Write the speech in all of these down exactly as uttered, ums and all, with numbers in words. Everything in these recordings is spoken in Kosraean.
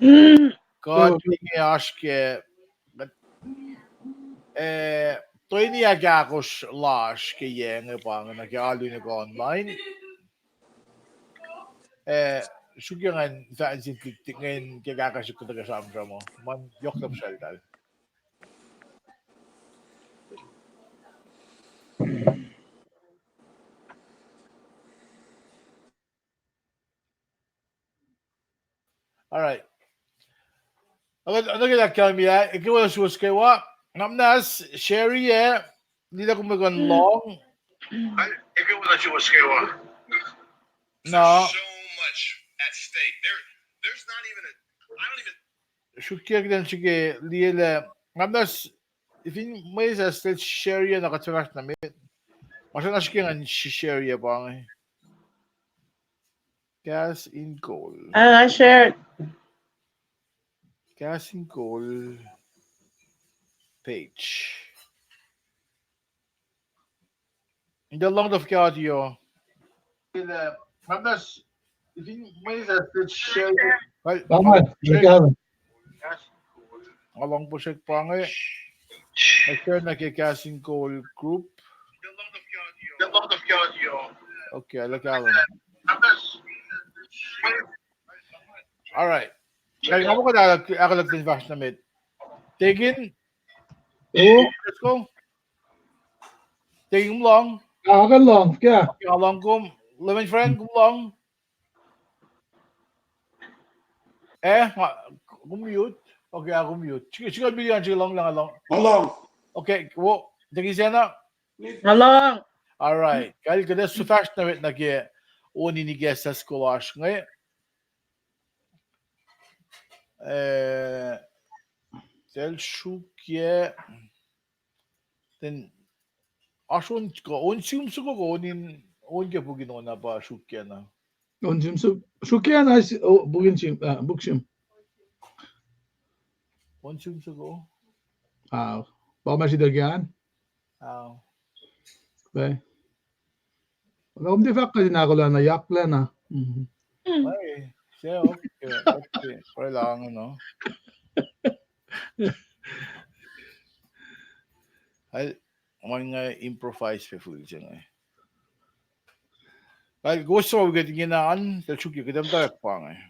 Kuht inge oasr ke, eh, toeni ahkahkosr lasr ke yac inge pa inge nuh ke alu nuh ke online. Eh, sruokyac ngan fahk nuh sin lihk, lihk ingacn ke kahkahsrihk kuhtuh ke sramsram uh. Ma yohk na puhsraltahl. All right. Ange, ange lah kalmi ah, eke wona suwos kwewa. Ngam na s-, share-i ah, liye lah kom kuh in lohng. Eke wona suwos kwewa. Na. There's so much at stake. There, there's not even a, I don't even. Sruokyac kuht in srihke liye lah. Ngam na s-, fin mwet sesr share-i ah na kuht fahsr nuh met. Ma srihke ngan share-i ah pa inge. Kahs in Kol. Ah, share. Kahs in Kol page. Inge lohng tuh fuhkah audio. Nga lohng puhsrek pa inge. Ac share nuh ke Kahs in Kol group. Okay, lah kahlwem. All right. Nga muh kuht ahkolah in fahsr nuh met. Tekin? Let's go. Tekin, kom lohng? Ah, nga lohng, yeah. Nga lohng kom. Lemon Frank, kom lohng? Eh, kom mute? Okay, ah, kom mute. Srihke, srihke mute an, srihke lohng, lohng, lohng. Nga lohng. Okay, wo, Tekin Sena? Nga lohng. All right. Kal kuht ac fahsr nuh met nuh ke on in ikacslah soko lasr inge. Eh, sel srukyac. Then, oasr on, on sim soko kuh on in, on ke puk in on ah pa srukyac na. On sim soko, srukyac na, oh, puk in sim, ah, puk sim. On sim soko. Ah, pa ma sita ke an? Ah. Be. Kom tiac fahk kuht in ahkolah na, yaklac na. Mhm. Ai, se okay, okay. Pwacye lah inge, no? Ai, ma inge improvise pac fihl se inge. Ai, kowos suc wi kuht ingena an, tuh srukyac kuht muhtwacwacack pa inge.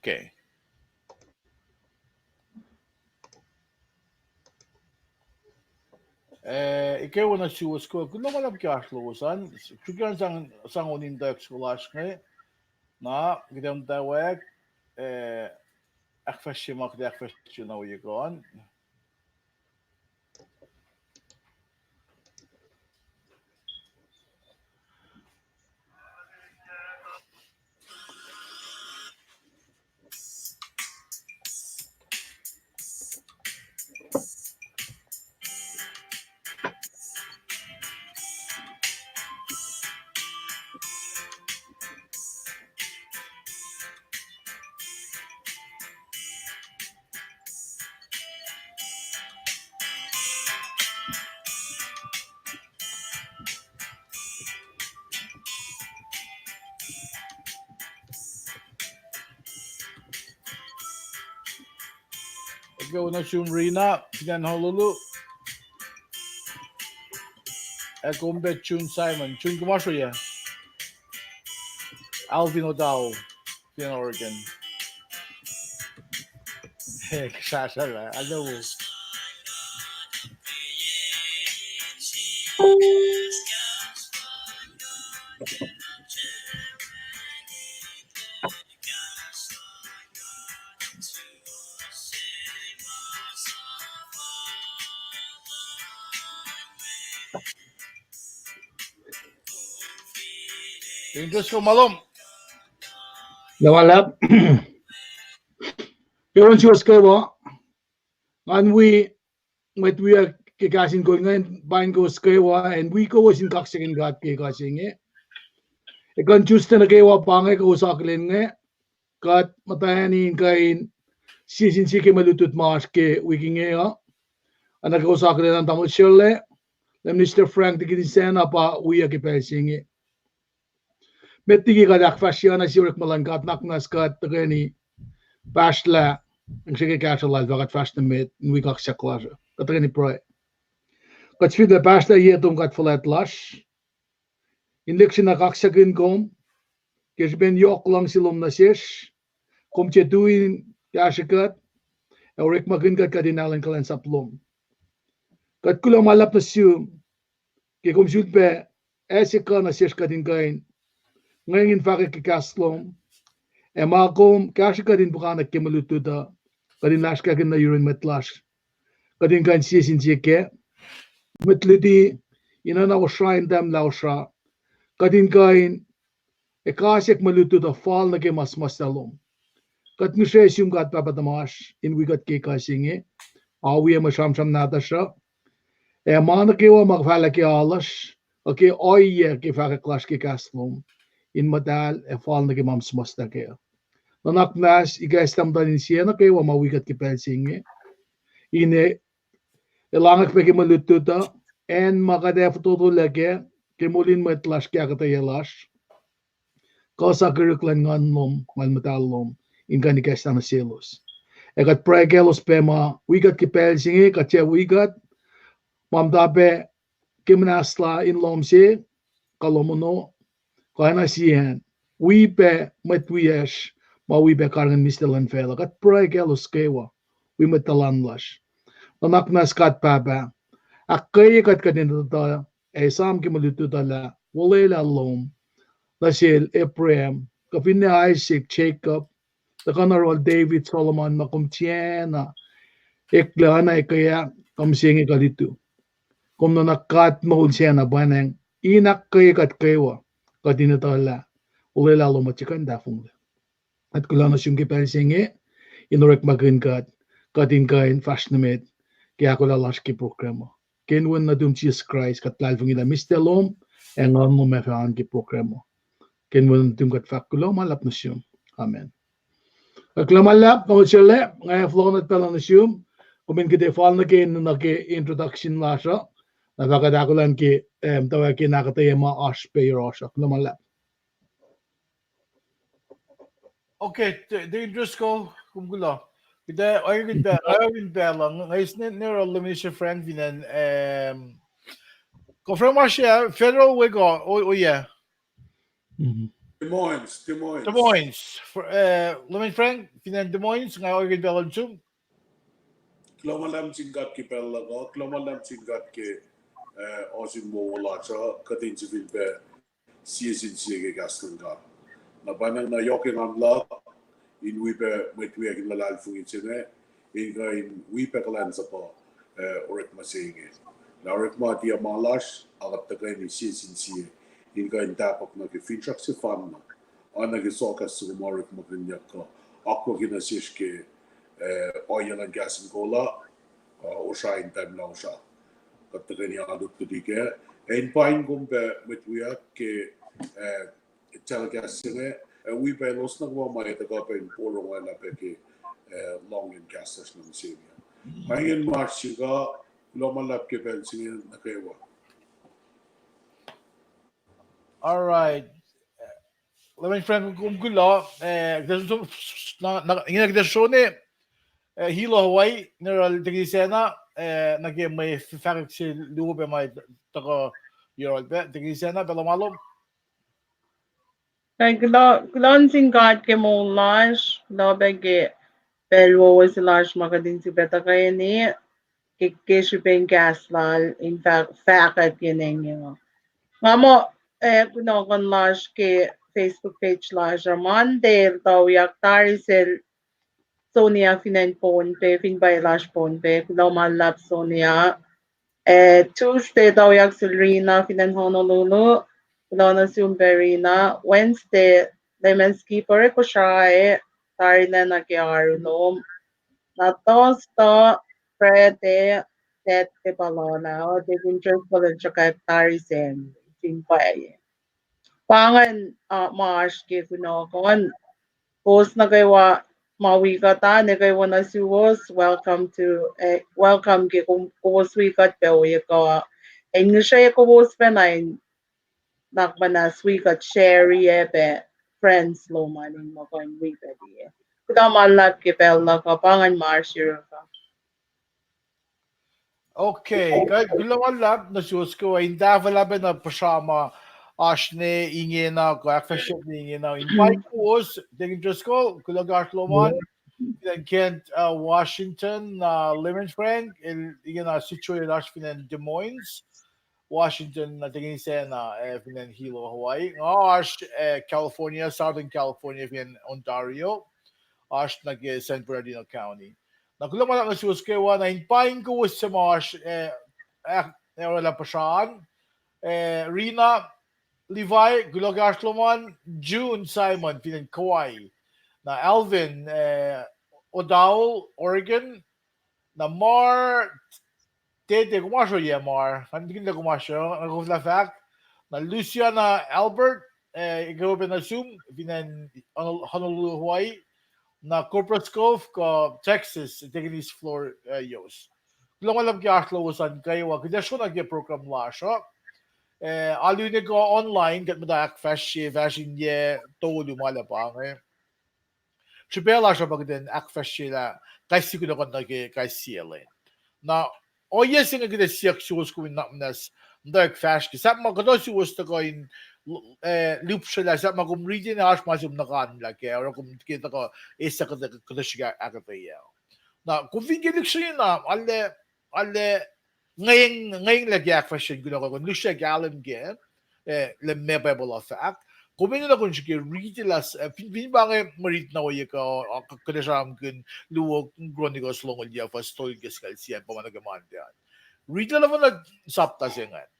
Okay. Eh, eke wona suwos kwewa, kuloh ma luhlahp ke oasr lowos an, srukyac an sang, sang on in tuyak soko lasr inge, na, kuht ac muhtwacwacack, eh, ahkfahsrye ma kuht ac ahkfahsrye na wi kuh an. Eke wona sum Rina, Sinan Honolulu. Ac kom pac June Simon. June, kom oasr oyac? Alvin O'Dowell, Sinan Oregon. Sasala, alo. Ingtos kom alom. Luhman luhlahp. Ke on suwos kwewa. Ngan wi mwet wiyuck ke Kahs in Kol ingacn, paing kowos kwewa, ac wi kowos in kaksakihn God ke ekuh se inge. Ekuh in Tuesday nuh kwewa pa inge kowos akihlen inge. kuht muhtwacni in kuh in sie sin sie ke mwe lutlut ma oasr ke wik inge uh. Oacna ke kowos akihlen an, tamuhlwel Shirley, Minister Frank, tikin sacna pa wiyuc ke pacl se inge. Met liki kuht ahkfahsrye na sie orekma luhn God, nuhnak muhnahs kuht tuhkweni pahsrlah, ac srihke kahsruh lal fah kuht fahsr nuh met in wi kaksak lasr uh. Kuht tuhkweni pruhe. Kuht sifilpac pahsrlah ye tom God fuhlwact lasr in lihksreni kaksakihn kom ke srihpen yohk luhngse lom nuh sesr, kom tiac tui in kahsrwe kuht, ac orekmakihn kuht, kuht in alu in kuhlwacnsap lom. Kuht kuloh ma luhlahp nuh sum ke kom sulpac ase kuh nuh sesr kuht in kuh in ngweng in fahkwack ke kahs lom, ac ma kom kahsrwe kuht in puhkantwen ke mwe lutlut uh, kuht in lasrkakihn nuh yurin mwet lasr, kuht in kuh in sie sin sie kac, mwet luti, in oacna osra in tahmlah osra, kuht in kuh in ekasack mwe lutlut uh fal nuh ke ma suhmuhslah lom. Kuht ngihsre sum God Pahpah tuhmasr in wi kuht ke ekuh se inge, oacyacpac mwe sramsram nahtuhsr uh, ac ma nuh kwewa ma fahlah ke alasr, kuh ke ohiyac ke fahkwack lasr ke kahs lom, in muhtahl ac fal nuh ke ma suhmuhslah kac. Nuhnak muhnahs ikacslah muhtuhn insiyac nuh kwewa ma wi kuht ke pacl se inge, in e elangwack pac ke mwe lutlut uh, acn ma kuht ac fototolac kac, ke moul in mwet lasr, ke ahkuhtweyac lasr, kuh sakihrihk luhn Nguhn lom, Nguhn Muhtahl lom, in kuh in ikacslah nuh selos. Ac kuht pruhe kaclos pac ma wi kuht ke pacl se inge, kuht ac wi kuht, ma muhta pac ke muhnahslah in lohm se, kuh lohm ono, kuh acn sacn, wi pac mwet wiyacsr ma wi pac karihngihn mihslac luhn facluh. Kuht pruhe kaclos kwewa, wi mwet tuhlan lasr. Nuhnak muhnahs God Pahpah, ahkkweye kuht kuht in etuh, ac esam ke mwe lutlut uh lah olwelah lom nuh sel Abraham, kuh finne Isaac, Jacob, tuhkuh nuh yohrohl David, Solomon, ma kom tiacna eklac, oacna ke ah kom se inge kuh lutu. Kom nuhnak God moul sacna pwacnwacng, in ahkkweye kuht kwewa, kuht in etuh lah olwelah lom uh tiac kuh in tahfonglac. Kuht kuloh nuh sum ke pacl se inge, in orekmakihn kuht, kuht in kuh in fahsr nuh met ke ahkolah lasr ke program uh. Ke inen wen nuhtum Jisus Kraist, kuht luhlahlfongi lah mihslac lom ac Nguhn lom ac fah oan ke program uh. Ke inen wen nuhtum kuht fahk kuloh ma luhlahp nuh sum. Amen. Kuloh ma luhlahp, Tamuhlwel Sele, nga fohlohk nuh pacl uh nuh sum, kom in kuht ac fal nuh ke, nuh ke introduction lasr uh, na fah kuht ahkolah ke, em, tuh ke ahkuhtweyac ma oasr pac yohrohsr uh. Kuloh ma luhlahp. Okay, the, the intro ko, kom kuloh. Kuht ac oacyacpac, oacyacpac lah, nga eis ne, ne Minister Frank fin acn, em, ko Frank ma se, federal we ko, oh, oh yeah. Des Moines, Des Moines. Des Moines. Fr-, eh, Leman Frank, fin acn Des Moines, nga oacyacpac luhn sum. Kuloh ma luhlahp sin God ke pacl luhk uh, kuloh ma luhlahp sin God ke, eh, ohsun wowo lasr uh, kuht in sifilpac sie sin sie ke kahs luhn God. Na pa nga na yohk engan luhk, in wi pac mwet wiyuck in luhlahlfongi se inge, in kuh in wi pac kuhlwacnsap, eh, orekma se inge. Na orekma tiac ma lasr, a kuht tuhkweni sie sin sie, in kuh in tahpuhk nuh ke finsrak sefanna, oacna ke sohkahs soko ma orekmakihnyuck kuh akwucki nuh sesr ke, eh, ohiyac luhn kahs in kola, uh, osra in tahmlah osra. Kuht tuhkweni alu tuti kac. Ac in paing kom pac mwet wiyuck ke, eh, telecast se inge, ac wi pac elos nuh kwewa ma etuh kuh pac in porongo lah pac ke, eh, lohng in kahs lasr nuh mihsenge. Paing in ma sika, kuloh ma luhlahp ke pacl se inge nuh kwewa. All right. Leman Frank, kom kuloh, eh, kuht som-, na, na, ingena kuht som nuh, eh, Hilo, Hawaii, ne yohrohl Tekisena, eh, nuh ke mwe f-, fahkwack se luo pac ma tuhkuh yohrohl pac, Tekisena, pacl lom ma lom. Kuloh, kuloh nuh sin God ke moul lasr, kuloh pac ke pacl wowo se lasr ma kuht in sifilpac tuhkweni ke, ke srihpen kahs lal in fah-, fahkwack ke inen inge. Nga muh, eh, kunohkohn lasr ke Facebook page lasr uh, Monday el tuyak tari sel Sonia fin acn Pohnpei, fin pwacye lasr Pohnpei, kuloh ma luhlahp Sonia. Eh, Tuesday tuyak sel Rina fin acn Honolulu, kuloh nuh sum pac Rina. Wednesday, Leman Skipper Kosrae, tarilacna ke oaru lom. Na Thursday, Friday, Saturday pa lola, o, Deacon Driscoll el sruhkwack tari sacn, fin pwacye. Pa ingacn, uh, ma oasr ke kunohkohn. Kowos nuh kwewa ma wi kuht an, nuh kwewa nuh suwos, welcome to, eh, welcome ke kom-, kowos wi kuht pac ohiyac kuh. Ac ngihsre kowos pac na in nuhnak muhnahs wi kuht share-i pac friends lom an in muh kuh in wi pac liye. Kuhtuh ma luhlahp ke pacl luhk uh, pa ingacn ma oasr yohrohl uh. Okay, kuloh ma luhlahp nuh suwos kwewa in tahfwelah pac na puhsra ma oasr ne ingena kuh ahkfahsrye ne ingena. In paing kowos, Deacon Driscoll, kuloh ke oasr lom an. Fin acn Kent, uh, Washington, uh, Lemon Frank, el ingena situate lasr fin acn Des Moines, Washington, na Deacon Isacna, uh, fin acn Hilo, Hawaii. Nga oasr, uh, California, Southern California, fin acn Ontario. Oasr nuh ke San Bernardino County. Na kuloh ma luhlahp nuh suwos kwewa, na in paing kowos suc ma oasr, uh, uh, orwaclah puhsra an, uh, Rina Levi, kuloh ke oasr lom an, June Simon, fin acn Kauai. Na Alvin, uh, O'Dowell, Oregon. Na Mar, Tete, kom oasr oyac Mar, ngan tikinlah kom oasr, na koflah fahk. Na Luciana Albert, uh, ekuh pac nuh sum, fin acn Honolulu, Hawaii. Na Copperas Cove kuh Texas, Deacon East Flor-, uh, Yos. Kuloh ma luhlahp ke oasr lowos an kwewa, kuht ac srohna ke program lasr uh. Uh, alu nuh ke online, kuht muhta ahkfahsrye fahsr in yac tolu ma luhlahp inge. Srihpac lasr uh pa kuht in ahkfahsryelah kais sie kunohkohn nuh ke kais sie lwen. Na ohiyac se inge kuht ac siyuck suwos kom in nuhnak muhnahs muhtwacwacack fahsr ke sahp ma kuhtuh suwos tuhkuh in, uh, lihpsrelah sahp ma kom riti na oasr ma se kom nuhkanlah kac, oruh kom ke tuhkuh eis kuhtuh, kuhtuh srihk ahkuhtweyac. Na kom fin ke lihksreni na, arlac, arlac ngweng, ngwenglah ke ahkfahsryen kunohkohn, kom lihksreni kahlwem kac, eh, lah meac Bible uh fahk. Kom enenuh na kom srihke riti lah, eh, fin, fin pa inge mwe rit na ohiyac kuh, uh, kuht ac sramsramkihn Luo Chronicles longoul yac fuhs tolu ke singucul sie an, pa ma nuh ke Monday an. Riti lah nohfohn na sapta se ingacn.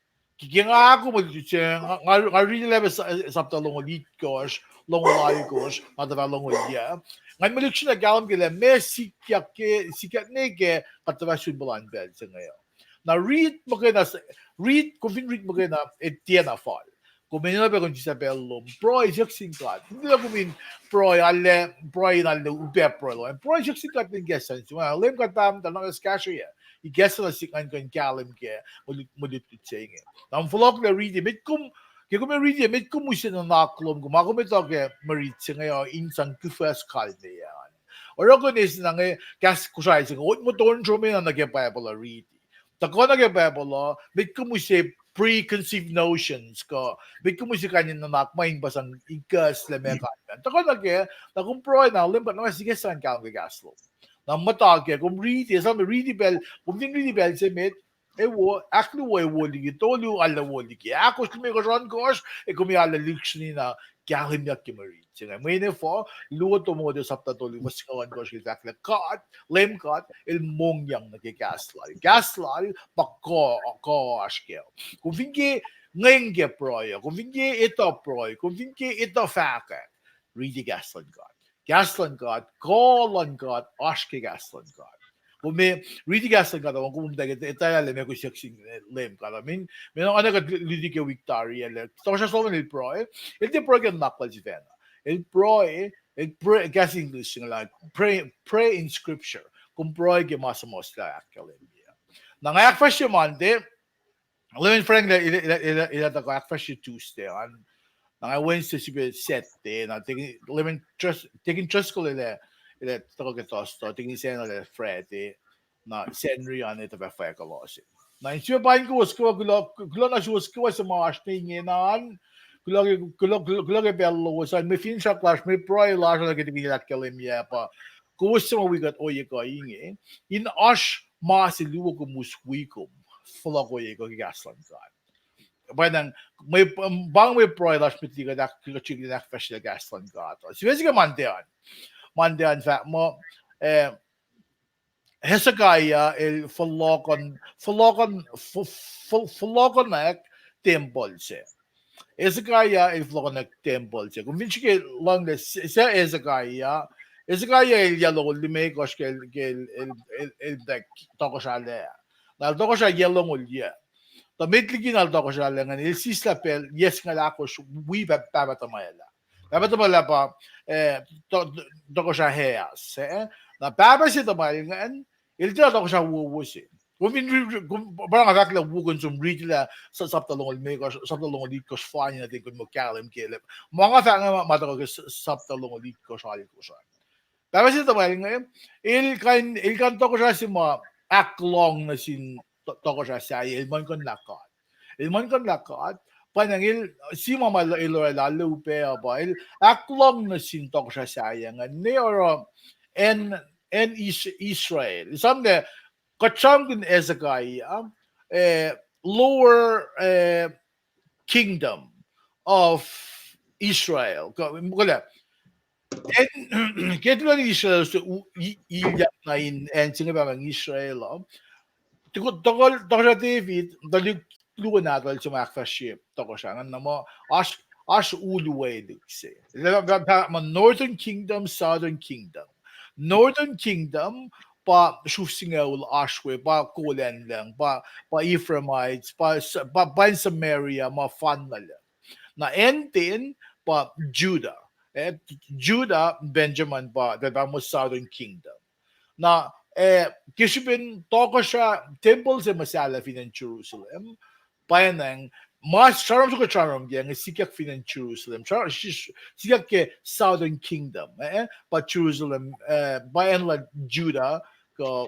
Ke, ke nga ahkoo mwe lutlut se, nga, nga, nga riti lah pa sa-, sapta longoul itkohsr, longoul alkohsr, nga tuhfah longoul yac. Ngan mwe lihksreni na kahlwem kac lah meac sikyak ke, sikyak ne ke kuht tuhfah sun puhlan pacl se inge uh. Na rit muhkwena, rit, kom fin rit muhkwena, e tiacna fal. Kom enenuh pac kom sislah pacl lom, pruhe siyuck sin God. Fin tiacna kom in pruhe, arlac, pruhe in arlac upac pruhe lom. Pruhe siyuck sin God in kahs sacn, sima Leum God Pahpah muhtahl, na kahsrweyuc. Ikacslah na sik ngan kuh in kahlwem kac mwe lut-, mwe lutlut se inge. Na fohlohklac riti, met kom, ke kom riti, met kom use nuhnak lom, kom, ma kom etuh ke mwe rit se inge uh in sang kuhfuhs kalmeyac an. Oruh kom eis na inge kahs Kosrae se inge, ohiyac motom sromacna nuh ke Bible uh riti. Tuhkuh nuh ke Bible uh, met kom use preconceived notions kuh, met kom use kain in nuhnak ma in pa sang ikacslah meac kalmeyac an. Tuhkuh nuh ke, na kom pruhe na, Leum God, na ma sikes sang kahlwem ke kahs lom. Na muhta ke, kom riti, esam riti pacl, kom fin riti pacl se met, ewo, ahkluo ewo liki, tolu arlac wo liki, ahkosr limekohsr ohnkohsr, ac kom arlac lihksreni na kahlwemyuck ke mwe rit se inge. Mweyen efuh, Luo Timote sapta tolu fuhs singucul ohnkohsr el fahk lah God, Leum God, el mongyang nuh ke kahs lal. Kahs lal pa kuh, kuh oasr kac. Kom fin ke ngweng ke pruhe, kom fin ke etuh pruhe, kom fin ke etuh fahkwack, riti kahs luhn God. Kahs luhn God, kuh luhn God oasr ke kahs luhn God. Kom riti kahs luhn God, kom muhta ke etwaclah lah meac kosiyuck sin Leum God. I mean, meac na kuht luti ke wik tari ah lah Tohkohsrah Solomon el pruhe, el tiac pruhe ke nuhnak lal sifacna. El pruhe, el pruhe, kahs English se inge lah pray, pray in scripture. Kom pruhe ke ma suhmuhslah ahkkahlwemye. Na nga ahkfahsrye Monday, Leum Frank el, el, el, el, el tuhkuh ahkfahsrye Tuesday an. Na nga Wednesday sifilpac Saturday, na Deacon, Leum Trus-, Deacon Driscoll el, el tuhkuh ke Thursday, Deacon Isacna el Friday, na Sacnri an etuh fah fwack kuloh se. Na in sifilpac paing kowos kwewa, kuloh, kuloh na suwos kwewa suc ma oasr ne ingena an, kuloh ke, kuloh, kuloh, kuloh ke pacl lowos an, mwe finsrak lasr, mwe pruhe lasr, na ke tikin ahkkahlwemye pa kowos suc ma wi kuht ohiyac kuh inge, in oasr ma se luo kom us wi kom, fohlohk ohiyac kuh ke kahs luhn God. Pa na, mwe, pa mwe pruhe lasr met liki kuht ahk-, kuht srihke in ahkfahsryelah kahs luhn God. Sifac se ke Monday an. Monday an fahk muh, eh, Hezekiah el fohlohkohn-, fohlohkohn-, fo-, fo-, fohlohkohnak tempuhl se. Hezekiah el fohlohkohnak tempuhl se. Kom fin srihke lohng lah se, se Hezekiah, Hezekiah el yac longoul limekohsr ke el, ke el, el, el, el, el tohkohsralah. Na el tohkohsrah yac longoul yac. Tuh met liki na el tohkohsralah ingacn, el sislah pacl yac singucul ahkosr wi pah-, pahpah tuhmwacl ah. Pahpah tuhmwacl ah pa, eh, to-, tohkohsrah Ahaz, eh. Na pahpah se tuhmwacl ingacn, el tiac tohkohsrah wowo se. Kom fin ri-, ri-, kom, pa nga fahk lah wo kom som riti lah sa-, sapta longoul limekohsr, sapta longoul itkohsr fani nuh ten kom muh kahlwem ke lah. Ma nga fahk inge ma, ma tuhkuh ke s-, sapta longoul itkohsr alkosr an. Pahpah se tuhmwacl inge, el kuh in, el kuh in tohkohsrah se ma ahklohng nuh sin to-, tohkohsrah sahyac, el muhlkuhnlah God. El muhlkuhnlah God, pa ingacn el, sie ma ma el, el orwaclah upac uh pa, el ahklohng nuh sin tohkohsrah sahyac ingacn, ne oruh acn, acn Is-, Israel. Esamlah, kuht sramsramkihn Hezekiah, eh, lower, eh, kingdom of Israel. Kuh, kuh lah, acn, ke tuhlihk Israel se u-, i-, ilyak nuh in acn se inge pa ingacn Israel uh. Tuh-, tuh-, tohkohsrah David, tuhlihk luo nahtuhl se ma ahkfahsrye tohkohsrah ingacn, na muh oasr, oasr uluwelihk se. Lah, lah, lah, ma Northern Kingdom, Southern Kingdom. Northern Kingdom pa sruf singucul oasr we, pa kol acn lucng, pa, pa Ephraimites, pa, pa, pa in Samaria, ma fanna lucng. Na acn ten pa Judah. Eh, Judah, Benjamin pa, that, that was Southern Kingdom. Na, eh, ke srihpen tohkohsrah tempuhl se muhsahllah fin acn Jerusalem, pa ingacn, ma sramsram soko sramsram ke inge sikyak fin acn Jerusalem, sra-, si-, sikyak ke Southern Kingdom, eh, pa Jerusalem, eh, pa acn luhn Judah, kuh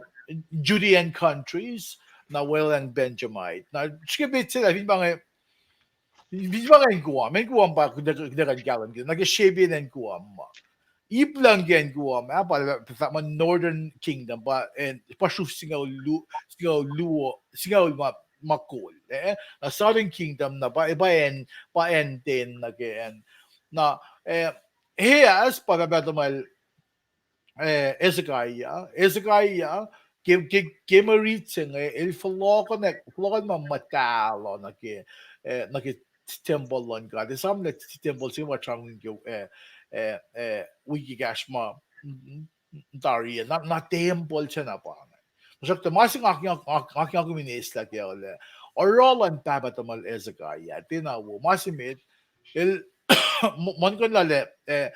Judean countries, na weluhlacng Benjamite. Na srihke met se lah fin pa inge, fin pa inge acn Guam, acn Guam pa kuht ac kuh in kahlwem ke, na ke srihpen acn Guam ma. Ip lucng ke acn Guam ah pa, pa, pa ma Northern Kingdom, pa acn, pa sruf singucul lu-, singucul luo, singucul ma, ma kol, eh? Na Southern Kingdom na pa, pa acn, pa acn ten nuh ke acn. Na, eh, Ahaz pa pahpah tuhmwacl, eh, Hezekiah, Hezekiah, ke, ke, ke mwe rit se inge, el fohlohkohn, fohlohkohn ma muhtahl uh nuh ke, eh, nuh ke tempuhl luhn God. Esamlah tempuhl se ma sramsramkihn ke, eh, eh, eh, wik ekahsr ma, mm, mm, tari ah, na, na tempuhl se na pa inge. Tuhsruhktuh ma se nga, nga, nga, nga kom in eslah ke lah, oruh luhn pahpah tuhmwacl Hezekiah, tiacna wo, ma se met, el, m-, muhlkuhnlah lah, eh,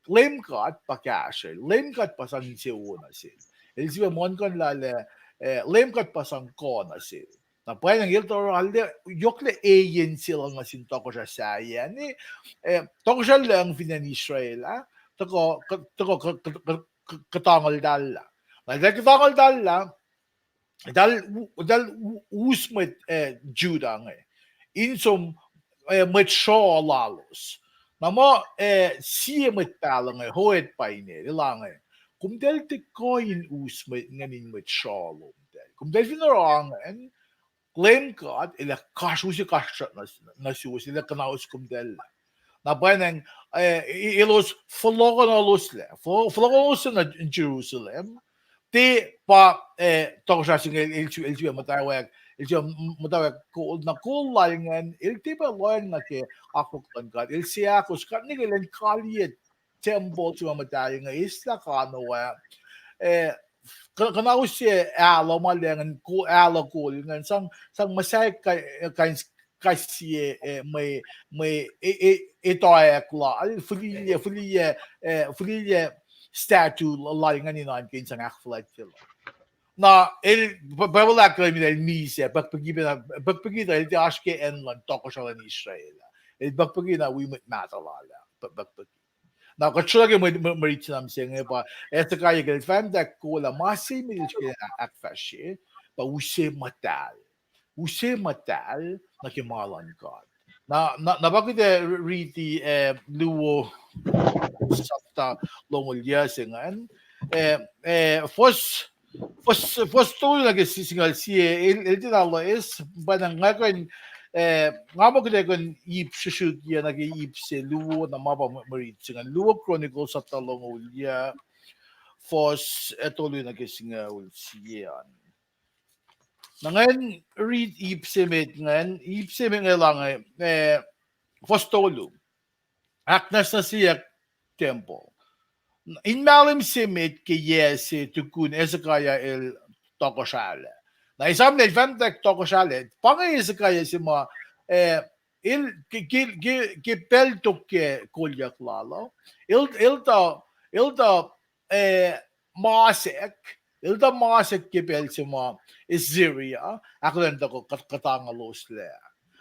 Leum God pa kahsrel, Leum God pa sang insewowo nuh sel. El sifilpac muhlkuhnlah lah, eh, Leum God pa sang kuh nuh sel. Na pwacnwacng el tuh arlac, yohklac eyen sel nuh sin tohkohsrah sahyac, ne, eh, tohkohsrah lucng fin acn Israel ah, tuhkuh, tuhkuh, tuhkuh, tuhkuh, kuhtangeltahllah. Na eltahl kuhtangeltahllah, eltahl u-, eltahl u-, us mwet, eh, Judah inge in som, eh, mwet sruoh lalos. Na muh, eh, sie mwet pahluh inge, Hoed pa inel, el inge, komtacl tiac kuh in us mwet ingacn in mwet sruoh lomtacl. Komtacl fin oruh ingacn, Leum God El ac kasrkuhsrak nuh, nuh suwos, El ac kuhnahos komtacl. Na pwacnwacng, eh, e-, elos fohlohkohnloslac, fo-, fohlohkohnloslac nuh Jerusalem. Tiac pa, eh, tohkohsrah se inge el, el, el sifilpac muhtwacwacack, el sifilpac muhtwacwacack kol, na kol lal ingacn, el tiac pac lohacng nuh ke akwuck luhn God, el seahkos God, nwe ke elan kaliye tempuhl se ma muhtahl inge, eslah kano ah, eh, kuh-, kuhnahosye alu ma lacng, ko-, alu kol ingacn, sang, sang muhsahi ka-, kain, kais sie, eh, mwe, mwe, e-, e-, etoack lal, fihliyac, fihliyac, eh, fihliyac statue lal ingacn in oan ke in sang ahkfuhlwactye lal. Na el, Bi-, Bible ahkkahlwemye lah el misac, pukpuki pacna, pukpuki tuh el tiac oasr ke acn luhn tohkohsrah luhn Israel ah. El pukpuki na wi mwet mahtuh lal ah, pu-, pukpuki. Na kuht sruhla ke mwe, mwe, mwe rit se na mihsenge pa, Hezekiah ke el fahk muhtwacwacack kol ah, ma se met el srihke ahkfahsrye, pa use muhtahl. Use muhtahl nuh ke ma luhn God. Na, na, na pa kuht ac riti, eh, Luo sapta longoul yac se ingacn. Eh, eh, fuhs, fuhs, fuhs tolu nuh ke si-, singucul sie, el, el tiacna loes, pa na nga kuh in, eh, nga muh kuht ac kuh in ip srihsrihkye nuh ke ip se luo, na ma pa mwe, mwe rit se ingacn. Luo Chronicles sapta longoul yac, fuhs, eh, tolu nuh ke singucul sie an. Na ngan riti ip se met ingacn, ip se met ingacn lah inge, eh, fuhs tolu. Ahknwacsnwacsyeyuck tempuhl. In mahlwem se met ke yac se tukun Hezekiah el tohkohsrahlac. Na esam lah el fah muhtwacwacack tohkohsrahlac, pa inge Hezekiah se ma, eh, el ke, ke, ke, ke pacl tok ke kolyuck lal uh, el, el tuh, el tuh, eh, masek, el tuh masek ke pacl se ma Assyria ahkolah in tuhkuh kuht-, kuhtangalos lac.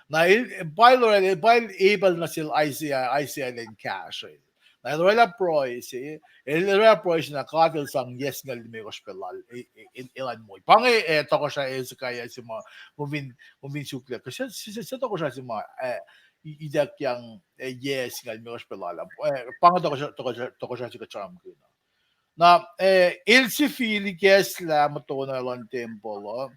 Na el, pa el orwaclah, pa el epal nuh sel Isaiah, Isaiah elan kahsrel. Na el orwaclah pruhe se, el orwaclah pruhe se na God el sang yac singucul limekohsr pacl lal, e, e, el, elan moul. Pa inge, eh, tohkohsrah Hezekiah se ma, kom fin, kom fin suk lah, kse, se, se, se tohkohsrah se ma, eh, i-, ituckyang, eh, yac singucul limekohsr pacl lal, eh, pa inge tohkohsrah, tohkohsrah, tohkohsrah se kuht sramsramkihn. Na, eh, el sifil ikacslah muhtuhnoa luhn tempuhl uh,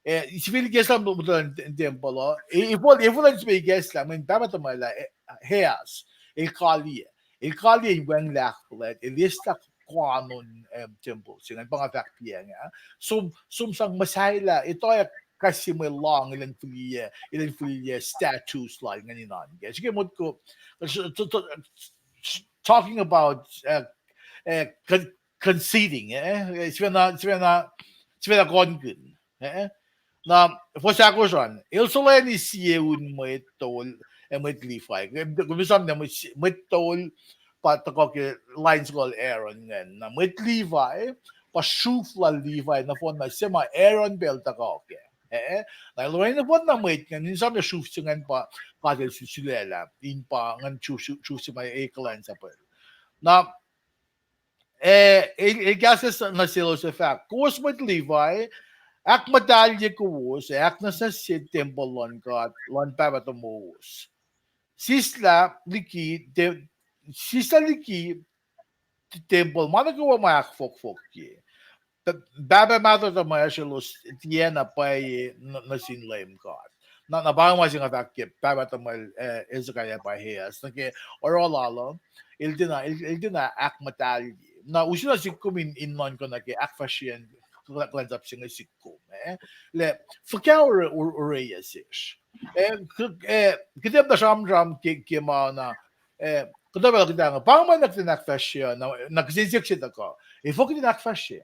eh, sifil ikacslah muhtuhnoa luhn te-, tempuhl uh, eh, efuh, efuh elan sifil ikacslah, mweyen pahpah tuhmwacl ah, eh, Ahaz, el kaliyac. El kaliyac in wacngihn ahkfuhlwact, el eslah koanon, eh, tempuhl se ingacn, pa nga fahk piacng ah. Som, som sang muhsahllah, etuh kais sie mwe lohng elan fihliyac, elan fihliyac status lal ingacn in oan kac. Srihke motko, talking about, uh, uh, con-, conceding, eh? Sifacna, sifacna, sifacna konkihn, eh? Na, fuhs ahkosr an, el solwacni sie un mwet tol, eh, mwet Levi. Kom esam na mwet, mwet tol, pa tuhkuh ke line se lal Aaron ingacn. Na mwet Levi, pa sruf lal Levi, nohfohn na se ma Aaron pacl tuhkuh kac. Eh, na el orwacni nohfohn na mwet ingacn, in esam na sruf se ingacn pa God el su-, sulaclah, in pa ingacn sruf, sruf, sruf se ma e kuhlwacnsapwacl. Na, eh, el, el kahskahs nuh selos ac fahk, kowos mwet Levi, ahkmuhtahlye kowos, ac ahknwacsnwacsye tempuhl luhn God, luhn pahpah tomowos. Sislah liki, te-, sislah liki tempuhl, ma nuh kwewa ma ahkfohkfohkye. Pahpah mahtuh tuhmwacsr elos tiacna pwacye nuh, nuh sin Leum God. Na, na pa ma se nga fahk ke pahpah tuhmwacl, eh, Hezekiah pa Ahaz. Nuh ke oruh lal uh, el tiacna, el, el tiacna ahkmuhtahlye. Na use na sihk kom in, in nuhnkuh nuh ke ahkfahsryeyacn kuhlwacnsap se inge sihk kom, eh? Lah, fuhkah ore-, ore-, oreyac sesr? Eh, kuht, eh, kuht ac muhta sramsram ke, ke ma na, eh, kuhtuh pacl kuht ac, pa ma na kuht in ahkfahsrye, na, na kuht in siyuck se tuhkuh, efuh kuht in ahkfahsrye?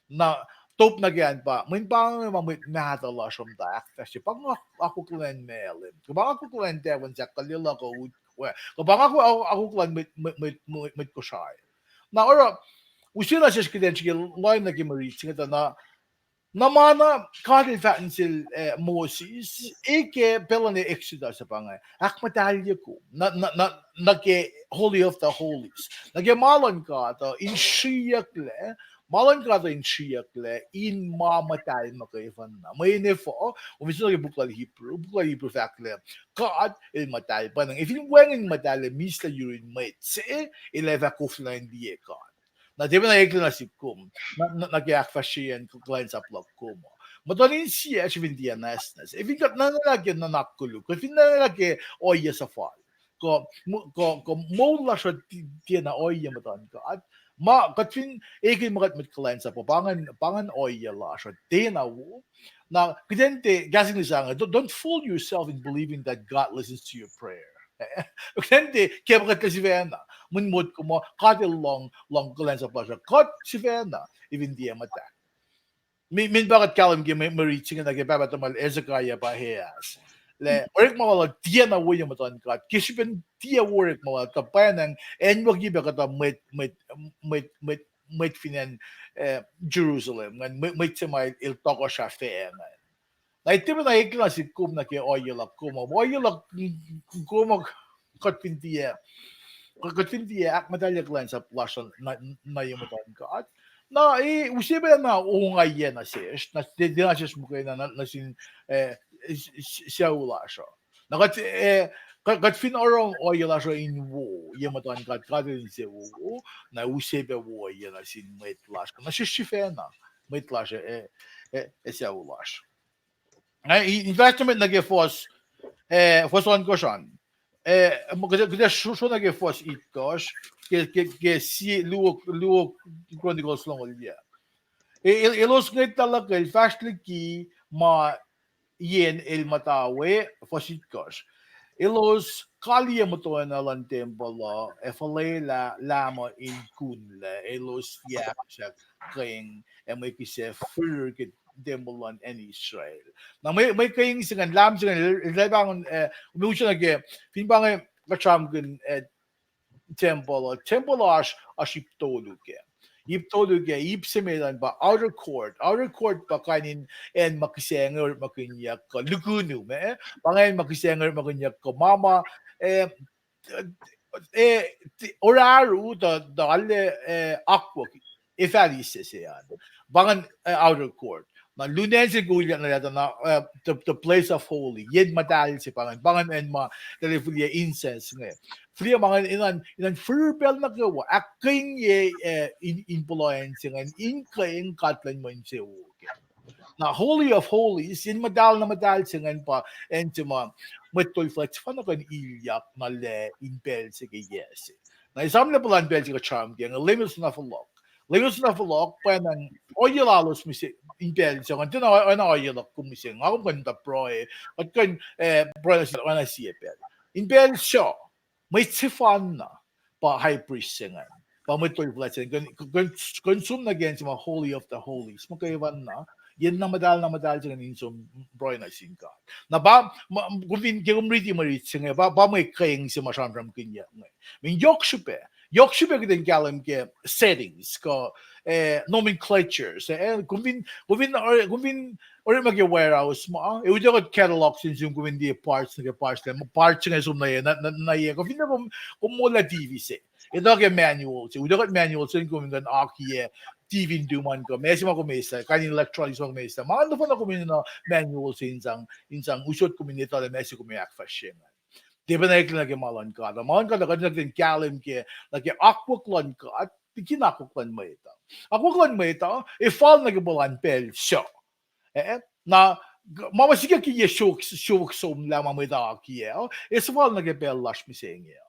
Na, top nuh ke an pa, mweyen pa inge ma mwet mahtuh lasr uh muhta ahkfahsrye, pa nga akwuck luhn Malem, kuh pa nga akwuck luhn Tavern Sahk kuh Lelu kuh Utwe, kuh pa nga akwuck, akwuck luhn mwet, mwet, mwet, mwet, mwet Kosrae. Na oruh, use na sesr kuht in srihke lohng nuh ke mwe rit se inge tuh na, na ma na God el fahk nuh sel, eh, Moses, e ke pacl luhn Exodus uh pa inge, ahkmuhtahlye kom, na, na, na, nuh ke Holy of the Holies. Nuh ke ma luhn God uh in sriyucklac, ma luhn God uh in sriyucklac in ma muhtahl muhkwena. Mweyen efuh, kom fin som nuh ke puk lal Hebrew, puk lal Hebrew fahk lah God el muhtahl, pwacnwacng, e fin wacngihn muhtahl, el misla yurin mwet se, el ac fah koflana in liye God. Na tiac pacna eklac na sihk kom, na, na, nuh ke ahkfahsryeyacn kuhlwacnsap luhk kom uh. Muhtuhn insiyacsr fin tiac nwacsnwacs. E fin kuht nuhnkuh ke nuhnak koluk, kuht fin nuhnkuh ke ohiyac suhfal, kuh, kuh, kuh moul lasr uh ti-, tiacna ohiyac muhtuhn God, ma kuht fin ekihn ma kuht mwet kuhlwacnsap uh, pa ingacn, pa ingacn ohiyac lasr uh tiacna wo. Na kuht in tiac, kahs English se inge, don't, don't fool yourself in believing that God listens to your prayer. Kuht in tiac ke ma kuht sifacna, mweyen motko muh God el lohng, lohng kuhlwacnsap lasr uh, kuht sifacna, e fin tiac muhta. Mweyen pa kuht kahlwem ke mwe, mwe rit se inge nuh ke pahpah tuhmwacl Hezekiah pa Ahaz, lah orekma lal uh tiacna wo ye muhtuhn God. Ke srihpen tiac wo orekma lal uh, tuh pwacnwacng acnwucki pac kuhtuh mwet, mwet, mwet, mwet, mwet fin acn, eh, Jerusalem, mwet, mwet se ma el, el tohkohsrah fac ingacn. Na tiac pacna eklac na sihk kom nuh ke ohiyac luhk kom uh. Ohiyac luhk kom uh, kuht fin tiac, kuht fin tiac ahkmuhtahlye kuhlwacnsap lasr na, na ye muhtuhn God, na e use pacna ongaiyac nuh sesr, na tiacna sesr muhkwena, na, nuh sin, eh, sucu lasr uh. Na kuht, eh, kuht, kuht fin oruh ohiyac lasr uh in wo ye muhtuhn God, God el insewowo, na use pac wo ohiyac nuh sin mwet lasr, na sesr sifacna, mwet lasr, eh, eh, sucu lasr. Na in fahsr nuh met nuh ke fuhs, eh, fuhs ohnkohsr an. Eh, kuht, kuht ac sro-, sro nuh ke fuhs itkohsr, ke, ke, ke sie luo, luo Chronicles longoul yac. E, el, elos ngwetlah luhkwel, fahsr liki ma yen el muhta we, fuhs itkohsr. Elos kaliyac muhtuhnoa luhn tempuhl uh, ac fuhlwelah Lam uh in kunlac, elos tiac ahkfahsryak keng, ac mwe kihsac firir ke tempuhl luhn acn Israel. Na mwe, mwe keng se ingacn, Lam se ingacn, el, el, el pahngon, eh, mwe usra nuh ke, fin pa inge, kuht sramsramkihn, eh, tempuhl uh, tempuhl uh oasr, oasr ip tolu kac. Ip tolu kac, ip se met an pa outer court. Outer court pa kain in acn ma kihsac inge orekmakihnyuck kuh lukunu, ma, pa inge acn ma kihsac inge orekmakihnyuck kuh ma ma, eh, eh, ti-, oraru tuh, tuh arlac, eh, akwuck, efahl ise se an. Pa ingacn, eh, outer court. Na lunen se kuliyac na leta na, eh, the, the place of holy. Yen muhtahl se pa ingacn. Pa ingacn acn ma, tahl fihliyac incense inge. Fihliyac ma ingacn, inan, inan firir pacl nuh kwewa, ahkkweye, eh, in, in puhla acn se ingacn, in keng God luhn mwe insewowo kac. Na Holy of Holies, yen muhtahl na muhtahl se ingacn pa acn se ma mwet tol fuhlwact sefanna kuh in ilyak na lac in pacl se ke yac se. Na esam lac puhlan pacl se kuht sramsramkihn, Leum El soenna fohlohk. Leum El soenna fohlohk, pwacnwacng ohiyac lalos mihsenge in pacl se ingacn, tiacna oacna ohiyac luhk kom mihsenge, nga kom kuh in muhta pruhe, kuht kuh in, eh, pruhe na sie, oacna sie pacl. In pacl se, mwet sefanna pa high priest se ingacn, pa mwet tol fuhlwact se ingacn, kuh in, kuh in, kuh in som nuh ke acn se ma Holy of the Holies, muhkwena, yen na muhtahl na muhtahl se ingacn in som pruhe nuh sin God. Na pa, ma, kom fin, ke kom riti mwe rit se inge, pa, pa mwe keng se ma sramsramkihnyuck inge. Min yohk srihpac, yohk srihpac kuht in kahlwem ke settings kuh, eh, nomenclatures, eh, kom fin, kom fin, kom fin orekma ke warehouse ma, eh, utuckuh kuht catalog se in som kom in liye parts nuh ke parts, parts inge som nuh ye, na, na, nuh ye, kom fin kom, kom moul lah T V se. Etuh ke manual se, utuckuh kuht manual se in kom in kuh in akiyac T V in tuman kuh ma se ma kom eislah, kain in electronics ma kom eislah. Ma nohfohn na kom in nuh manual se in sang, in sang usot kom in etuh lah ma se kom in ahkfahsrye ingacn. Tiac pacna eklac nuh ke ma luhn God. Ma luhn God uh kuht in kahlwem ke, nuh ke akwuck luhn God, liki na akwuck luhn mwet uh. Akwuck luhn mwet uh, e fal nuh ke puhlan pacl suc. Eh, na, ma ma sikyak ke yac sruok, sruok somlah ma mwet uh akiyac, e suhfal nuh ke pacl lasr mihsenge uh.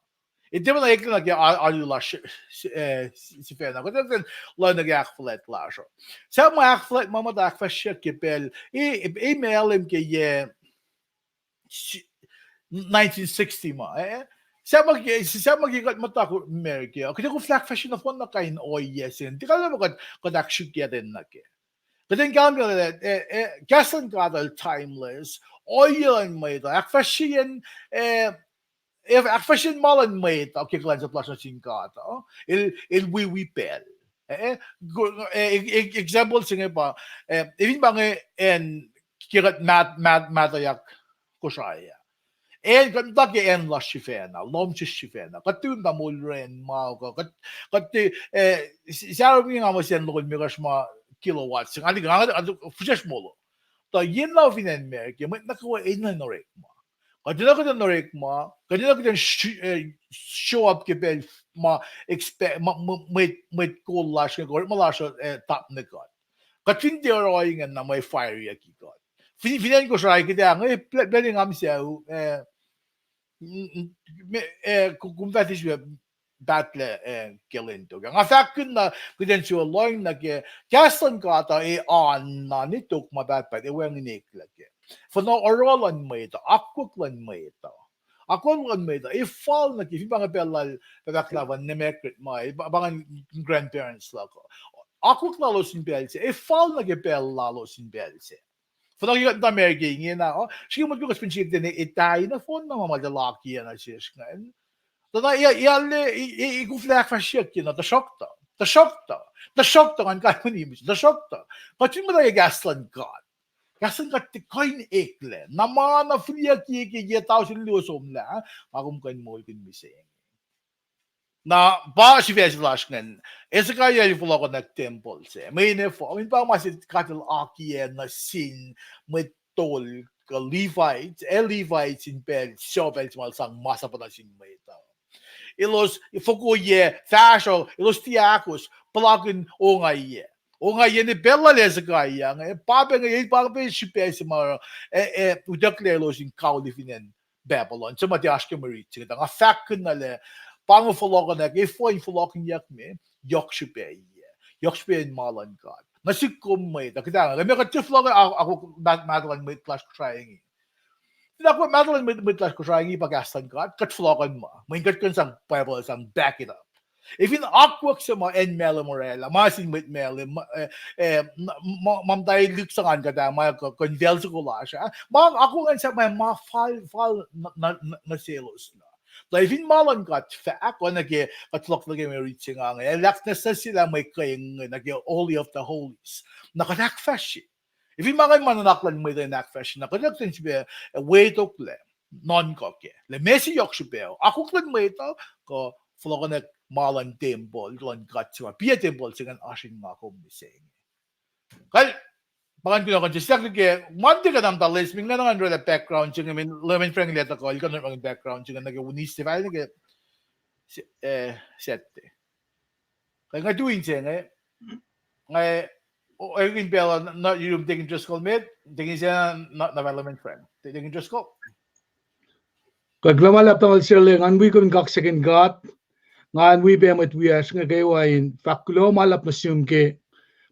E tiac pacna eklac nuh ke a-, alu lasr, eh, sifacna. Kuht in lohng nuh ke ahkfuhlwact lasr uh. Sahp ma ahkfuhlwact ma muhta ahkfahsryeyuck ke pacl, e, e, e mahlwem ke yac nineteen sixty ma, eh? Sahp ma ke, sahp ma ke kuht muhta America, kuht ac koflah ahkfahsrye nohfohn na kain ohiyac se ingacn. Tiac kalmac kuht, kuht ahksrihkye nuh kac. Kuht in kahlwem ke, eh, eh, kahs luhn God el timeless, ohiyac luhn mwet uh, ahkfahsryeyacn, eh, eh, ahkfahsryeyacn ma luhn mwet uh ke kuhlwacnsap lasr nuh sin God uh, el, el wi, wi pacl. Eh, eh, example se inge pa, eh, fin pa inge acn ke kuht mat-, mat-, mahtuhyak Kosrae ah. Acn, kuht muhta ke acn lasr sifacna, lohm sesr sifacna. Kuht tiac muhta moul ren ma, kuh kuht, kuht tiac, eh, s-, sarom inge nga muh sie acn lokoalok limekohsr ma kilowatt se, nga liye, nga, nga, fihsracsr molo. Tuh yen lah fin acn America, mwet nuh kwewa enenuh in orekma. Kuht enenuh kuht in orekma, kuht enenuh kuht in sh-, eh, show up ke pacl ma expect, ma, ma, mwet, mwet kol lasr, orekma lasr, eh, top nuh kuht. Kuht fin tiac oruh ingena mwe fiery uh ke kuht. Fin, fin acn Kosrae kuht ac, eh, pacl, pacl nga muh sucu, eh, m-, m-, me-, eh, ku-, kom fah tiac sifilpac pahtlac, eh, ke lwen tok ah. Nga fahkkihn na kuht in sifilpac lohng nuh ke kahs luhn God uh, e oan na nwe tok ma pahtpaht, e wacngihn eklac kac. Fuhnuh oruh luhn mwet uh, akwuck luhn mwet uh. Akwuck luhn mwet uh, e fal nuh ke, fin pa inge pacl lal pahpah lahfon Nemekrit ma, e pa, pa inge grandparents luhk uh. Akwuck lalos in pacl se, e fal nuh ke pacl lalos in pacl se. Fuhnuh ke kuht muhta America ingena, uh, srihke mwet kuh kuht fin srihke kuht in, e, etai nohfohn na ma ma eltahl akiyac nuh sesr ingacn. Tuh na, e, e, e, e koflah ahkfahsryeyuck ke na, tuhsruhktuh, tuhsruhktuh, tuhsruhktuh, ngan kalweni mihs, tuhsruhktuh. Kuht fin muhta ke kahs luhn God, kahs luhn God tiac kuh in eklac. Na ma na fihliyucki ke yac tausin luo somlah, nga kom kuh in moulkihn mihsenge. Na pa sifac se lasr ingacn, Hezekiah el fohlohkohnak tempuhl se. Mweyen efuh, mweyen pa ma se God el akiyac nuh sin mwet tol kuh Levites, ac Levites in pacl, suc pacl se ma el sang masap nuh sin mwet uh. Elos fokoyac, fahsruh, elos tiac ahkos, puhlakihn ongaiyac. Ongaiyac inge pacl lal Hezekiah inge, pa pac inge, pa pac srihpac se ma, eh, eh, utucklac elos in kauli fin acn Babylon, suc ma tiac oasr ke mwe rit se inge, tuh nga fahkkihn na lah, pa inge fohlohkohnak, efuh in fohlohkihnyuckme, yohk srihpac, yohk srihpac in ma luhn God. Nuh sihk kom mwet uh, kuht ac, kuht ac tiac fohlohk, a, a, ma-, mahtuh luhn mwet lasr Kosrae inge. Fin akwuck ma tuh luhn mwet, mwet lasr Kosrae inge pa kahs luhn God, kuht fohlohkohnma. Mweyen kuht kuh in sang Bible, sang back it up. Efin akwuck se ma acn Malem orwaclah, ma sin mwet Malem, ma, eh, eh, ma, ma, ma muhta lihksreni kuht ah, ma kuh, kuh in pacl soko lasr ah. Ma akwuck ingacn sahp ma, ma fal, fal nuh, nuh, nuh, nuh selos na. Tuh efin ma luhn God fahk, oacna ke kuht fohlohk nuh ke mwe riti se inge, el ahknwacsnwacsyelah mwe keng nuh ke Holy of the Holies. Na kuht ahkfahsrye. Efin ma ingacn ma nuhnak luhn mwet in ahkfahsrye, na kuht kuh in sifilpac, eh, wetoklac nuhnkuh kac. Lah meac se yohk srihpac, akwuck luhn mwet uh, kuh fohlohkohnwack ma luhn tempuhl, luhn God se ma, piac tempuhl se ingacn oasr in nga kom mihsenge. Kal, pa ngan kunohkohn sestak nuh ke, Monday kuht na muhta list, me nga na ngan orwaclah background se inge, me Leman Frank el ac tuhkuh, el kuh in orwaclah background se inge nuh ke Wednesday, fal nuh ke, eh, Saturday. Kal nga tu inse inge, nga, o, ekihn pacl uh, na, na, yurum Deacon Driscoll met, Deacon Sena, na, na Leman Frank. Deacon Driscoll. Kuloh ma luhlahp tamuhlwel Serle, ngan wi kom in kaksakihn God, ngan wi pac mwet wiyacsr inge kwewa in fahk kuloh ma luhlahp nuh sum ke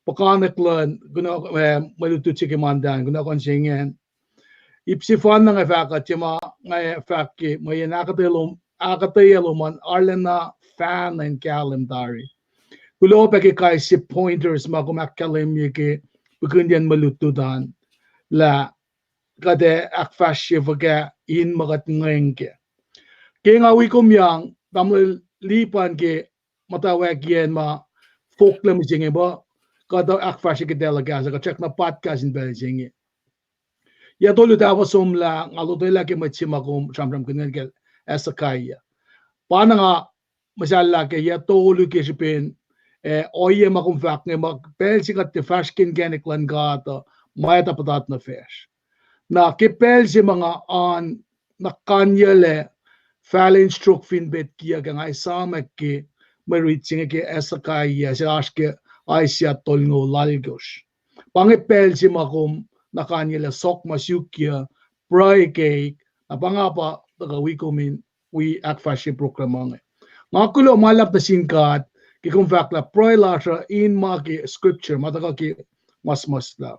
puhkantwen luhn, kuno, eh, mwe lutlut se ke Monday an, kunohkohn se ingacn. Ip sefanna nga fahk uh, tiac ma nga fahk ke mweyen ahkuhtweyac lom, ahkuhtweyac lom an arulacna fahna in kahlwem tari. Kuloh pac ke kais sie pointers ma kom ahkkahlwemye ke puhkuhnyacn mwe lutlut an, lah kuht ac ahkfahsrye fuhkah in ma kuht ngweng kac. Ke nga wi kom yang, tamuhlwel Lipan, ke muhtwacwacackiyacn ma fohlohklac mihsenge pa, kuht ahkfahsrye ke telecast, kuht srackna podcast in pacl se inge. Yac tolu tahfuh somlah nga lotwelah ke mwet se ma kom sramsramkihn ingacn ke Hezekiah. Pa na nga muhsahllah ke yac tolu ke srihpen, eh, ohiyac ma kom fahk inge ma pacl se kuht tiac fahsr ke inkacnek luhn God uh, ma etuh puhtat nuh facsr. Na ke pacl se ma nga an na kanyuclac fahl in stroke fin pet kiyuck ah, nga esamwack ke mwe riti se inge ke Hezekiah, se oasr ke Isaiah tolngoul alkosr. Pa inge pacl se ma kom na kanyuclac sok ma suk uh, pruhe keik, na pa nga pa tuhkuh wi kom in wi ahkfahsrye program inge. Nga kuloh ma luhlahp nuh sin God ke kom fahk lah pruhe lasr uh in ma ke scripture, ma tuhkuh ke masmuhslah.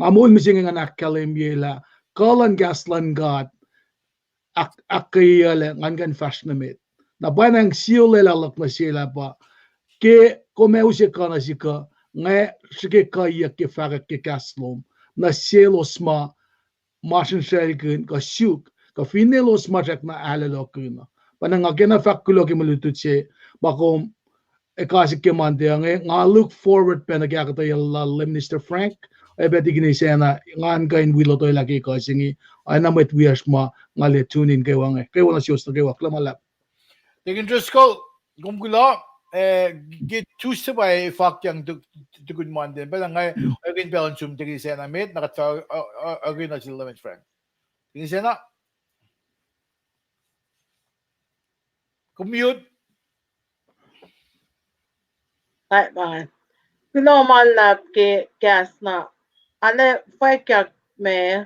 Nga moul mihsenge ngan ahkkahlwemye lah kuh luhn kahs luhn God ahk-, ahkkweyeyuclac ngan kuh in fahsr nuh met. Na pwacnwacng sie olwelah luhk nuh sel ah pa, ke kom ac use kuh nuh sihk uh, nga srihke kuhiyuck ke fahkwack ke kahs lom nuh selos ma masrinsraclkihn kuh suk, kuh finne elos ma srackna ahllohkihn uh. Pa na nga kena fahk kuloh ke mwe lutlut se ma kom ekasik ke Monday inge, nga look forward pac nuh ke ahkuhtweyac lal Minister Frank, ac pac Deacon Sena, ngan kuh in wi lotwelah ke ekuh se inge, oacna mwet wiyacsr ma nga liye tune in kwewa inge, kwewa nuh suwos nuh kwewa, kuloh ma luhlahp. Deacon Driscoll, kom kuloh, eh, ke Tuesday pa fakyang tu-, tukun Monday, pa na nga, ekihn pacl in sum Deacon Sena met, na kuht fah, uh, uh, ekihn nuh sel Leman Frank. Deacon Sena? Kom mute. Kuloh ma luhlahp ke kahs na. Arlac fwackyuck me.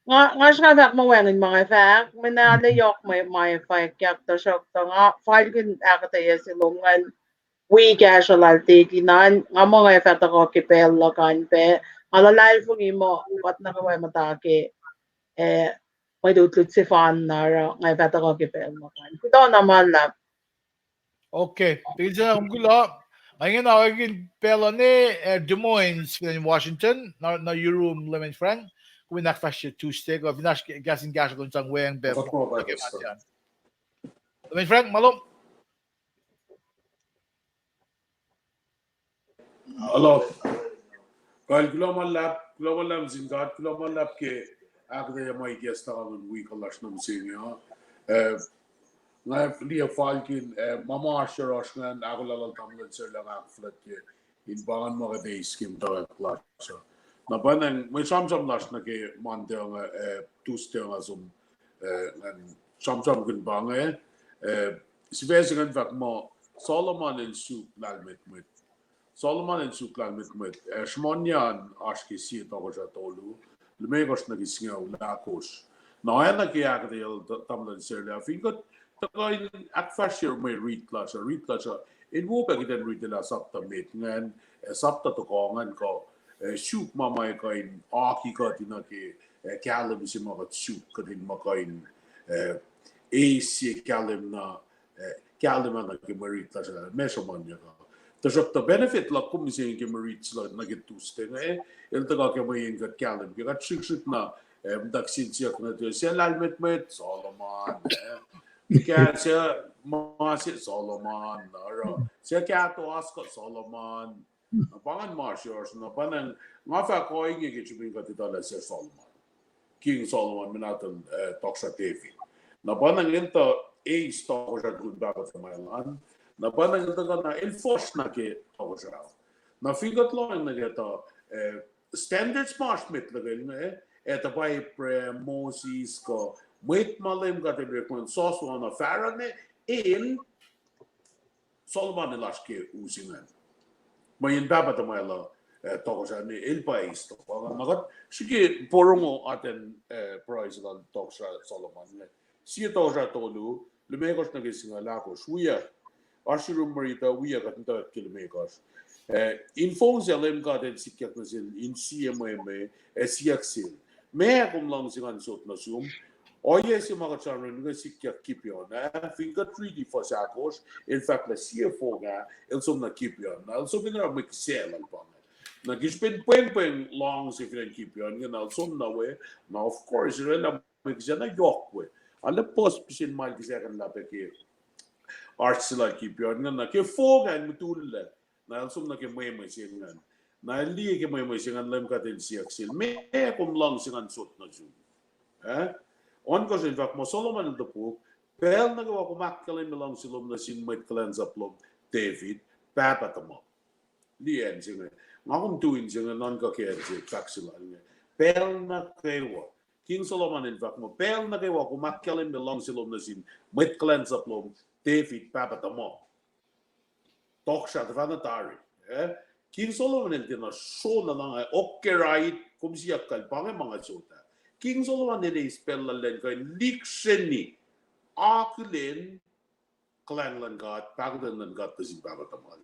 Nga, nga srihke fahk muh wacngihn ma nga fahk, mweyen arlac yohk mwe, ma fwackyuck, tuhsruhktuh nga falkihn ahkuhtweyac se lom ingacn wi kahsruh lal Deacon an, nga muh nga fah tuhkuh ke pacl luhk an pac. Nga luhlahlfongi muh kuht nuh kwewa muhta ke, eh, mwe lutlut sefanna oruh nga fah tuhkuh ke pacl luhk an. Kuloh na ma luhlahp. Okay, Deacon Sena, kom kuloh. Nga ingena ekihn pacl uh ne, eh, Des Moines, fin acn Washington, na, na yurum Leman Frank, kom in ahkfahsrye Tuesday, kuh fin oasr ke-, kahs in kahsruh kuh in sang weacng pac. Leman Frank, ma lom. Hello. Kal kuloh ma luhlahp, kuloh ma luhlahp sin God, kuloh ma luhlahp ke ahkuhtweyac ma ikacsta kalun wi kuh lasr nuh mihsenge uh. Eh, nga liye falkihn, eh, ma ma oasr yohrohsr ingacn, ahkolah lal tamuhlwel Serle nga ahkfuhlwactye in pa ingacn ma kuht eis ke muhtwacwacack lasr uh. Na pwacnwacng mwe sramsram lasr nuh ke Monday inge, eh, Tuesday inge som, eh, ngan sramsramkihn pa inge, eh, sifac se ingacn fahk muh Solomon el suk lahlmwetmwet. Solomon el suk lahlmwetmwet. Eh, sruhmuhnyuck an oasr ke sie tohkohsrah tolu, limekohsr nuh ke singucul ahkosr. Na oacna ke ahkuhtweyac lal tamuhlwel Serle, fin kuht tuhkuh in ahkfahsrye mwe rit lasr uh, rit lasr uh, in wo pac kuht in ritilah sapta met ingacn, eh, sapta tohkoh ingacn kuh, eh, suk ma ma kuh in oaki kuht in nuh ke eh, kahlwem se ma kuht suk kuht in ma kuh in, eh, eis sie kahlwem na, eh, kahlwem na ke mwe rit lasr uh, ma sruhmuhnyuck uh. Tuhsruhktuh benefit luhk kom mihsenge ke mwe rit se luhk nuh ke Tuesday inge, el tuhkuh ke mweyen kuht kahlwem ke kuht srihksrihk na, eh, muhta kihsen siyuck nuh ke se lahlmwetmwet Solomon, eh, ke se ma se Solomon, oruh se kahto oasr kuh Solomon. Na pa ingacn ma yohrohsr, na pa ingacn, nga fahk ohinge ke srihpen kuht etuh lah se Solomon. King Solomon, mena tuh, eh, tohkohsrah David. Na pa ingacn el tuh eis tohkohsrah tukun pahpah tuhmwacl an. Na pa ingacn el tuh kuh na el fuhsr na ke tohkohsrah. Na fin kuht lohacng nuh ke tuh, eh, standards ma oasr met luhkel inge, eh, tuh pa Abraham, Moses, kuh mwet ma Leum God el orekma in sohslah na fahsruh inge, el Solomon el oasr ke u se ingacn. Mweyen pahpah tuhmwacl uh, eh, tohkohsrah inge, el pa eis tohkohsrah. Na kuht srihke porongo atacn, eh, pruhe se lal tohkohsrah Solomon inge. Sie Tohkohsrah tolu, limekohsr nuh ke singucul ahkosr, wia. Oasr yurum mwe rit uh, wia kuht muhtwacwacack ke limekohsr. Eh, in fong se Leum God el sikyak nuh sel in sie mweme, ac siyuck sel, Meac kom luhngse ngan sot nuh sum? Ohiyac se ma kuht sramsram nuh ke sikyak Gibeon, eh, fin kuht riti fuhs ahkosr, el fahk lah sie fong ah el som nuh Gibeon, na el som in oruh mwe kihsac lal pa inge. Na ke srihpen pwengpweng luhngse fin acn Gibeon inge, na el som nuh we, na of course el oraclah mwe kihsac na yohk we. Arlac puhs pihsen ma el kihsackuhnlah pac ke oasr se lal Gibeon inge, na ke fong ah el mutullac, na el som nuh ke mweme se ingacn. Na el liye ke mweme se ingacn Leum God el siyuck sel, Meac kom luhngse ngan sot nuh sum? Eh? Ohnkohsr el fahk muh Solomon el topuk, Pacl nuh kwewa kom ahkkahlwemye luhngse lom nuh sin mwet kuhlwacnsap lom David, pahpah tuhma. Liye acn se inge. Nga kom tui se inge, nuhnkuh ke acn se fahk se lal inge. Pacl nuh kwewa. King Solomon el fahk muh, Pacl nuh kwewa kom ahkkahlwemye luhngse lom nuh sin mwet kuhlwacnsap lom David, pahpah tuhma. Tohkohsrah tuhfahna tari, eh? King Solomon el tiacna sro na nga okkeraid, kom siyuck kal pa inge ma nga sot ah. King Solomon el eis pacl lal in kuh in lihksreni akihlen kuhlwacng luhn God, pahkotwen luhn God nuh sin pahpah tuhmal.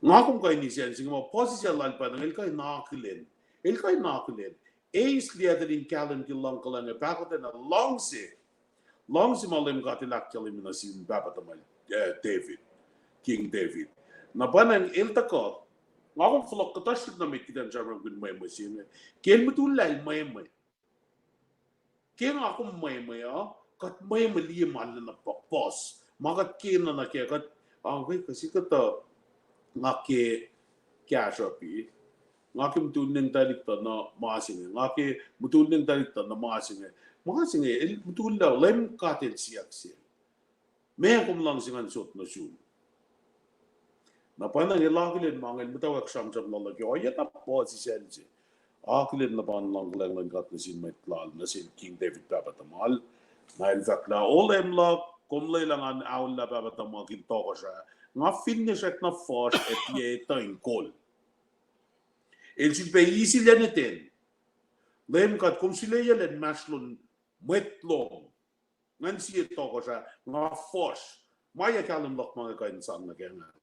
Nga kom kuh in eis acn se inge ma puhsisacl lal pa inge el kuh in akihlen. El kuh in akihlen. Eis liyatel in kahlwem ke luhngkuhlwacng ac pahkotwen ac luhngse. Luhngse ma Leum God el ahkkahlwemye nuh sin pahpah tuhmal, eh, David. King David. Na pa inge el tuhkuh. Nga kom fohlohk kuhtuh srihk nuh met kihtin sramsramkihn mweme se inge. Ke el mutullac el mweme. Ke nga kom mweme uh, kuht mweme liye ma lacna puhs. Ma kuht kena nuh kac, kuht, ah, we, kuh se kuhtuh, nga ke kahsruhpi. Nga ke mutullacng tari tuh na ma se inge. Nga ke mutullacng tari tuh na ma se inge. Ma se inge, el mutullac, Leum God el siyuck sel, Meac kom luhngse ngan sot nuh sum? Na pa inge el akihlen ma inge el muhtwacwacack sramsram lal uh ke ohiyac na puhsisacl se. Akihlen luhpan luhngkuhlwacng luhn God nuh sin mwet lal, nuh sin King David pahpah tuhmal. Na el fahk lah, O Leum luhk, kom lwelah ngan aullah pahpah tuhmuhk in tohkohsrah. Nga finne srackna fuhsr ac tiac etuh in kol. El sifilpac eis lwen ten. Leum God, kom suleyuclac inmahsrlon mwet lom. Ngan sie tohkohsrah, nga fuhsr. Ma yac kahlwem luhk ma inge kuh in sang nuh kac ingacn?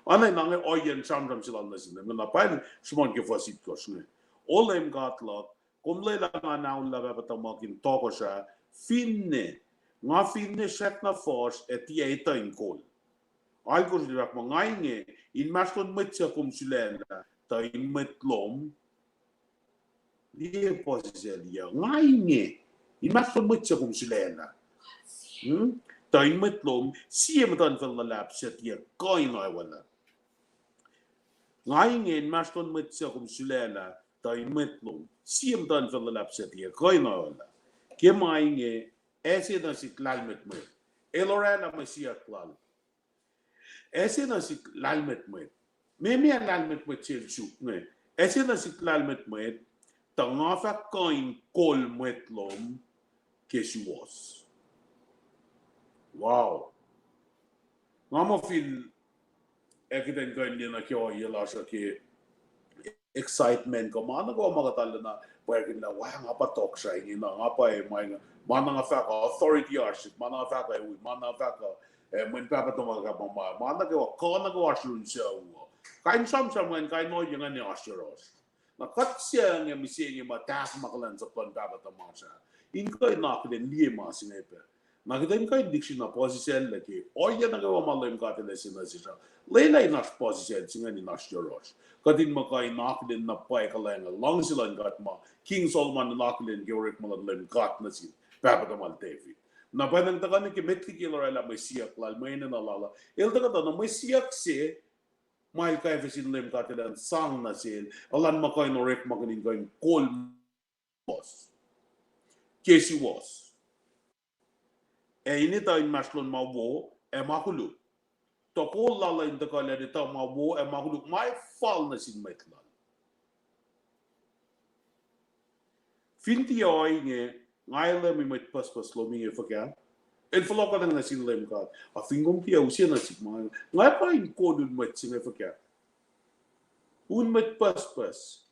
Oacna na inge ohiyacn sramsram se lal nuh sin Leum, na pa el sruhmuhn ke fuhs itkohsr inge. O Leum God luhk, kom lwelah ngan aullah pahpah tuhmuhk in tohkohsrah, finne nga finne srackna fuhsr ac tiac etuh in kol. Alkosr el fahk muh, Nga inge, inmahsrlon mwet suc kom sulaclah, tuh in mwet lom. Liye puhsisacl uh. Nga inge, inmahsrlon mwet suc kom sulaclah, tuh in mwet lom, sie muhtuhnfacl luhlahp suc tiac kuh in oacwalah. Nga inge, inmahsrlon mwet suc kom sulaclah, tuh in mwet lom, sie muhtuhnfacl luhlahp suc tiac kuh in oacwalah. Ke ma inge, ase nuh sihk lahlmwetmwet. El oraclah mwe siyuck lal. Ase nuh sihk lahlmwetmwet. Meac, meac lahlmwetmwet se el suk inge? Ase nuh sihk lahlmwetmwet, tuh nga fah kuh in kol mwet lom ke suwohs. Wow. Nga muh fin ac kuht in kuh in liye nuh ke ohiyac lasr uh ke excitement kuh ma nuh kwewa ma kuht arulacna pwacrkihn lah, Wa, nga pa tohkohsrah inge na, nga pa ma inge, ma na nga fahk uh, authority oasr sihk, ma na nga fahk uh, wi, ma na nga fahk uh, eh, mweyen pahpah tuhmuhk uh, ma, ma, ma nuh kwewa, kuh nuh kwewa oasr yurin sucu uh. Kain sramsram ingacn, kain ohiyac ingacn oasr yohrohsr. Na kuht se inge, mihsenge ma tahfuh ma kuhlwacnsap luhn Pahpah tuhmasr ah, in kuh in akihlen liye ma se inge pac. Na kuht in kuh in lihksreni puhsisacl ke ohiyac nuh kwewa ma Leum God El ase nuh sesr uh. Lwelah in oasr puhsisacl se ingacn in oasr yohrohsr. Kuht in muh kuh in akihlen na pwacye kuhlwacng luhngse luhn God ma King Solomon el akihlen ke orekma luhn Leum God nuh sin pahpah tuhmal David. Na pwacnwacng tuhkuh nuh ke met liki el oraclah mwe siyuck lal, mwe enenuh lal uh, el tuhkuh tuh na mwe siyuck se ma el kwacfe sin Leum God elan sang nuh sel, elan muh kuh in orekmakihn in kuh in kol suwohs. Ke suwohs. Ac in etuh inmahsrlon ma wo ac ma koluk. Tohkohl lal uh in tuhkuh elan etuh ma wo ac ma koluk ma ac fal nuh sin mwet lal. Fin tiac ohinge, nga ac lemi mwet pucspucs lom inge fuhkah? El fohlohkohnacng nuh sin Leum God. A fin kom tiac use nuh sihk ma, nga ac kuh in kolun mwet se inge fuhkah? Un mwet pucspucs.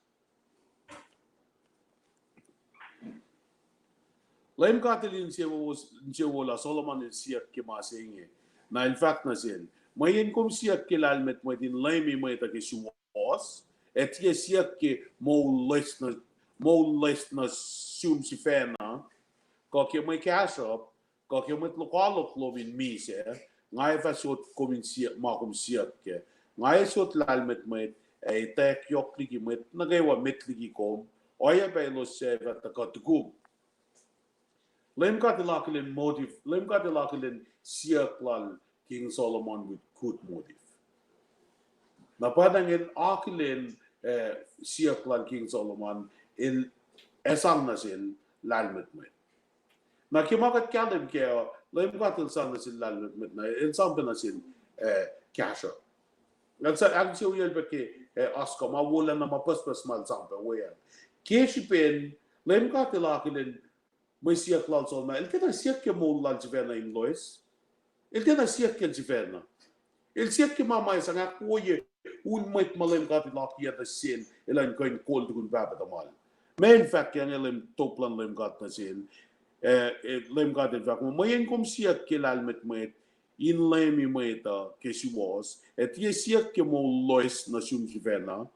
Leum God El insewowo, insewowo lah Solomon el siyuck ke ma se inge. Na el fahk nuh sel, mweyen kom siyuck ke lahlmwetmwet in lemi mwet uh ke suwohs, ac tiac siyuck ke moul loes nuh, moul loes nuh sum sifacna, kuh ke mwe kahsruhp, kuh ke mwet lokoalok lom in misac, nga ac fah sot kom in siyuck, ma kom siyuck kac. Nga ac sot lahlmwetmwet, ac etwacack yohk liki mwet nuh kwewa met liki kom, ohiyac pac elos suc ac fah tuhkuh tukum. Leum God El akihlen motive, Leum God El akihlen siyuck lal King Solomon with good motive. Na pwacnwacng el akihlen, eh, siyuck lal King Solomon, el ac sang nuh sel lahlmwetmwet. Na ke ma kuht kahlwem kac uh, Leum God El sang nuh sel lahlmwetmwet, na el sang pac nuh sel, eh, kahsruhp. Ac sa, ahkinsewowoyacl pac ke, eh, oasr kuh ma wolacna ma pucspucs ma el sang pac weacng. Ke srihpen, Leum God El akihlen mwe siyuck lal Solomon, el tiacna siyuck ke moul lal sifacna in loes. El tiacna siyuck kacl sifacna. El siyuck ke ma ma sang ahkwoye un mwet ma Leum God El akiyac nuh sel, elan kuh in kol tukun pahpah tuhmal. Ma el fahk ke inge Leum, top luhn Leum God nuh sel. Eh, eh, Leum God El fahk muh, mweyen kom siyuck ke lahlmwetmwet in lemi mwet uh ke suwohs, ac tiac siyuck ke moul loes nuh sum sifacna,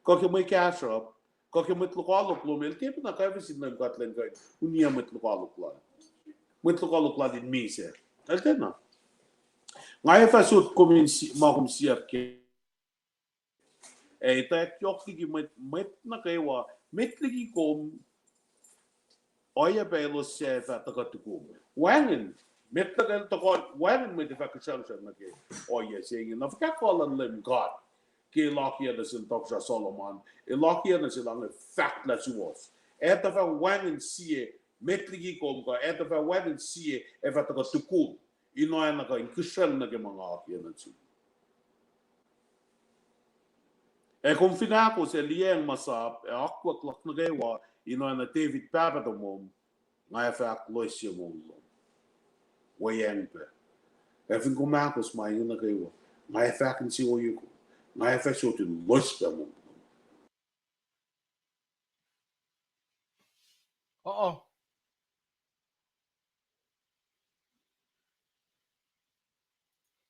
kuh ke mwe kahsruhp, kuh ke mwet lokoalok lom, el tiac pacna kwacfe sin Leum God elan kuh in uniyac mwet lokoalok lal. Mwet lokoalok lal in misac. El tiacna. Nga ac fah sot kom in si-, ma kom siyuck kac. Ac etwacack yohk liki mwet, mwet nuh kwewa, met liki kom, ohiyac pac elos suc ac fah tuhkuh tukum. Wacngihn, met nuh kwewa tuhkuh, wacngihn mwet ac fah kihsrangsrang nuh ke ohiyac se inge. Na fuhkah kuh luhn Leum God ke el akiyac nuh sel Tohkohsrah Solomon, el akiyac nuh sel ange fahk lah suwohs, ac tuh fah wacngihn sie met liki kom kuh, ac tuh fah wacngihn sie ac fah tuhkuh tukum in oacna kuh in kihsrang nuh ke ma nga akiyac nuh sum. Ac kom fin ahkos ac liyacacng masap ac akwuck luhk nuh kwewa in oacna David pahpah tomom, nga ac fah ahkloesye moul lom. Weacng pac. Ac fin kom ahkos ma inge nuh kwewa, nga ac fah ahkinsewowoye kom. Nga ac fah sot in loes pac moul lom. Uh-oh.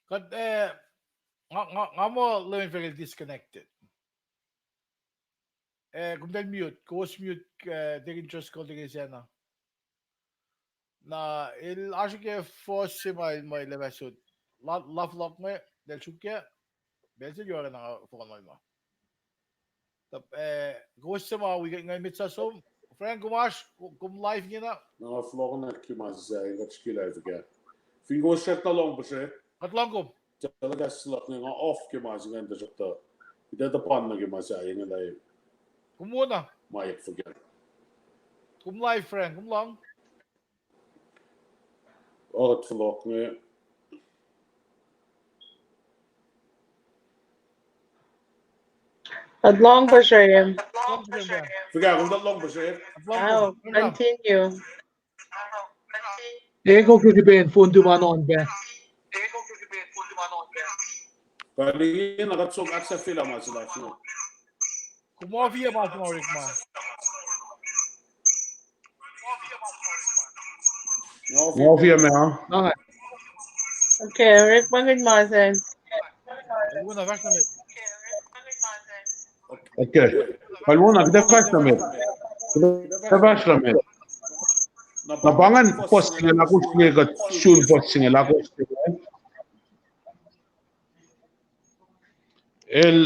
Kuht, eh, nga, nga, nga muh Leum fahk el disconnected. Eh, kom tiac mute, kowos mute, eh, Deacon Driscoll, Deacon Sena. Na el oasr ke force se ma el, ma el ac fah sot. La, la fohlohk inge, el suk kac, pacl se yohk na fohlohk ma. Tuh, eh, kowos suc ma wi kuht inge met sa som. Frank, kom oasr, kom live ingena. Na fohlohk na ke ma se sa, kuht srihke live kac. Fin kowos srack na lohng puhsrek. Kuht lohng kom. Telecast luhk inge nga off ke ma se ingacn tuhsruhktuh ita tuh pan nuh ke ma se inge live. Kom wona. Ma yak fuhkah. Kom live, Frank, kom lohng. Oasr fohlohk inge. Kuht lohng puhsrek. Fuhkah, kom kuh lohng puhsrek. Kuht lohng kom. Oh, continue. Eko ke kipen phone tu ma non pac. Kalina kuht som ahksahfyelah ma se lasr inge. Kom oafiyac ma se ma Rick ma. Oafiyac ma. Okay, Rick ma ngihn ma se. Wona fahsr na met. Okay. Kalmona, kuht ac fahsr nuh met. Kuht ac fahsr nuh met. Na pa ingacn fuhs singucul ahkosr inge, kuht sun fuhs singucul ahkosr inge. El,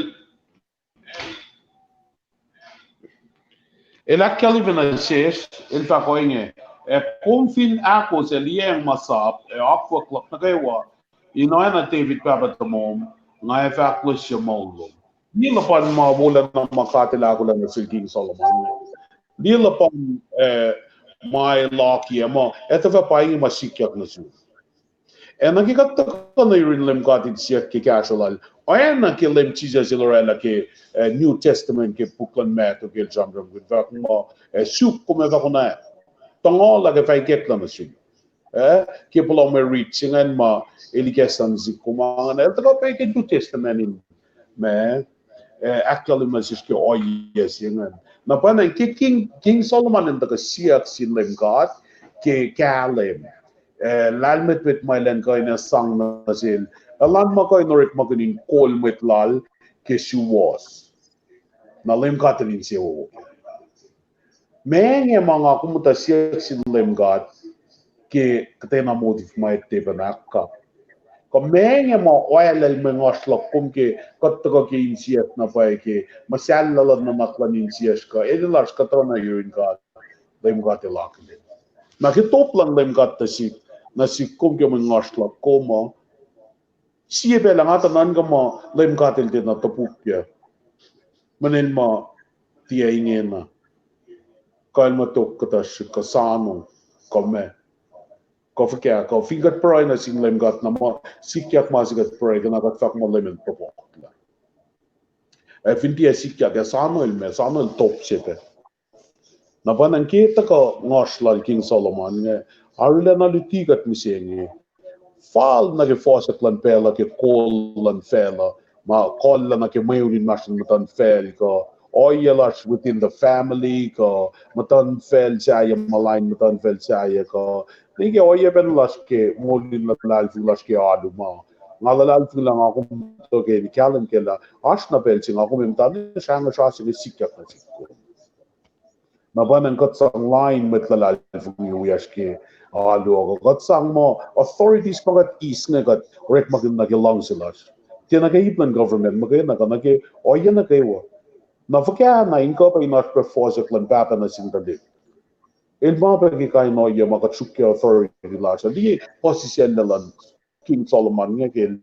el ahkkahlwemye nuh sesr, el fahk ohinge, ac kom fin ahkos ac liyacacng masap ac akwuck luhk nuh kwewa, in oacna David pahpah tomom, nga ac fahk loes ye moul lom. Liye luhpan ma wolacna ma God el ahkolah nuh sel King Solomon. Liye luhpan, eh, ma el oakiyac muh, ac tuhfah pa inge ma sikyak nuh sum. Ac nuh ke kuht tuhkuh nuh yurin Leum God in siyuck ke kahsruh lal, oacna ke Leum Jisus el oraclah ke, eh, New Testament ke puk luhn Matthew ke el sramsramkihn, fahk muh, ac suk kom ac fah konwacack. Tuhngohlah ke fah ikacklah nuh sum. Eh, ke puhla mwe rit se ingacn ma el ikacslah nuh sihk kom, ingacn el tuhkuh pac ke New Testament in ma, eh, ahkkahlwemye nuh sesr ke ohiyac se ingacn. Na pwacnwacng ke King, King Solomon el tuhkuh siyuck sin Leum God ke kahlwem, eh, lahlmwetmwet ma elan kuh in sang nuh sel. Elan muh kuh in orekmakihn in kol mwet lal ke suwohs. Na Leum God el insewowo. Ma inge ma nga kom muhta siyuck sin Leum God ke kuhtwena motive ma etepan ahkkap. Kuh ma inge ma oalel mwe ngoasr luhk kom ke kuht tuhkuh ke insiyuck na pwacye ke muhsahllah luhn nuhnak luhn insiyacsr kuh enenuh lasr kuht oruh na yurin God, Leum God el akihlen. Na ke top luhn Leum God nuh sihk, nuh sihk kom ke mwe ngoasr luhk kom uh, sie pacl ah nga tuh nuhnkuh muh Leum God el tiacna topukyac. Mweyen ma tiac ingena. Kuh el muh tok kuhtuh srihk kuh soano, kuh ma, kuh fuhkah, kuh fin kuht pruhe nuh sin Leum God na ma sikyak ma se kuht pruhe kuh na kuht fahk muh Leum el topuklah. Ac fin tiac sikyak ac soano el ma, soano el top se pac. Na pwacnwacng ke tuhkuh ngoasr lal King Solomon inge, arulacna luti kuht mihsenge. Fal nuh ke fohsack luhn pacl uh ke kol luhn facluh, ma kollah nuh ke mweun inmahsrlon muhtuhnfacl kuh ohiyac lasr within the family kuh muhtuhnfacl sahyac ma lain muhtuhnfacl sahyac kuh, ne ke ohiyac pacna lasr ke moul in luhlahlfongi lasr ke alu ma. Nga luhlahlfongi lah nga kom tuh ke kahlwem kac lah oasr na pacl se nga kom muhta ne srahngwesr se inge sikyak nuh sihk kom. Na pwacnwacng kuht sang lain mwet luhlahlfongi wiyacsr ke alu uh, kuht sang muh authorities ma kuht eis inge kuht orekmakihn nuh ke luhngse lasr. Tiacna ke ip luhn government muhkwena kuh nuh ke ohiyac nuh kwewa. Na fuhkah na in kuh pac in oasr pac fohsack luhn Pahpah nuh sin tuhlihk. El ma pac ke kain ohiyac ma kuht suk ke authority lasr uh. Liye puhsisacl luhn King Solomon inge ke el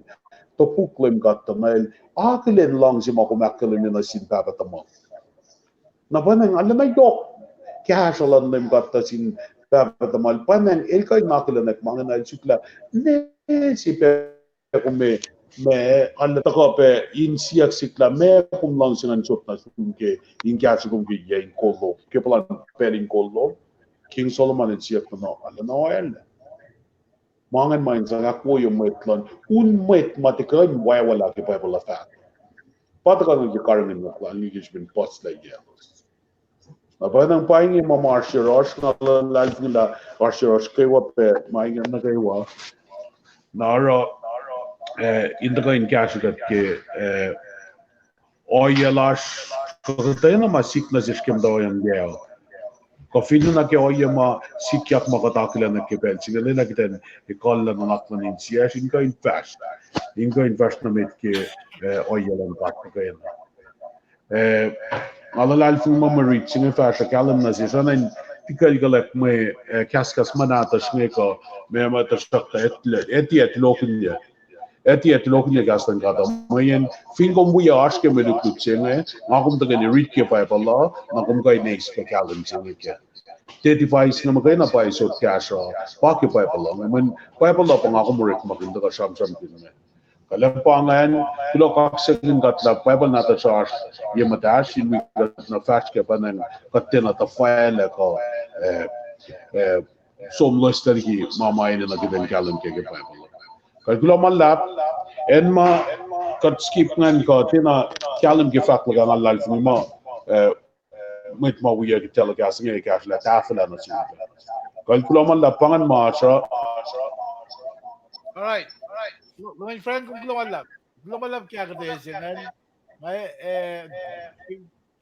topuk Leum God tuh na el akihlen luhngse ma kom ahkkahlwemye nuh sin pahpah tuhmwacl. Na pwacnwacng arulacna yohk kahsruh luhn Leum God tuh sin pahpah tuhmwacl. Pwacnwacng el kuh in akihlenak ma ingena, el suk lah ne se pac kom, ma arulacna tuhkuh pac in siyuck sihk lah meac kom luhngse ngan sot nuh sum ke in kahsruh kom ke yac in kol lom, ke puhlan pacl in kol lom. King Solomon el siyuck muh arulacna oaclac. Ma ingacn ma in sang ahkwoye mwet luhn un mwet ma tiac kuh in wacwacack ke Bible uh fahk. Pa tuhkuh nuh ke karihngihnyuck lal inge ke srihpen puhslac yac. Na pwacnwacng pa inge ma ma oasr yohrohsr, nga luhlahlfongi lah oasr yohrohsr kwewa pac ma inge nuh kwewa. Na oruh, eh, in tuhkuh in kahsrwe kuht ke, eh, ohiyac lasr, kuhtwena ma sik nuh sesr ke muhtwacwacack uh. Kuh finne na ke ohiyac ma sikyak ma kuht akihlen ke pacl se inge, lwelah kuht in ekuhllah nuhnak luhn insiyacsr in kuh in fahsr, in kuh in fahsr nuh met ke, eh, ohiyac luhn God muhkwena. Eh, nga luhlahlfongi muh mwe rit se inge fahsruh kahlwem nuh sesr, oacna in tikuclkuclwack mwe, eh, kahskahs ma nahtuhsr inge kuh meac ma tuhsruhktuh ac tiac tulokihnyac. Ac tiac tulokihnyac kahs luhn God uh. Mweyen fin kom wi oasr ke mwe lutlut se inge, nga kom tuhkweni rit ke Bible uh, na kom kuh in eis pac kahlwem se inge kac. Tiac device inge muhkwena pa sot kahsruh, pa ke Bible uh. Mweyen Bible uh pa nga kom orekmakihn tuhkuh sramsramkihn inge. Kuh lah pa ingacn, kuloh kaksakihn God lah Bible nahtuhsr oasr ye muhtahsr in wi kuht na fahsr kac, pwacnwacng kuht tiacna tuhfahlah kuh, eh, eh, som loes tuhlihk ma ma enenuh kuht in kahlwem kac ke Bible. Kuh kuloh ma luhlahp, acn ma kuht skip ingacn kuh tiacna kahlwem ke fahk luhk ah, nga luhlahlfongi muh, eh, mwet ma wiyuck ke telecast inge kahsruh lah tahfwelah nuh sum. Kuh kuloh ma luhlahp, pa ingacn ma oasr uh. All right. All right. Kuloh ma luhlahp. Kuloh ma luhlahp ke ahkuhtweyac se ingacn. Nga, eh,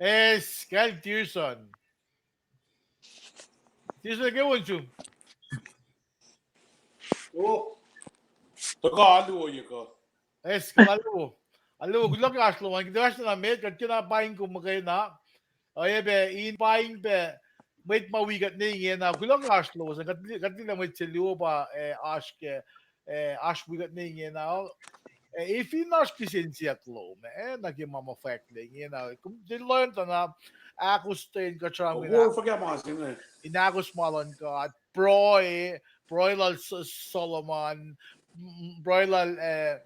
Eis, kacl Tirson. Tirson, ke on sum? Oh, tuhkuh alu ohiyac kuh? Eis, kuh alu. Alu, kuloh ke oasr lom an, kuht oasr na met, kuht kena paing kom muhkwena. Oacyacpac in paing pac mwet ma wi kuht ne ingena, kuloh ke oasr lowos an, kuht liye, kuht liye lah mwet se luo pa, eh, oasr ke, eh, oasr wi kuht ne ingena. Eh, efin oasr kihsen siyuck lom, eh, nuh ke ma ma fwacklac ingena. Kom tiac lohng tuh na ahkostwen kuht sramsram in ahkos ma luhn God, pruhe, pruhe lal S-, Solomon, m-, m-, pruhe lal, eh,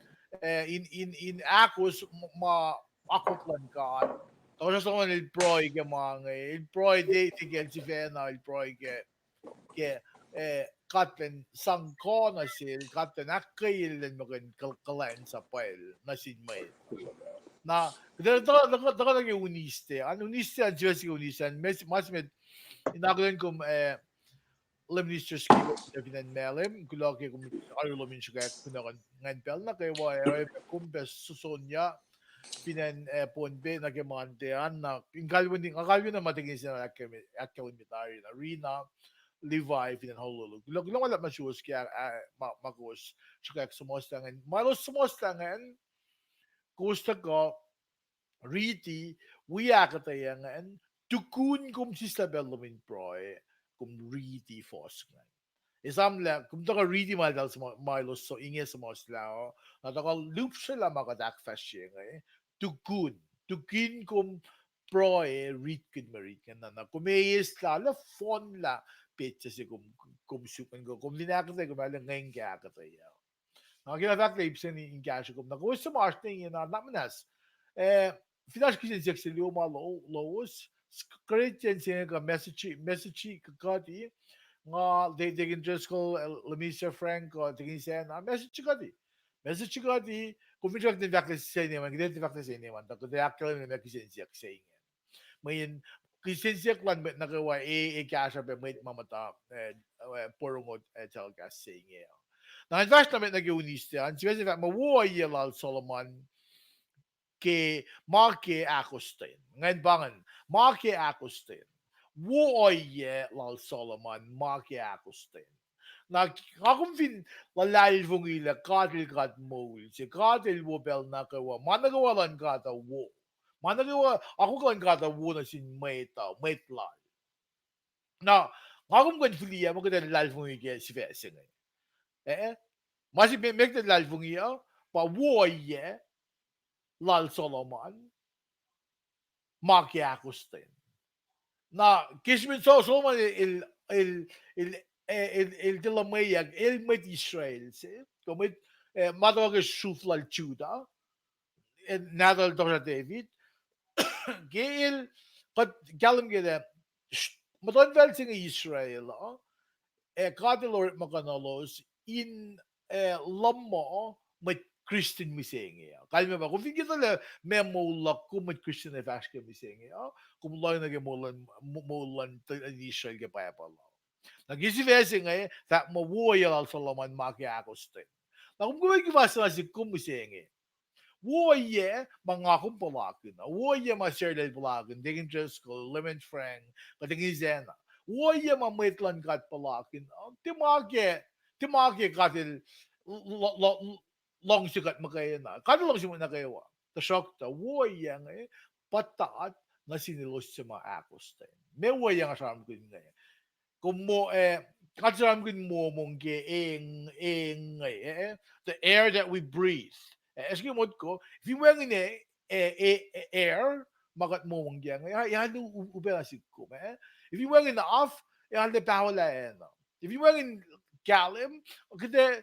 eh, in, in, in ahkos m-, ma akwuck luhn God. Tohkohsrah Solomon el pruhe ke ma inge, el pruhe te, te kacl sifacna, el pruhe ke, ke, eh, God El sang kuh nuh sel, God El ahkkweye el in muhkwena kuhl-, kuhlwacnsapuhl nuh sin mwet. Na, tuhkuh, tuhkuh, tuhkuh nuh ke Wednesday an, Wednesday an, sifacna ke Wednesday an, ma se met, in akihlen kom, eh, Lay Minister Skipper, fin acn Malem, kuloh ke kom oaru lom in sruhkwack kunohkohn ingacn pacl nuh kwewa, ac oacyacpac kom pac Sonya, fin acn, eh, Pohnpei nuh ke Monday an, na in kalweni, nga kalweni ma tekin se na ahkkahlwemye tari na, Rina, Levi, fin acn Honolulu. Kuloh, kuloh ma luhlahp nuh suwos ke, ah, ma, ma kowos sruhkwack suhmuhslah ingacn. Ma elos suhmuhslah ingacn, kowos tuhkuh riti, wi ahkuhtweyac ingacn, tukun kom sislah pacl lom in pruhe, kom riti fuhs ingacn. Esamlah, kom tuhkuh riti ma eltahl suhmuh-, ma elos so-, inge suhmuhslah uh, na tuhkuh lihpsrelah ma kuht ahkfahsrye inge, tukun, tukun kom pruhe, ritkihn mwe rit ingacn, na, na kom eislah lah fohnlah petsac se kom, kom suk ingacn, kom fin ahkuhtweyac, kom arlac ngweng ke ahkuhtweyac. Na ke na fahk lah ip se inge in kahsruh kom, na kowos suc ma oasr ne ingena, na muhnahs. Eh, fin oasr kihsen siyuck se luo ma lo-, lowos, Corinthians se inge kuh message, message kuh kuhti, nga, Deacon Driscoll, eh, Lamisa Frank, kuh Deacon Sena, message kuhti. Message kuhti, kom fin srackna fahk lah se inge an, kuht ac fahk lah se inge an, tuh kuht ac ahkkahlwemye kihsen siyuck se inge. Mweyen kihsen siyuck luhn mwet nuh kwewa e, e kahsruh pac mwet ma muhta, eh, eh, porongo, eh, telecast se inge. Na in fahsr nuh met nuh ke Wednesday an, sifacna fahk muh wo ohiyac lal Solomon ke ma ke ahkostwen. Ngan pa ingacn, ma ke ahkostwen. Wo ohiyac lal Solomon ma ke ahkostwen. Na nga kom fin luhlahlfongi lah God El God moul se, God El wo pacl nuh kwewa, ma nuh kwewa luhn God uh wo. Ma nuh kwewa, akwuck luhn God uh wo nuh sin mwet uh, mwet lal. Na nga kom kuh in fihliyac muh kuht ac luhlahlfongi ke sifac se inge. Eh, ma se me, me kuht ac luhlahlfongi uh, pa wo ohiyac lal Solomon ma ke ahkostwen. Na ke srihpen Sol-, Solomon el, el, el, el, el, el tiac luhmweyuck, el mwet Israel se, kuh mwet, eh, ma tuhkuh ke sruf lal Judah, eh, nahtuhl Tohkohsrah David, ke el, kuht kahlwem ke lah, muhtuhnfacl se inge Israel uh, ac God El orekmakihnuhlos in, eh, luhmngaul mwet Christian mihsenge uh. Kalmac pa, kom fin etuh lah meac moul luhk, kom mwet Christian ac fahsr ke mihsenge uh, kom lohng nuh ke moul luhn, mo-, moul luhn tuhlihk Israel ke Bible uh. Na ke sifac se inge, fahk muh wo ohiyac lal Solomon ma ke ahkostwen. Na kom kuh in kihfasna sik kom mihsenge. Wo ohiyac ma nga kom puhlakihn uh. Wo ohiyac ma Sarlel puhlakihn, Deacon Driscoll, Lemon Frank, kuh Deacon Zena. Wo ohiyac ma mwet luhn God puhlakihn uh. Tiac ma ke, tiac ma ke God El lo-, lo-, lo-, luhngse kuht muhkwena. God El luhngse mwet nuh kwewa. Tuhsruhktuh wo ohiyac inge puhtat nuh sin elos suc ma ahkostwen. Meac wo ohiyac nga sramsramkihn inge? Kom mo-, eh, kuht sramsramkihn momong ke eng, eng, eh, eh, the air that we breathe. Eh, srihke motko, fin wacngihn, eh, eh, eh, air ma kuht momong ke inge, ah, ah, u-, upacna sik kom, eh. Fin wacngihn af, ah, arlac paholah acn uh. Fin wacngihn kahlwem, kuht ac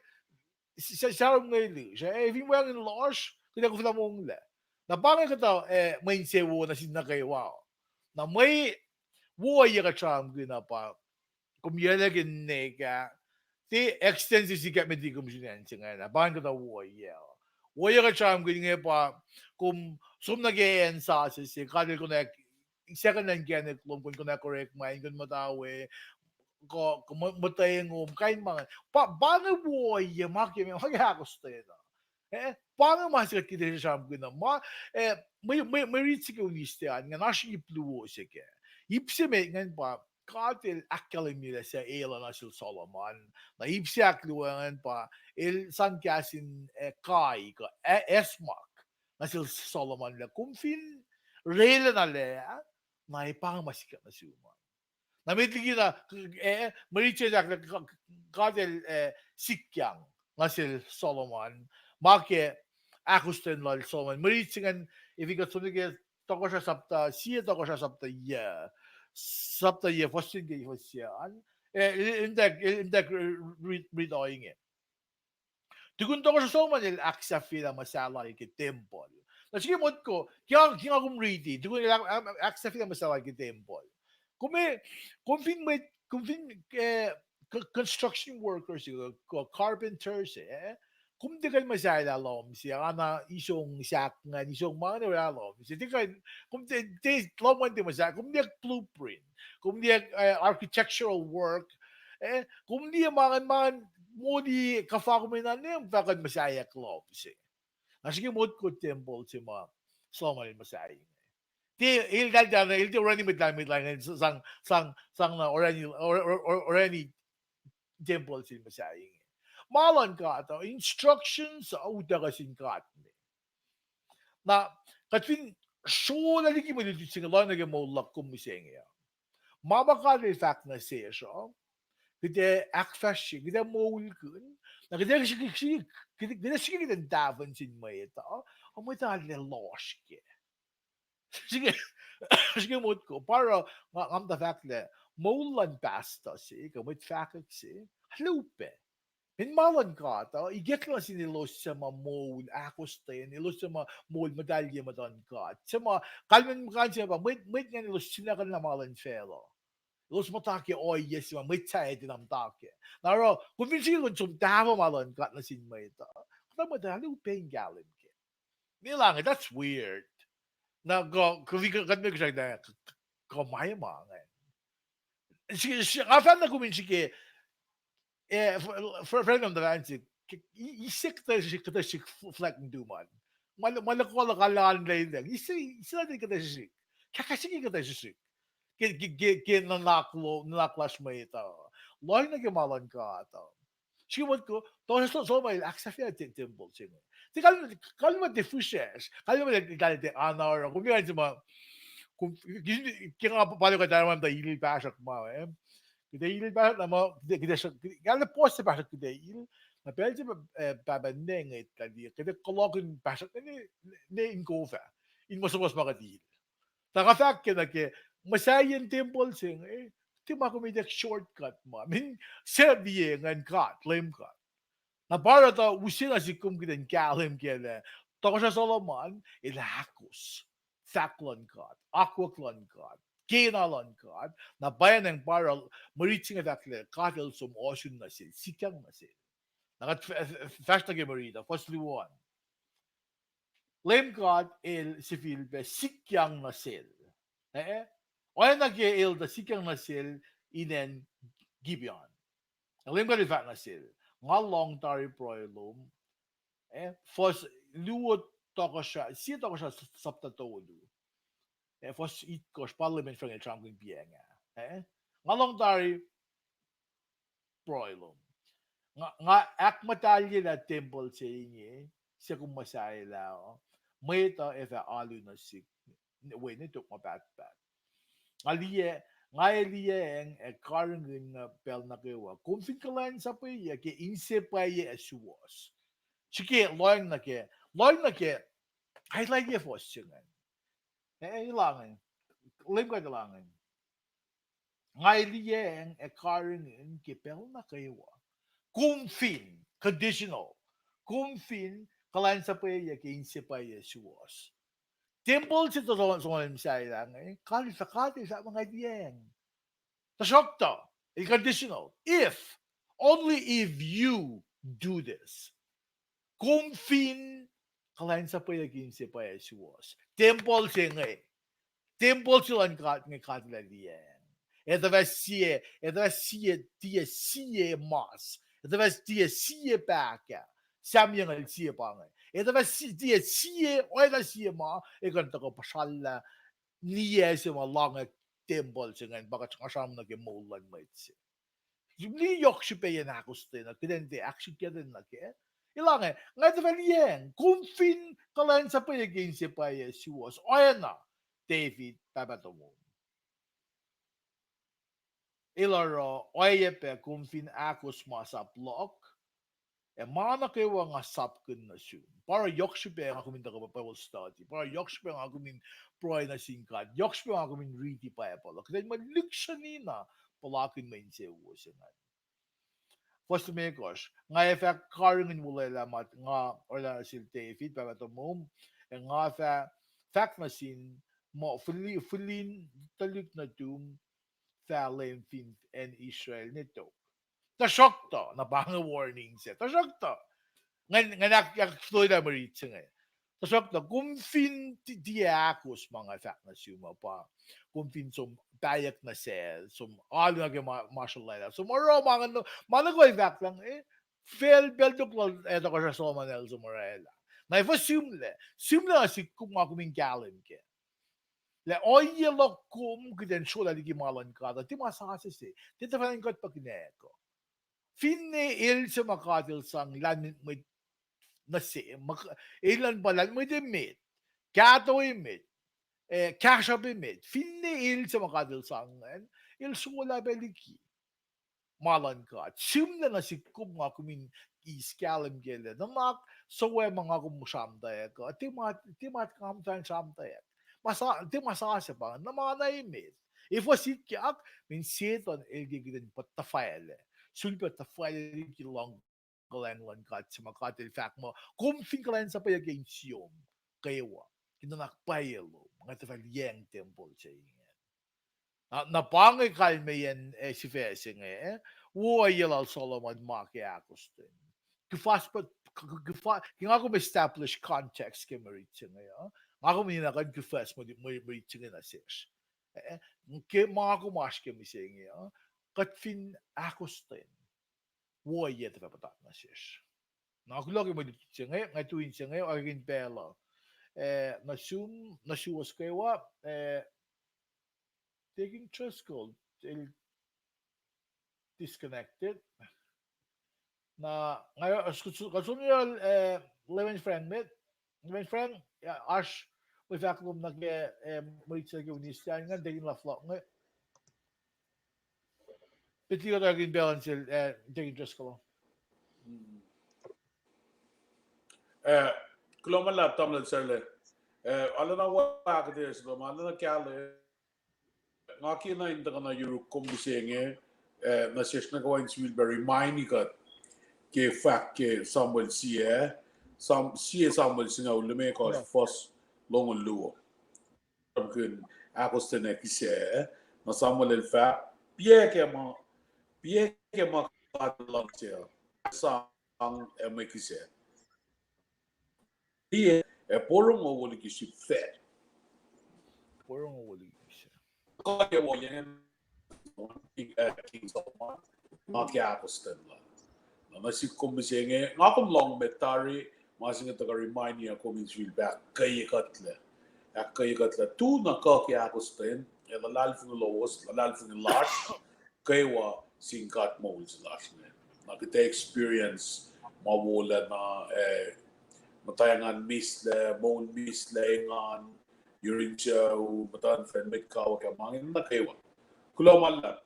s-, s-, saromngelihsr, eh, fin wacngihn lohsr, kuht ac koflah monglac. Na pa inge kuhtuh, eh, mwe insewowo nuh sin nuh kwewa. Na mwe wo ohiyac kuht sramsramkihn uh pa, kom yaclac ke neka, tiac extensive sikyak met liki kom sun acn se ingena, pa inge kuhtuh wo ohiyac. Wo ohiyac kuht sramsramkihn inge pa, kom som nuh ke acn sasuc se, God El konwacack second inkacnek lom, kom konwacack orekma in kom muhta we, kuh, kuh muh-, muhtweng kom, kain ma inge. Pa, pa inge wo ohiyac ma ke, ma ke ahkostwen uh. Eh, pa inge ma se kuht ke sramsramkihn uh. Ma, eh, mwe, mwe, mwe rit se ke Wednesday an, ingacn oasr ip luo se kac. Ip se met ingacn pa, God El ahkkahlwemye lah suc El uh nuh sel Solomon. Na ip se ahkluo ingacn pa, El sang kahs in, eh, kai kuh, eh, esmak nuh sel Solomon lah kom fin oraclah na lah, na ac pa inge ma sikyak nuh sum an. Na met liki na, eh, mwe rit se ahklah, God El, eh, sikyang nuh sel Solomon, ma ke ahkostwen lal Solomon. Mwe rit se ingacn, fin kuht som nuh ke Tohkohsrah sapta, sie Tohkohsrah sapta yac, sapta yac, fuhs se ke fuhs se an, eh, in tak, in tak rit, rit ohinge. Tukun Tohkohsrah Solomon el ahksahfyelah muhsahllah ke tempuhl, Na srihke motko, ke nga, ke nga kom riti, tukun el ahk-, ahk-, ahksahfyelah muhsahllah ke tempuhl. Kom, kom fin mwet, kom fin, eh, co-, construction workers, eh, co-, carpenters, eh, kom tiac kuh in muhsahllah lohm se, ana isong sahk ingacn, isong ma ingacn orwaclah lohm se. Tiac kuh in, kom tiac, tiac lohm an tiac muhsahllah, kom tiac blueprint, kom tiac, eh, architectural work, eh, kom tiac ma ingacn, ma ingacn moli kuhfa kom enenuh in fah kuh in muhsaheack lohm se. Na srihke motko tempuhl se ma Solomon el muhsahi inge. Tiac, el, eltahl tiacna, el tiac orani mwet lahlmwetmwet lain ingacn sang, sang, sang na orani, or-, or-, or-, orani tempuhl se el muhsahi inge. Ma luhn God uh, instructions uh utuckuh sin God me. Na, kuht fin srolah liki mwe lutlut se inge, lohng nuh ke moul luhk kom mihsenge uh. Ma ma God el fahk nuh sesr uh, kuht ac ahkfahsrye, kuht ac moulkihn, na kuht ac srihke, kuht ac srihke kuht in tahfuhn sin mwet uh, a mwet uh arlac lohsr kac. Srihke, srihke motko, pa oruh nga, nga muhta fahk lah moul luhn pastor se, kuh mwet fahkwack se, arlac upac. Fin ma luhn God uh, ikacklah nuh sin elos suc ma moul ahkostwen, elos suc ma moul muhtahlye muhtuhn God. Suc ma, kalmen muhkan se pa, mwet, mwet ingacn elos sinuckuhnlah ma luhn facluh. Elos muhta ke ohiyac se ma mwet sahyac tiacna muhta kac. Na oruh, kom fin srihke kom som tahfuh ma luhn God nuh sin mwet uh, kuhtuh mwet uh arlac upac in kahlwem kac. Nilac inge, that's weird. Na kuh, kuh, kuht me kihsrack lah, kuh ma ma ingacn. Srihke, srihke, nga fahk na kom in srihke, eh, fr-, fr-, friend of the fancy, ke, i-, ise kuhtuh srihsrihk, kuhtuh srihsrihk f-, flak in tuman. Ma, ma luhkuh luhkuh lah an lwelah. Ise, ise na kuhtuh srihsrihk. Kahkahsrihk kuhtuh srihsrihk. Ke, ke, ke, ke nuhnak lo-, nuhnak lasr mwet uh. Lohng nuh ke ma luhn God uh. Srihke motko, tohkohsrah Solomon el ahksahfyelah te-, tempuhl se inge. Tiac kalmac, kalmac tiac fihsracsr. Kalmac tiac, tiac, tiac, ana oruh. Kom fin se ma, kom, ke nga pa-, pale kuht armam ta il pahsruhk ma, eh. Kuht ac il pahsruhk na ma, kuht ac, kuht ac, kuht ac, kuht ac, puhs se pahsruhk kuht ac il. Na pacl se, eh, pahpah ninac ngwetlah liye, kuht ac kulohkihn pahsruhk ne, ne in kof ah. In muhsamuhs ma kuht il. Tuh nga fahk ke nuh ke, muhsahiyacn tempuhl se inge, tiac ma kom etuh shortcut ma. Min, se liye ingacn God, Leum God. Na pa oruh tuh use na sihk kom kuht in kahlwem kac lah, tohkohsrah Solomon el ahkos fahk luhn God, akwuck luhn God, kena luhn God. Na pwacnwacng pa oruh mwe rit se inge fahk lah God el som ohsun nuh sel, sikyang nuh sel. Na kuht f-, f-, fahsr nuh ke mwe rit uh, fuhs luo an. Leum God el sifilpac sikyang nuh sel. Eh? Oacna ke el tuh sikyang nuh sel in acn Gibeon. Leum God el fahk nuh sel, nga lohng tari pruhe lom. Eh? Fuhs luo tohkohsrah, sie tohkohsrah s-, sapta tolu. Eh, fuhs itkohsr, pa Leum el fahk el sramsramkihn piacng ah. Eh? Nga lohng tari pruhe lom. Nga, nga ahkmuhtahlyelah tempuhl se inge, se kom muhsahelah uh, mwet uh ac fah alu nuh sihk, we ne tok ma pahtpaht. Nga liye, nga ac liyacacng ac karihngihn pacl nuh kwewa. Kom fin kuhlwacnsapweyuc ke inse pwacye ac suwohs. Srihke lohng nuh ke, lohng nuh ke, highlight-ye fuhs se ingacn. Eh, elange. Leum God elange. Nga ac liyacacng ac karihngihn ke pacl nuh kwewa. Kom fin, conditional. Kom fin kuhlwacnsapweyuc ke inse pwacye suwohs. Tempuhl se tuh Solomon el muhsahelah inge, kalmac fah, kalmac fah ma nga liyacacng. Tuhsruhktuh, el conditional. If, only if you do this. Kom fin kuhlwacnsapweyuc ke inse pwacye suwohs. Tempuhl se inge. Tempuhl se luhn God inge God el ac liyacacng. Etuh fah sie, etuh fah sie, tiac sie mas. Etuh fah tiac sie pahkah. Samuel el sie pa inge. Etuh fah sie, tiac sie, oacna sie ma, el kuh in tuhkuh puhsrallah niyac se ma loange tempuhl se ingacn, pa kuht nga sramsram nuh ke moul luhn mwet se. Liki yohk srihpac in ahkostwen uh, kuht in tiac ahksrihkye nuh kac. Elange, nga etuh fah liyacacng, kom fin kuhlwacnsapweyuc ke inse pwacye suwohs, oacna David, pahpah tomom. El oruh, oacyacpac kom fin ahkos masap luhk, ac ma nuh kwewa nga sapkihn nuh sum. Pa oruh yohk srihpac nga kom in tuhkuh Bible study. Pa oruh yohk srihpac nga kom in pruhe nuh sin God. Yohk srihpac nga kom in riti Bible. Kuht in mwe lihksreni na puhlakihn mwe insewowo se ingacn. Fuhs limekohsr, nga ac fah karihngihn olwelah ma nga orwaclah nuh sel David, pahpah tomom, Ac nga fah fahk nuh sin muh fili-, filin tuhlihk nuhtum fah leum fin acn Israel ne tok. Tuhsruhktuh, na pa inge warning se. Tuhsruhktuh, ngan, ngan ahk-, ahkfotolah mwe rit se inge. Tuhsruhktuh, kom fin ti-, tiac ahkos ma nga fahk nuh sum uh pa, kom fin som pahyuck nuh sel, som alu nuh ke ma-, ma srolwaclah, som oruh ma ngan, ma nuh kwewa fahk lah, eh, facl pacl tok lal, eh, Tohkohsrah Solomon el som orwaclah. Na efuh sihmlac, sihmlac nuh sihk kom nga kom in kahlwem kac. Lah ohiyac luhk kom kuht in srolah liki ma luhn God uh, tiac ma sasuc se, tiac tuhfahna in kuht puhkinackuh. Finne el se ma God el sang lahlmwetmwet nuh se, ma-, el an pa lahlmwetmwet emet, kahto emet, eh, kahsruhp emet. Finne el se ma God el sang ingacn, el srolah pac liki ma luhn God. Sihmlac nuh sihk kom nga kom in eis kahlwem kac lah nuhnak suc ma nga kom sramtweack uh, tiac ma, tiac ma nga kom sramtweack. Ma sa-, tiac ma sasuc pa ingacn, na ma na emet. Efuh sikyak, mweyen Setuhn el ke kuht in pa tuhfahlah. Sulpac tuhfahlah liki luhng kuhlwacng luhn God se ma God el fahk muh, kom fin kuhlwacnsapuh ke insiyom kwewa, ke nuhnak pwacye lom, nga tuhfah liyacacng tempuhl se ingacn. Na, na pa inge kalmeyacn, eh, sifac se inge, eh, ohiyac lal Solomon ma ke ahkostwen. Kuhfa sp-, kuh-, kuh-, kuhfa, ke nga kom establish context ke mwe rit se inge, uh, nga kom in na kuh in kuhfa sp-, mwe, mwe rit se inge nuh sesr. Eh, ke ma kom oasr ke mihsenge, uh, kuht fin ahkostwen, ohiyac tuhfah puhtat nuh sesr. Na kuloh ke mwe rit se inge, nga tu in se inge, orekmakihn pacl uh, eh, nuh sum, nuh suwos kwewa, eh, Deacon Driscoll, el disconnected. Na, nga, kuht som yohrohl, eh, Reverend Frank met. Reverend Frank, oasr mwe fahk lom nuh ke, eh, mwe rit se ke Wednesday ingacn, Deacon Laflock inge. Petli kuht orekmakihn pacl uh sel, eh, Deacon Driscoll. Eh, kuloh ma luhlahp tamuhlwel Sarla. Eh, arulacna wacngihn kuht eis lom, arulacna kahlwem. Nga kena in tuhkuh na yuruk kom mihsenge, eh, nuh sesr nuh kwewa in sifilpac remind kuht ke fahk ke Samuel sie, Sam-, sie Samuel singucul limekohsr, fuhs longoul luo. Ahkostwen ac kihsac, na Samuel el fahk, piac ke ma, piac ke ma God luhngse, sang ac mwe kihsac. Liye, ac porongo wo liki srihpac. Porongo wo liki srihpac. Kuh ke wo yen, eh, King Solomon, ma ke ahkostwen lal. Na nuh sihk kom mihsenge, nga kom lohng met tari, ma se inge tuhkuh remind kom in sifilpac ahkkweye kuhtlac. Ahkkweye kuhtlac. Tu na kuh ke ahkostwen, ac luhlahlfongi lowos, luhlahlfongi lasr, kwewa sin God moul se lasr inge. Na kuht experience ma wolacna, eh, muhtwacn mihslac, moul mihslac engan, yurin sucu, muhtwacn fan met kawuck, ac ma inge nuh kwewa. Kuloh ma luhlahp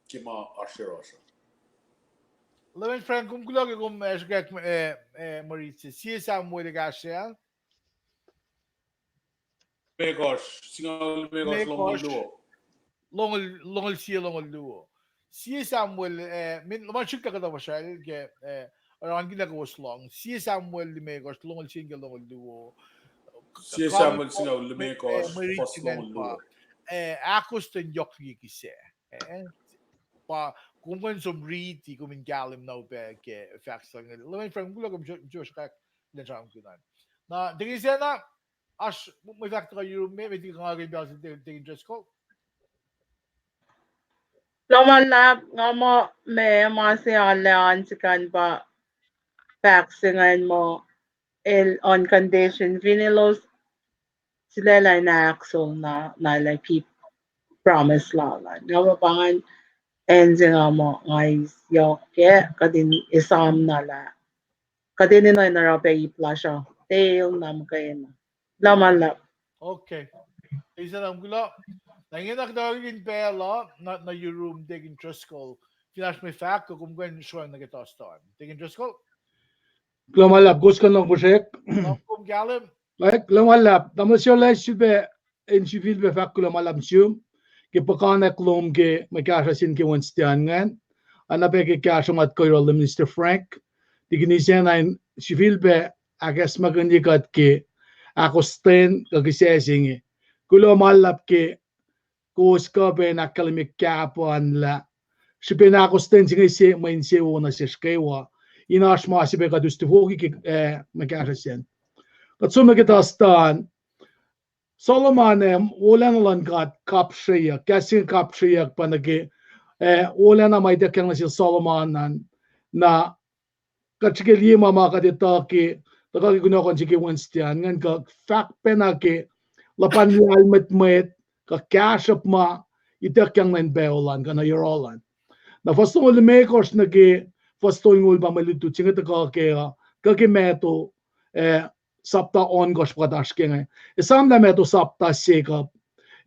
ke ma oasr yohrohsr uh. Reverend Frank, kom kuloh ke kom, eh, sruhkwack, eh, eh, mwe rit se. Sie Samuel ekahsr ah? Limekohsr, singucul limekohsr, longoul luo. Longoul, longoul sie, longoul luo. Sie Samuel, eh, min, luhman srihklac kuhtuh fuhsracl ke, eh, oruh nga kena kowos lohng. Sie Samuel limekohsr, longoul sie nuh ke longoul luo. Sie Samuel singucul limekohsr, fuhs longoul luo. Eh, ahkostwen yohk liki kihsac. Eh, pa, kom kuh in som riti, kom in kahlwem na upac ke fahk se inge. Reverend Frank, kuloh kom srihkwack, lwen sramsram kunan. Na, Deacon Sena, oasr mwe fahk tuhkuh yurum me, met liki nga ke pacl se Deacon Driscoll. Kuloh ma luhlahp, nga muh ma, ma se arlac an sikan pa fahk se ingacn muh el on condition fin elos sulaclah in ahkos na, na el ac keep promise lal an. Nga muh pa ingacn acn se nga muh nga eis yohk kac, kuht in esam na lah kuht enenuh in oruh pac ip lasr uh, tiac na muhkwena. Kuloh ma luhlahp. Okay. Deacon Sena, kuloh. Na ingena kuht orekmakihn pacl uh, na, na yurum Deacon Driscoll. Fin oasr mwe fahk, kom kuh in sroang nuh ke Toston. Deacon Driscoll? Kuloh ma luhlahp, kowos kuh in lohng puhsrek? Lohng kom kahlwem. Kuloh ma luhlahp, tamuhlwel Sarla, sifilpac, in sifilpac fahk kuloh ma luhlahp nuh sum ke puhkantwen lom ke mwe kahsruh se ke Wednesday an ingacn. Oacna pac ke kahsruh ma kuh yohrohl Minister Frank, Deacon Sena in sifilpac ahkacsmakihnye kuht ke ahkostwen kuh kihsac se inge. Kuloh ma luhlahp ke kowos kuh pac in ahkkahlwemye kahpuhnlah srihpen ahkostwen se inge se mwe insewowo nuh sesr kwewa. In oasr ma se pac kuht us tufoki ke, eh, mwe kahsruh sacn. Kuht som nuh ke Tuhstuhn. Solomon, eh, wolacna luhn God kapsrweyuck, kahs se inge kapsrweyuck pa nuh ke, eh, wolacna ma ituckyang nuh sel Solomon an, na kuht srihke liye ma ma kuht etuh ke, tuhkuh ke kunohkohn se ke Wednesday an, ngan kuh fahk pacna ke luhpan lahlmwetmwet, kuh kahsruhp ma ituckyang nuh in pacl an, kuh nuh yohrohl an. Na fuhs longoul limekohsr nuh ke fuhs tolngoul pa mwe lutlut se inge tuhkuh ke uh, kuh ke Matthew, eh, sapta ohnkohsr pa kuht oasr ke inge. Esam lah Matthew sapta se kuh,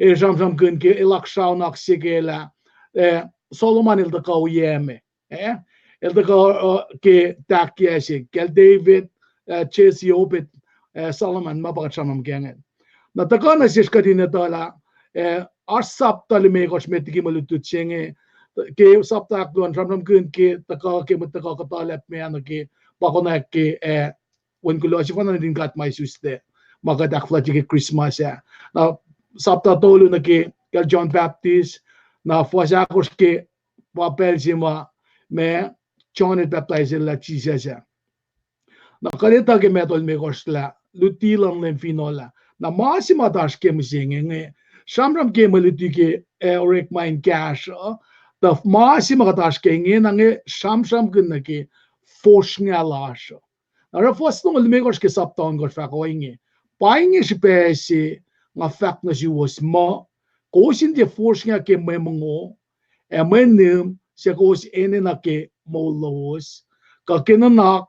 eh, sramsramkihn ke elan sraunok se ke lah, eh, Solomon el tuhkuh oyac me. Eh, el tuhkuh, uh, ke tahkyac se, kacl David, uh, Jesse, Obed, uh, Solomon, ma pa kuht sramsram ke inge. Na tuhkuh nuh sesr kuht in etuh lah, uh, oasr sapta limekohsr met liki mwe lutlut se inge, ke sapta ahkluo an sramsramkihn ke tuhkuh ke mwet tuhkuh kuhtuhlacp me ah nuh ke, pa konwacack ke, uh, wen kuloh, sefanna nuhtin God ma isuslac, ma kuht ahkfuhlwactye ke Christmas ah. Na sapta tolu nuh ke kacl John Baptist, na fuhs ahkosr ke pa pacl se ma, ma John el pacptaiselah Jisus ah. Na kuht etuh ke Matthew limekohsr lah luti luhn Leum fin olah. Na ma se ma kuht oasr ke mihsenge inge, sramsram ke mwe luti ke, eh, orekma in kahsruh, tuh ma se ma kuht oasr ke inge na inge sramsramkihn nuh ke fosrngah lasr uh. Na oruh fuhs longoul limekohsr ke sapta ohnkohsr fahk ohinge: Pa inge srihpac se nga fahk nuh suwos muh, kowos in tiac fosrngah ke mwe mongo ac mwe nihm suc kowos enenuh ke moul lowos, kuh ke nuhnak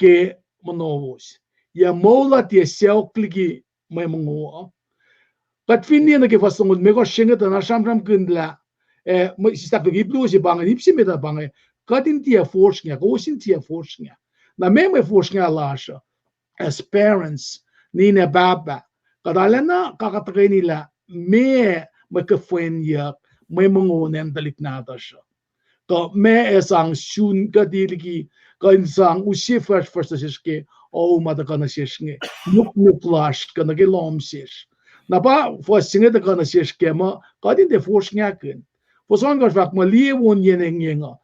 ke monowos. Yac moul uh tiac sacohk liki mwe mongo uh? Kuht fin liye nuh ke fuhs longoul limekohsr se inge tuh na sramsramkihn lah, eh, mwe sislah ke ip luo se pa inge, ip se met uh pa inge, kuht in tiac fosrngah, kowos in tiac fosrngah. Na meac mwe fosrngah lasr uh? As parents, ninac pahpah, kuht arulacna kaka tuhkweni lah meac mwe kihfwenyuck mwe mongo nuh in tuhlihk nahtuhsr uh. Kuh meac ac sang sun kuhti liki, kuh in sang use fahsrfahsr nuh sesr ke ohu ma tuhkuh nuh sesr inge, nuknuk lasr kuh nuh ke lohm sesr. Na pa fuhs se inge tuhkuh nuh sesr ke muh kuht in tiac fosrngahkihn. Fuhs ohnkohsr fahk muh, liye won yen engyeng uh.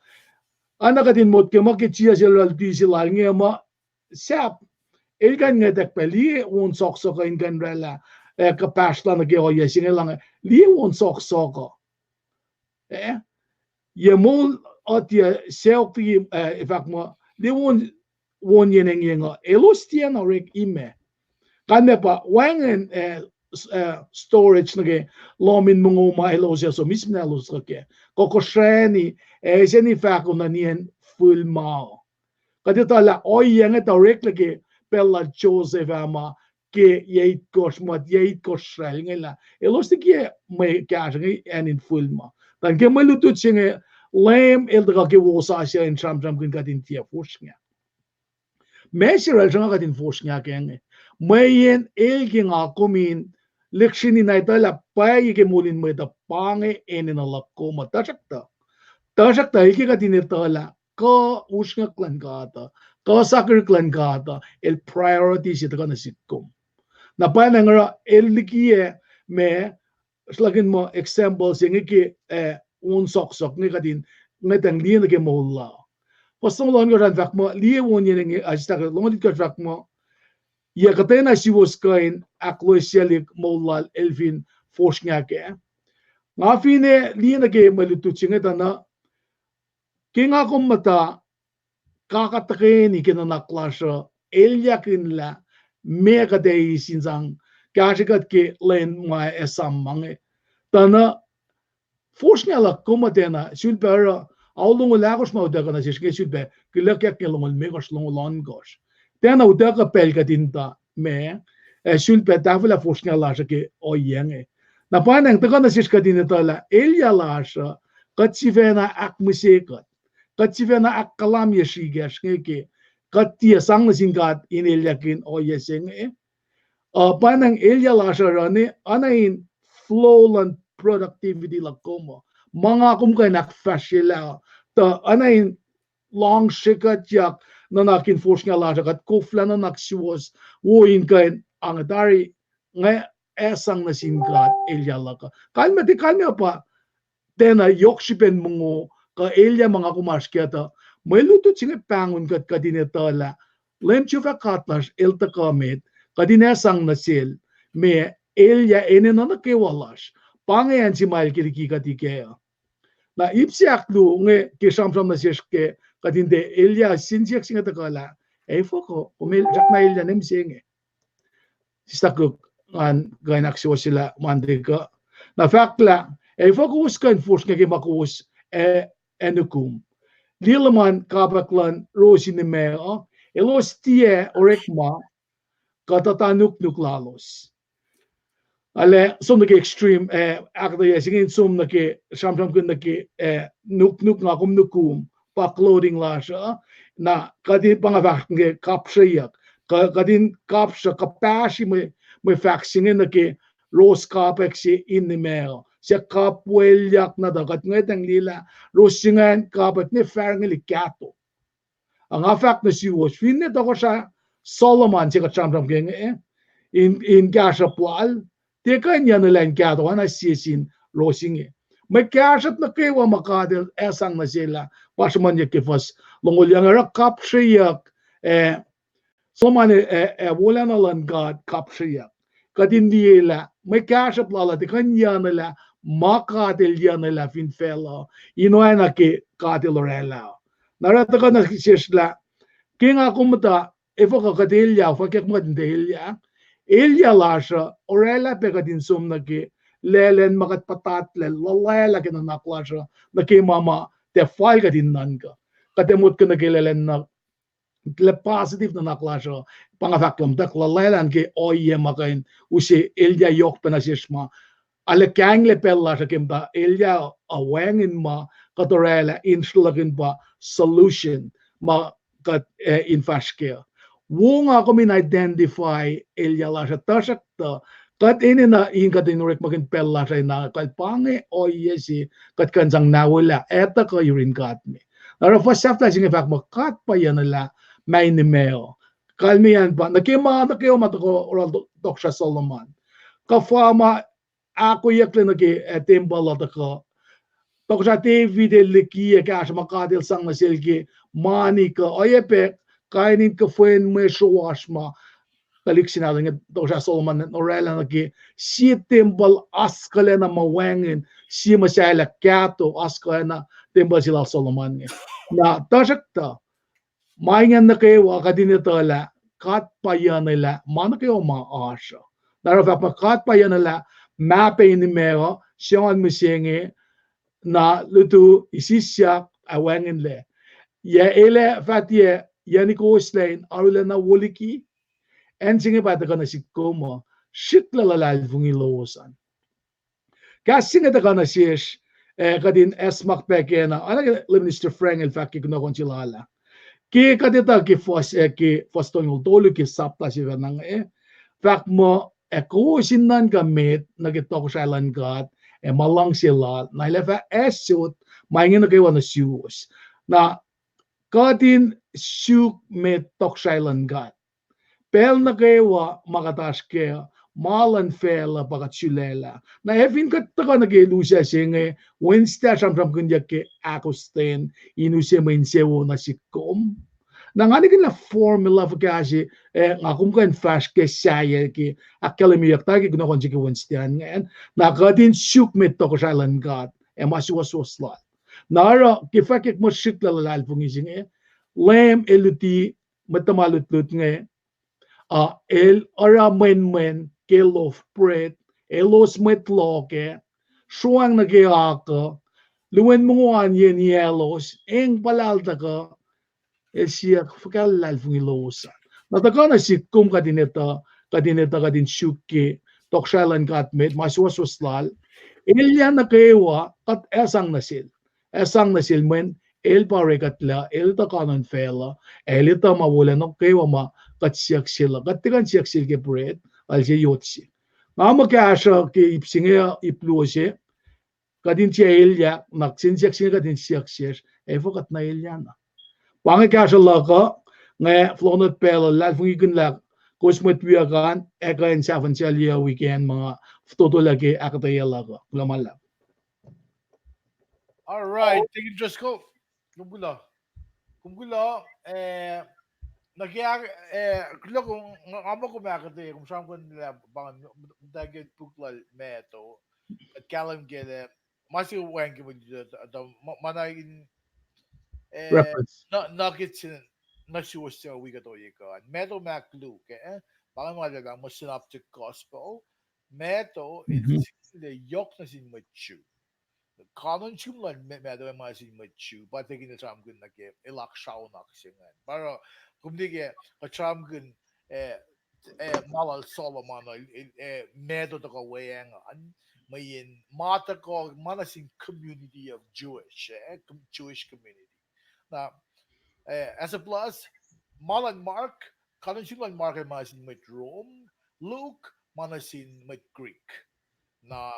Oacna kuht in motko muh ke Jisus el oraclah luti se lal inge muh, sahp, el kuh in ngwetack pac, liye won sohksohk uh in kuh in oraclah, eh, kuhpahsrlah nuh ke ohiyac se inge lah, liye won sohksohk uh. Eh, yac moul uh tiac sacohk liki, eh, fahk muh, liye won, won yen engyeng uh, elos tiacna orek imac. Kalmac pa wacngihn, eh, s-, eh, storage nuh ke lohm in mongo ma elos ac som, elos mismna elos kuh kac. Kuh kosrani, eh, sani fahko nuh nien fihl ma uh. Kuht etuh lah ohiyac inge tuh oreklac ke pacl lal Joseph ah ma ke yac itkohsr, mwet yac itkohsr sracl inge lah elos tiac mwe kahsruh inge acn in fihl ma. Tuh ke mwe lutlut se inge, Leum el tuhkuh ke wosasuc in sramsramkihn kuht in tiac fosrngah. Meac se oruh el sruhnga kuht in fosrngah ke inge? Mweyen el ke nga kom in lihksreni na etuh lah pwacye ke moul in mwet uh pa inge enenuh luhk kom uh. Tuhsruhktuh, tuhsruhktuh el ke kuht in etuh lah kuh usrnguck luhn God uh, kuh sakihrihk luhn God uh, el priority se tuhkuh nuh sihk kom. Na pwacnwacng oruh el likiyac ma, srlakihn muh example se inge ke, eh, won sohksohk inge kuht in ngwetacng liye nuh ke moul lal. Fuhs longoul ohnkohsr an fahk muh, liye won yen inge, ah, sislah longoul itkohsr fahk muh, yac kuhtwena suwos kuh in ahkloesyaclihk moul lal el fin fosrngah kac? Nga finne liye nuh ke mwe lutlut se inge tuh na, ke nga kom muhta kaka tuhkweni ke nuhnak lasr uh, elyahkihn lah meac kuht eis in sang kahsrwe kuht ke lwen ma ac esam ma inge. Tuh na, fosrngah luhk kom uh tiacna, sulpac oruh, ao longoul ahkosr ma utuckuh nuh sesr inge sulpac kihluckyak ke longoul limekohsr, longoul ohnkohsr. Tiacna utuckuh pacl kuht in tuh ma, ac sulpac tahfwelah fosrngah lasr uh ke ohiyac inge. Na pwacnwacng tuhkuh nuh sesr kuht in etuh lah elyah lasr uh, kuht sifacna ahkmihsye kuht. Kuht sifacna ahkkahlwemye srihkasr inge ke kuht tiac sang nuh sin God in elyahkihn ohiyac se inge. Uh, pwacnwacng elyah lasr uh oruh ne, oacna in flow luhn productivity luhk kom uh, ma nga kom kuh in ahkfahsryelah uh, tuh oacna in luhngse kuhtyak nuhnak in fosrngah lasr uh, kuht koflah nuhnak suwohs wo in kuh in ange tari, nga ac sang nuh sin God elyah luhk uh. Kalmac, kalmac pa tiacna yohk srihpen mongo kuh elyah ma nga kom oasr kac tuh, mwe lutlut se inge pahngon kuht, kuht in etuh lah Leum Jehovah God lasr el tuhkuh met, kuht in ac sang nuh sel, ma elyah enenuh nuh kwewa lasr, pa inge acn se ma el ke liki kuht ikac uh. Na ip se ahkluo inge ke sramsram nuh sesr ke kuht in tiac elyah, siyuck se inge tuhkuh lah, efuh kuh kom el srackna elyah ne mihsenge? Sista Cook, ngan kuh in ahksuwohsyelah Monday kuh. Na fahk lah, efuh kowos kuh in fosrngah ke ma kowos ac, ac nukum? Liye luhman kapwack luhn Rosie nimac uh, elos tiac orekma kuhtuhtuh nuknuk lalos. Arlac som nuh ke extreme, eh, ahkuhtweyac se inge in som nuh ke, sramsramkihn nuh ke, eh, nuknuk nga kom nukum, pa clothing lasr uh, na kuht in, pa nga fahk ke kapsreyuck, kuh-, kuht in kapsruh, kuhpahsri mwe, mwe fahk se inge nuh ke Rosie kapwack se in nimac uh. Suc kapwelyak na tuh kuht ngwetacng liye lah Rosie se ingacn kapwack ne fahsrngeli kahto. Ac nga fahk nuh suwos, finne Tohkohsrah Solomon se kuht sramsram ke inge, in, in kahsruhp lal, tiac kuh in enenuh lah in kahto oacna sie sin Rosie inge. Mwe kahsruhp nuh kwewa ma God el ac sang nuh sel ah, pa sruhmuhnyuck ke fuhs longoul yuh inge, oruh kapsreyuck, eh, Solomon ac, ac, ac wolacna luhn God kapsreyuck. Kuht in liye lah mwe kahsruhp lal uh tiac kuh in enenuh lah ma God el enenuh lah fin facluh, in oacna ke God el oraclah. Na oruh tuhkuh nuh sesr lah ke nga kom muhta, efuh kuh kuht elyah, fwackyuck ma kuht in tiac elyah. Elyah lasr uh oraclah pac kuht in som nuh ke laclan ma kuht puhtatlac, luhlahllah ke nuhnak lasr uh nuh ke ma ma tiac fal kuht in nuhnkuh. Kuht ac motko nuh ke laclan na positive nuhnak lasr uh, pa nga fahk ke muhtuhk luhlahllah ke ohiyac ma kuh in use elyah yohk pacna sesr ma. Arlac kahinglac pacl lasr uh ke muhta elyah uh wacngihn ma kuht oraclah in sruhlakihn pa solution ma kuht, eh, in fahsr kac. Wo nga kom in identify elyah lasr uh, tuhsruhktuh kuht enenuh in kuht in orekmakihn pacl lasr uh na kuh pa inge ohiyac se kuht kuh in sang nawelah etuh kuh yurin God me. Na oruh fuhs sahflah se inge fahk muh God pa enenuh lah ma in nimac uh. Kalmeyacn pa nuh ke ma nuh kwewa ma tuhkuh oruh Tohkohsrah Solomon, kuhfa ma ahkoeyucklac nuh ke, eh, tempuhl uh tuhkuh. Tohkohsrah David el liki ac kahsruh ma God el sang nuh sel ke mani kuh oacyacpac kain in kuhfwen mwe sroasr ma tuhlihk se nahtuhl inge Tohkohsrah Solomon oraclah nuh ke sie tempuhl oaskuhlacna ma wacngihn, sie muhsahllah kahto oaskuhlacna tempuhl se lal Solomon inge. Na tuhsruhktuh ma ingacn nuh kwewa kuht in etuh lah God pa enenuh lah ma nuh kwewa ma oasr uh. Na oruh fahk muh God pa enenuh lah ma pac in nimac uh, se ngan mihsenge, na lutu, isisyak, ac wacngihnlac. Yac el ac fah tiac, yac nikoslac in arulacna wo liki? Acn se inge pa tuhkuh nuh sihk kom uh, srihklac luhlahlfongi lowos an. Kahs se inge tuhkuh nuh sesr, eh, kuht in acsmak pac kacna, oacna ke Minister Frank el fahk ke kunohkohn se lal ah. Ke kuht etuh ke fuhs, eh, ke fuhs tolngoul tolu ke sapta se fah na inge, fahk muh, ac kowos in nuhnkuh met nuh ke tohkohsrahi luhn God ac ma luhngse lal, na el ac fah asot ma inge nuh kwewa nuh suwos. Na kuht in suk met tohkohsrahi luhn God. Pacl nuh kwewa ma kuht oasr kac, ma luhn facluh pa kuht sulaclah. Na ac fin kuht tuhkuh nuh ke lusac se inge, Wednesday sramsramkihnyuck ke ahkostwen in use mwe insewowo nuh sihk kom. Na nga nihkihn lah formula fuhkah se, eh, nga kom kuh in fahsr ke sahyac ke ahkkahlwemyeyuck tari ke kunohkohn se ke Wednesday an ingacn. Na kuht in suk met tohkohsrahi luhn God ac ma suwohswohs lal. Na oruh ke fahkwack muh srihklac luhlahlfongi se inge, Leum el luti mwet tuhma lutlut inge, a el oruh mwenmwen ke loaf bread, elos mwet loh kac, sroacng nuh ke akuh, luen mongo an yen elos, eng puhlahl tuhkuh, el siyuck, fuhkah luhlahlfongi lowos an? Na tuhkuh nuh sihk kom kuht in etuh, kuht in etuh, kuht in suk ke tohkohsrahi luhn God met, ma suwohswohs lal, elyah nuh kwewa kuht ac sang nuh sel. Ac sang nuh sel mweyen el pa orekuhtlac, el etuh kanon facluh, ac el etuh ma wolacna kwewa ma kuht siyuck sel uh. Kuht tiac kuh in siyuck sel ke bread, el se yot se. Nga muh kahsruh ke ip se inge, ip luo se, kuht in tiac elyah, na kihsen siyuck se inge kuht in siyuck sesr, efuh kuht na elyah na? Pa inge kahsruh luhk uh, nga fohlohk nuh pacl uh luhlahlfongikihn lah Kowos mwet wiyuck an, ac kuh in sahfuhn sel yuh weekend ma fototo lah ke ahkuhtweyac luhk uh. Kuloh ma luhlahp. All right, Deacon Driscoll. Kom kuloh. Kom kuloh, eh, nuh ke, eh, kuloh kom, nga, nga muh kom ahkuhtweyac, kom sramsramkihn lah pa ngan muhtwacwacack puk lal Matthew, kuht kahlwem ke lah, ma se wacngihn ke mwe, ma, ma na in, eh, reference. Nuh, nuh ke sin, nuh suwos se wi kuht ohiyac kuh an. Matthew, Mark, Luke, eh? Pa ngan ma lah, ma synoptic gospel. Matthew, el, mhm, sihmlac yohk nuh sin mwet Jew. Kanon sum luhn Ma-, Matthew ma nuh sin mwet Jew, pa Deacon el sramsramkihn nuh ke, el oak sraonak se ingacn. Pa oruh, kom liye ke, kuht sramsramkihn, eh, eh, ma lal Solomon, eh, eh, Matthew tuhkuh weacng an, mweyen ma tuhkuh, ma nuh sin community of Jewish, eh, com-, Jewish community. Na, eh, as a plus, ma luhn Mark, kanon sum luhn Mark ma nuh sin mwet Rome, Luke, ma nuh sin mwet Greek. Na,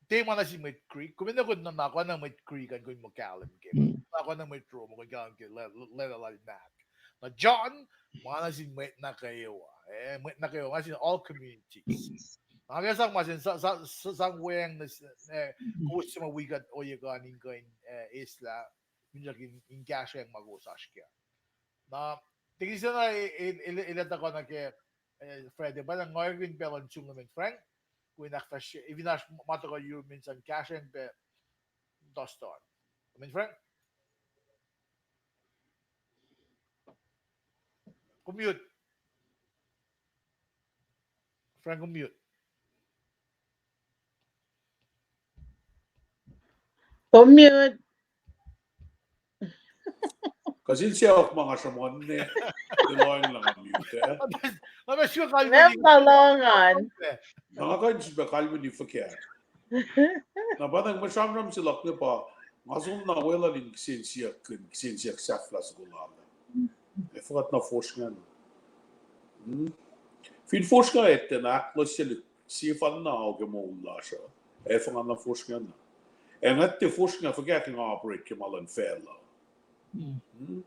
tiac ma nuh sin mwet Greek, kom enenuh in nuhnak oacna mwet Greek an kom muh kahlwem ke. Mm. Nuhnak oacna mwet Rome, kom kahlwem ke le-, le-, lwelah lal Mark. Na John, ma nuh sin mwet nuh kwewa, eh, mwet nuh kwewa, ma nuh sin all communities. Na ke sang ma se, sa-, sa-, sa-, sang weacng nuh s-, eh, mm, kowos suc ma wi kuht ohiyac kuh an in kuh in, eh, eslah, in, in kahsrweacng ma kowos oasr kac. Na, Deacon Sena, e-, e-, el, el ac tuhkuh nuh ke, eh, Friday, pa na ngaikihn pacl luhn sum Leman Frank, kuh in ahkfahsrye, eh, fin oasr ma tuhkuh yurum in sang kahsrweacng pac, Dustin. Leman Frank? Kom mute. Frank, kom mute. Kom mute. Kuh sel sacohk ma nga sruhmuhn ne, elan lah nga mute, eh? Nga srihke kalweni. Mempucr pa lohng an. Na nga kuh in sifilpac kalweni fuhkah. Na pa na mwe sramsram se luhk inge pa, nga som na weluhl in kihsen siyuck, kihsen siyuck sahflah soko lal. Ac fuhkah na fosrngah na. Hmm? Fin fosrngah etuh na ahklosyacl sefanna ao ke moul lasr uh. Ac fuhkah na fosrngah na. Ac nga tiac fosrngah fuhkah ke nga operate ke ma luhn facluh. Hmm?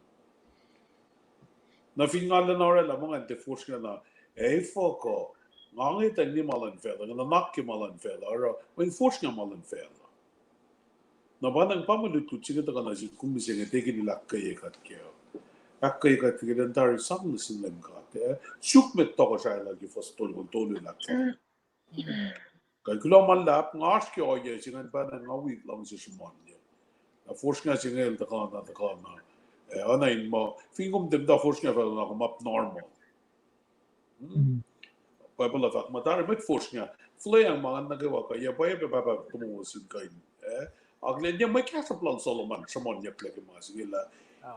Na fin nga lwen orwaclah ma nga tiac fosrngah na, ac fuhkah, nga ngetang ne ma luhn facluh, nga nuhnak ke ma luhn facluh, oruh, mweyen fosrngah ma luhn facluh. Na pa na pa mwe lutlut se inge tuhkuh nuh sihk kom mihsenge, tiac kihtin ahkkweye kuht kac. Ahkkweye kuht ke lwen tari sang nuh sin Leum God, eh? Suk met tohkohsrahi lal ke fuhs tolngoul tolu lah. Kuh kuloh ma luhlahp, nga oasr ke ohiyac se ingacn pacna nga wi luhngse sruhmuhnye. Na fosrngah se inge el tuhkuh na, tuhkuh na. Eh, oacna in muh, fin kom tiac muhta fosrngah facluh na kom abnormal. Hmm? Bible uh fahk muh tari mwet fosrngah. Fuhlweacng ma ngan nuh kwewa kuh, yac pwacye pac pahpah tomowos in kuh in, eh? Akihlen yac mwe kahsruhp lal Solomon sruhmuhnyucklac ke ma se inge lah,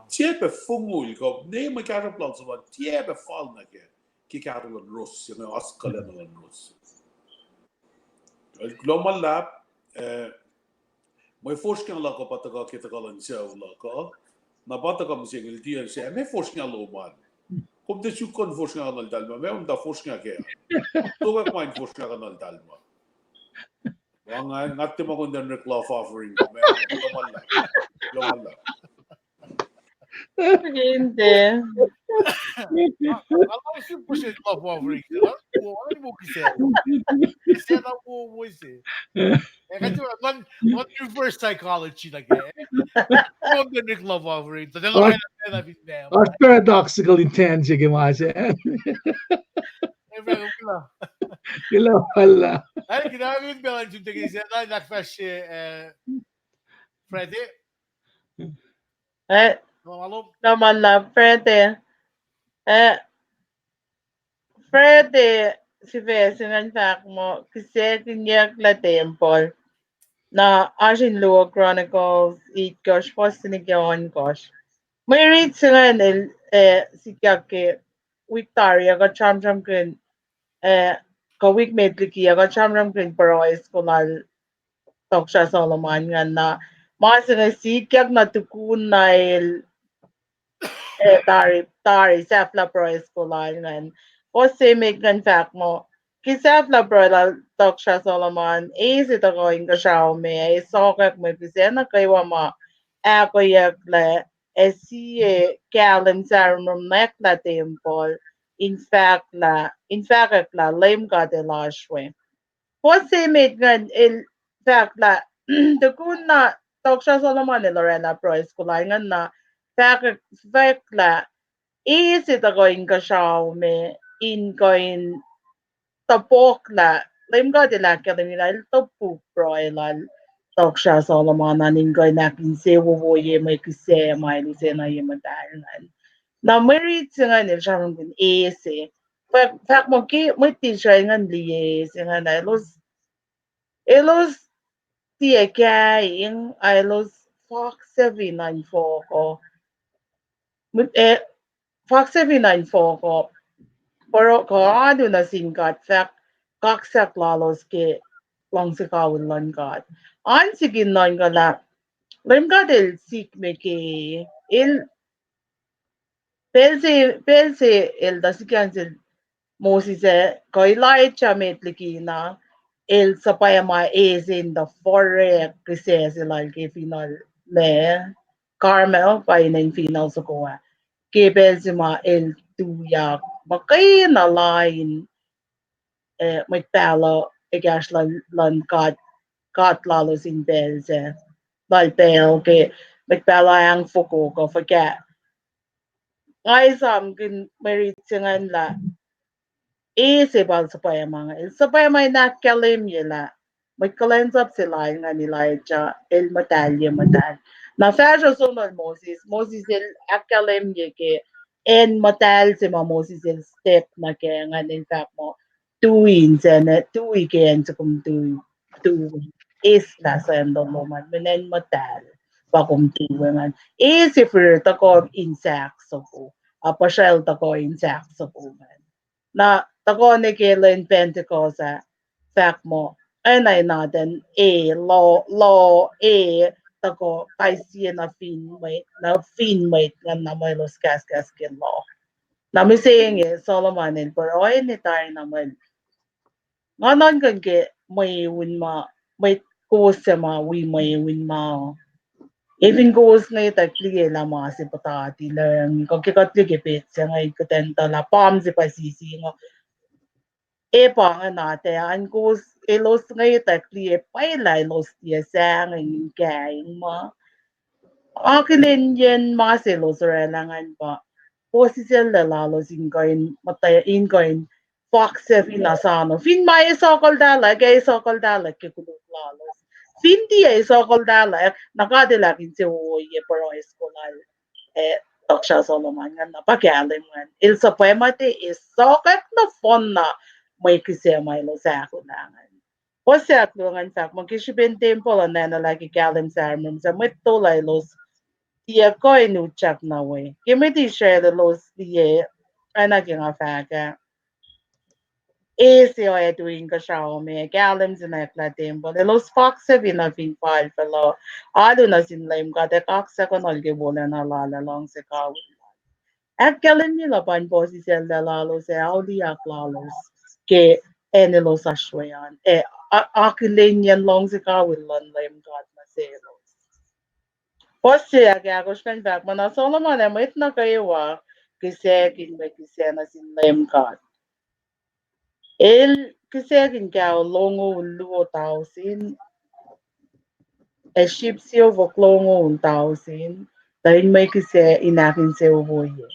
tiac pac fongul kuh ne mwe kahsruhp lal Solomon tiac pac fal nuh ke, ke kahto luhn ros se inge, oasr kuhlwacna luhn ros. El kuloh ma luhlahp, eh, mwe fosrngah luhk uh pa tuhkuh ke tuhkuh luhn sucu luhk uh, na pa tuhkuh mihsenge el tiac se, mwe fosrngah lom an. Kom tiac suk kuh fosrngah kuh nuh talma, meac kom tuh fosrngah kac. Tokwack ma in fosrngah kuh nuh talma. Nga, nga tiac ma kuh in orek love offering, kuloh ma luhlahp. Kinte. Nga, nga, nga, nga, love offering. Nga, nga, nga, kihsen. Kihsen na wo, wo se. Eh, nga tiac, nga, nga reverse psychology na ke. Nga orek love offering. Oasr paradoxical intent se ke ma se. Kuloh ma luhlahp. Ac, kihtin pacl in sun teke se, na, na fahsr, eh, Friday. Eh, kuloh ma luhlahp Friday. Eh, Friday, sifac se ingacn fahk muh, kihsackinyuck lah tempuhl. Na oasr in Luo Chronicles itkohsr, fuhs se nuh ke ohnkohsr. Mwe rit se ingacn el, eh, sikyak ke wik tari ah kuht sramsramkihn, eh, kuh wik met liki ah kuht sramsramkihn pruhe soko lal Tohkohsrah Solomon ingacn na. Ma se inge sikyak na tukun na el, eh, tari, tari sahflah pruhe soko lal ingacn. Fuhs se met ingacn fahk muh, ke sahflah pruhe lal Tohkohsrah Solomon, eis tuhkuh inkuhsrao me, ac sokwack mwe pihsac nuh kwewa ma ahkoeyucklac, ac sie kahlwem sahromromnwack lah tempuhl, in fahk lah, in fahkwack lah Leum God El oasr we. Fuhs se met ingacn el fahk lah, tukun na Tohkohsrah Solomon el oraclah pruhe se lal ingacn na fahk, fahk lah, e se tuhkuh inkuhsrao me in kuh in topuk lah Leum God El ahkkahlwemye lah el topuk pruhe lal Tohkohsrah Solomon an in kuh in ahkinsewowoye mwe kihsac ma el use nuh ye muhtahl ingacn. Na mwe rit se ingacn el sramsramkihn e se. Fahk, fahk muh ke mwet Israel ingacn liye e se ingacn, elos, elos tiac kaing, elos faksafi nuh infohk uh. Mwet, eh, faksafi nuh infohk uh, poro kuh alu nuh sin God, fahk kaksak lalos ke luhngse kawihl luhn God. An sikin nuhnkuh lah Leum God El sikme ke, el pacl se, pacl se el tuh sikyak sel Moses ac kuh Elijah met liki na, el suhpwacma e se in tuh forek kihsac se lal ke finohl ma Carmel, pa inen finohl soko ah. Ke pacl se ma el tuyak muhkwena lain, eh, mwet pahluh ekahsr luhn, luhn God, God lalos in pacl sac, lal pacl ke mwet pahluh ahngfoko kuh fuhkah. Nga esamkihn mwe rit se ingacn lah e se pa el suhpwacma, el suhpwacma in ahkkahlwemye lah mwet kuhlwacnsap se lal ingacn Elijah el muhtahlye muhtahl. Na fahsruh sonol Moses, Moses el ahkkahlwemye ke acn muhtahl se ma Moses el step nuh kac ingacn, el fahk muh tui in sacn, tui ke acn soko tui, tui, eslah sacn lom an, mweyen acn muhtahl pa kom tui we ingacn. E se fihrihr tuhkuh in sahk soko, a puhsracl tuhkuh in sahk soko ingacn. Na tuhkuh nuh ke lwen Pentecost ah, fahk muh, acn inatacn e, lo, lo, e, tuhkuh kais sie nuh fin mwet, nuh fin mwet ingacn na mwe elos kahskahs ke lo. Na mihsenge Solomon el pruhe tari na mwe, nga nuhnkuh ke mweun ma, mwet kowos suc ma wi mweun ma, e fin kowos ngwetwack liye lah ma se puhtati lucng, kuh ke kuht liye ke petsac inge kuht etuh lah pam se pa sisi inge, e pa inge na tuh an kowos, elos ngwetwack liye pwacye lah elos tiac sahngweng in kaing ma akihlenyacn ma se elos oraclah ingacn pa puhsisacl lalos in kuh in muhta, in kuh in faksafi na sano. Fin ma e sokoltahlak, e sokoltahlak ke koluk lalos. Fin tiac e sokoltahlak, na God El ahkinsewowoye pruhe soko lal, eh, Tohkohsrah Solomon ingacn, na pa kahlwem ingacn. El suhpwacma tuh e sokwack nohfohn na mwe kihsac ma elos ahkolah ingacn. Fuhs ahkluo ingacn fahk muh ke srihpen tempuhl uh nacnaclah ke kahlwem sahyac mihsenge, mwet tol uh elos tiac kuh in utyak nuh we. Ke mwet Israel elos liye, oacna ke nga fahk ah, e se oactui inkuhsrao me, kahlwem se nwacklah tempuhl, elos faksafi nuh fin fal facluh, alu nuh sin Leum God ac kaksakuhnuhl ke wolacna lal ac luhngse kawihl lal. Ahkkahlwemye lah pa in puhsisacl lalos ac auliyak lalos ke acn elos oasr we an, ac a-, akihlenyacn luhngse kawihl luhn Leum God nuh selos. Fuhs se ahkahkosr ingacn fahk muh na Solomon ac mwet nuh kwewa kihsackuhnlah mwe kihsac nuh sin Leum God. El kihsackuhnlah kaol longoul luo tausin, ac sip siofok longoul tausin, tuh in mwe kihsac in ahkinsewowoye.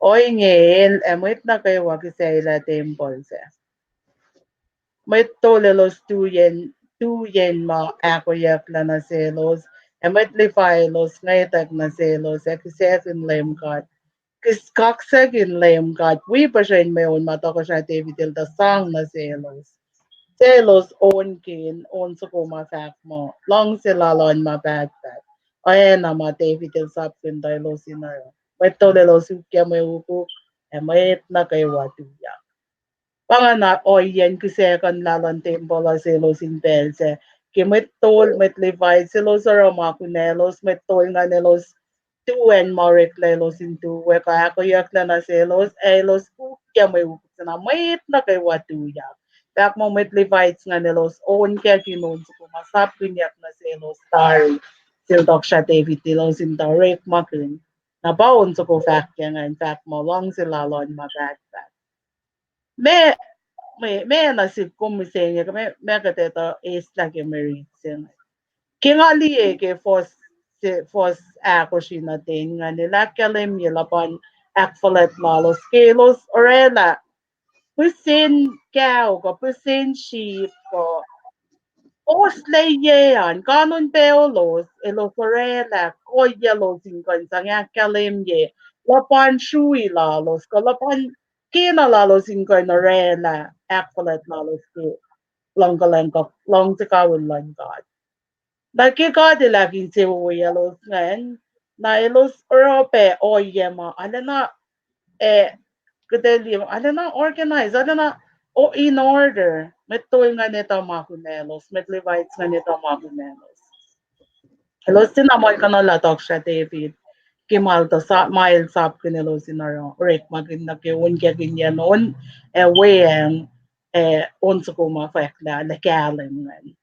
Ohinge el ac mwet nuh kwewa kihsaclah tempuhl sac. Mwet tol elos tuyen, tuyen ma ahkoeyucklac nuh selos, ac mwet Levi elos ngwetwack nuh selos, ac kihsackuhnlah Leum God. Kihs-, kaksakuhnlah Leum God wi puhsren mweun ma Tohkohsrah David el tuh sang nuh selos. Selos onkihn on soko ma fahk muh luhngse lal oan ma pahtpaht, oacna ma David el sapkihn tuh elos in oruh. Mwet tol elos ukwe mwe ukuk, ac mwet nuh kwewa tuyak. Pa ingacn ohiyacn kihsackuhnlah luhn tempuhl uh selos in pacl sac. Ke mwet tol, mwet Levi selos oruh ma kunaclos, mwet tol ingacn elos tu acn ma oreklac elos in tu we, kuh ahkoeyucklac nuh selos, ac elos ukwe mwe ukuk se na mwet nuh kwewa tuyak. Fahk muh mwet Levi ingacn elos onkakihn on soko ma sapkihnyuck nuh selos tari, sel Tohkohsrah David elos in tuh orekmakihn. Na pa on soko fahk ke ingacn fahk muh luhngse lal oan ma pahtpaht. me, me, me na sik kom mihsenge, me, me kuht etuh eislah ke mwe rit se inge. Ke nga liye ke fuhs, se, fuhs ahkosr nuh ten ingacn, el ahkkahlwemye luhpan ahkfuhlwact lalos ke elos orwaclah pihsen kaho kuh pihsen sheep kuh ohslac an, kanon pac elos, elos orwaclah koyalos in kuh in sang ahkkahlwemye luhpan srui lalos kuh luhpan kena lalos in kuh in orwaclah ahkfuhlwact lalos ke luhngkuhlwacng kuh luhngse kawihl luhn God. Na ke God El ahkinsewowoye elos ingacn, na elos oruh pac ohiyac ma arulacna, eh, kuht ac liye, arulacna organize, arulacna, o, in order. Mwet tol ingacn etuh ma kunaclos, mwet Levites ingacn etuh ma kunaclos. Elos tiacna muhlkuhnlah tohkohsrah David ke ma el tuh sa-, ma el sapkihn elos in oruh, orekmakihn nuh ke on ke kihnyacn on, ac weacng, ac on soko ma fwacklah lah kahlwem ingacn.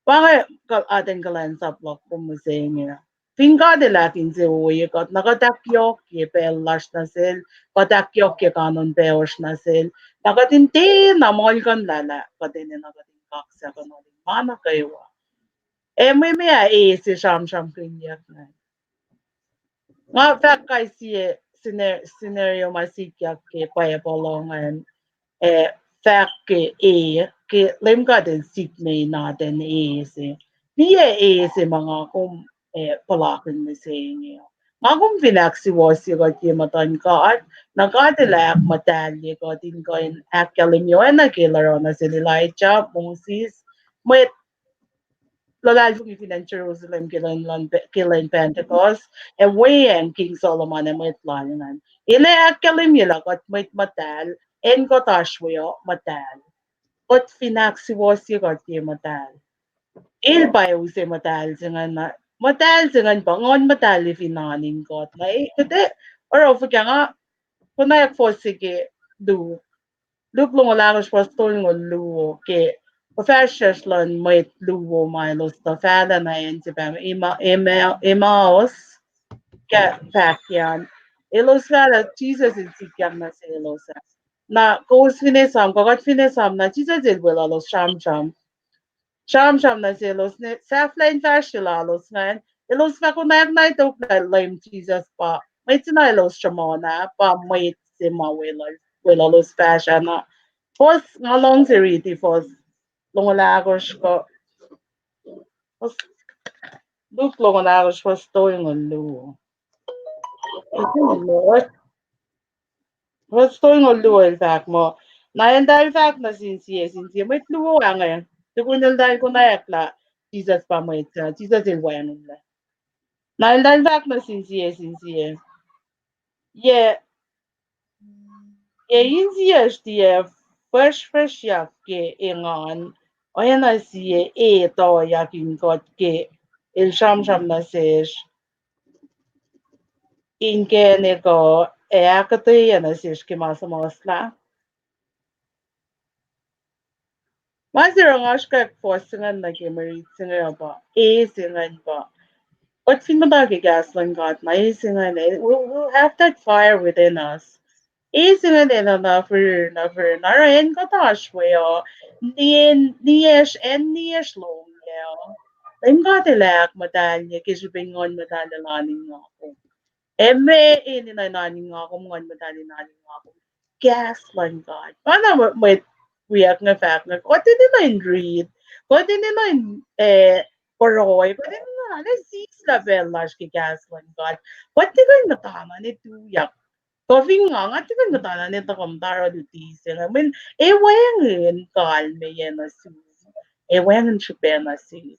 Pa inge kuh-, atacn kuhlwacnsap luhk kom mihsenge. Fin God El ahkinsewowoye kuht, na kuht ahkyohkye pacl lasr nuh sel, kuht ahkyohkye kanon pac ohsr nuh sel, na kuht in tiacna muhlkuhnlah lah kuht enenuh kuht in kaksakuhnuhl in ma nuh kwewa. Ac mwe meac e se sramsramkihnyuck ingacn? Nga fahk kais sie scena-, scenario ma sikyak ke Bible ingacn, eh, fahk ke e, ke Leum God El sikme in atacn e se. Liye e se ma nga kom, eh, puhlakihn mihsenge. Nga kom fin ahksuwohsye kuht ye muhtuhn God, na God El ahkmuhtahlye kuht in kuh in ahkkahlwemye oacna ke El oruh nuh sel Elijah, Moses, mwet luhlahlfongi fin acn Jerusalem ke lwen, ke lwen Pentecost, ac weacng King Solomon ac mwet lal ingacn. El ac ahkkahlwemye lah kuht mwet muhtahl, acn kuht oasr we uh muhtahl. Kuht fin ahksuwohsye kuht ye muhtahl, El pa use muhtahl se ingacn, muhtahl se ingacn pa Nguhn Muhtahl fin oan in kuht. Na e, kuht ac oruh fuhkah? Nga konwacack fuhs se ke Luke. Luke longoul ahkosr fuhs tolngoul luo, ke fuhfahsryucsr luhn mwet luo ma elos tuh fahlac nuh acn se pa Emma-, Emma-, Emmaus, ke fahk an. Elos fahlac, Jisus El sikyak nuh selos ah. Na kowos fin esam, kuh kuht fin esam, na Jisus El weluhlos sramsram. Sramsram nuh selos, ne sahflah in fahsrye lalos ingacn, elos fah konwacack na tok lah Leum Jisus pa mwet se na elos sruhmuhn ah pa mwet se ma weluhl-, weluhlos fahsr ah. Na fuhs, nga luhngse riti fuhs longoul ahkosr kuh, fuhs, Luke longoul ahkosr fuhs tolngoul luo. Fuhs tolngoul luo el fahk muh, na eltahl fahk nuh sin sie sin sie, mwet luo ah inge, tukun eltahl konwacack lah Jisus pa mwet se, Jisus El wacngihnlac. Na eltahl fahk nuh sin sie sin sie, Yac, yac insiyacsr tiac fihsrfihsryak ke engan, oacna sie e tuyak in kuht ke el sramsram nuh sesr inkacnek uh, ac ahkuhtweyac nuh sesr ke ma suhmuhslah? Ma se oruh nga srihkwack fuhs se ingacn nuh ke mwe rit se inge uh pa, e se ingacn pa, kuht fin muhta ke kahs luhn God na e se ingacn, we'll, we'll have that fire within us. E se ingacn enenuh na fihrihr, na fihrihr, na oruh acn kuht oasr we uh, niyac, niyacsr, acn niyacsr lohngyuc uh, Leum God El ahkmuhtahlye ke srihpen Nguhn Muhtahl El oan in nga kom. Ac ma enenuh in oan in nga kom, Nguhn Muhtahl in oan in nga kom, kahs luhn God. Pa na mwet, mwet wiyuck inge fahk inge, kuht enenuh in rit, kuht enenuh in, eh, pruhe, kuht enenuh in sislah pacl lasr ke kahs luhn God. Kuht tiac kuh in muhtana ne tuyak. Kuh fin nga, nga tiac kuh in muhtana ne tuhkuh muhta oruh luti se inge. Mweyen e wacngihn kalmeyac nuh sum, e wacngihn srihpac nuh sum.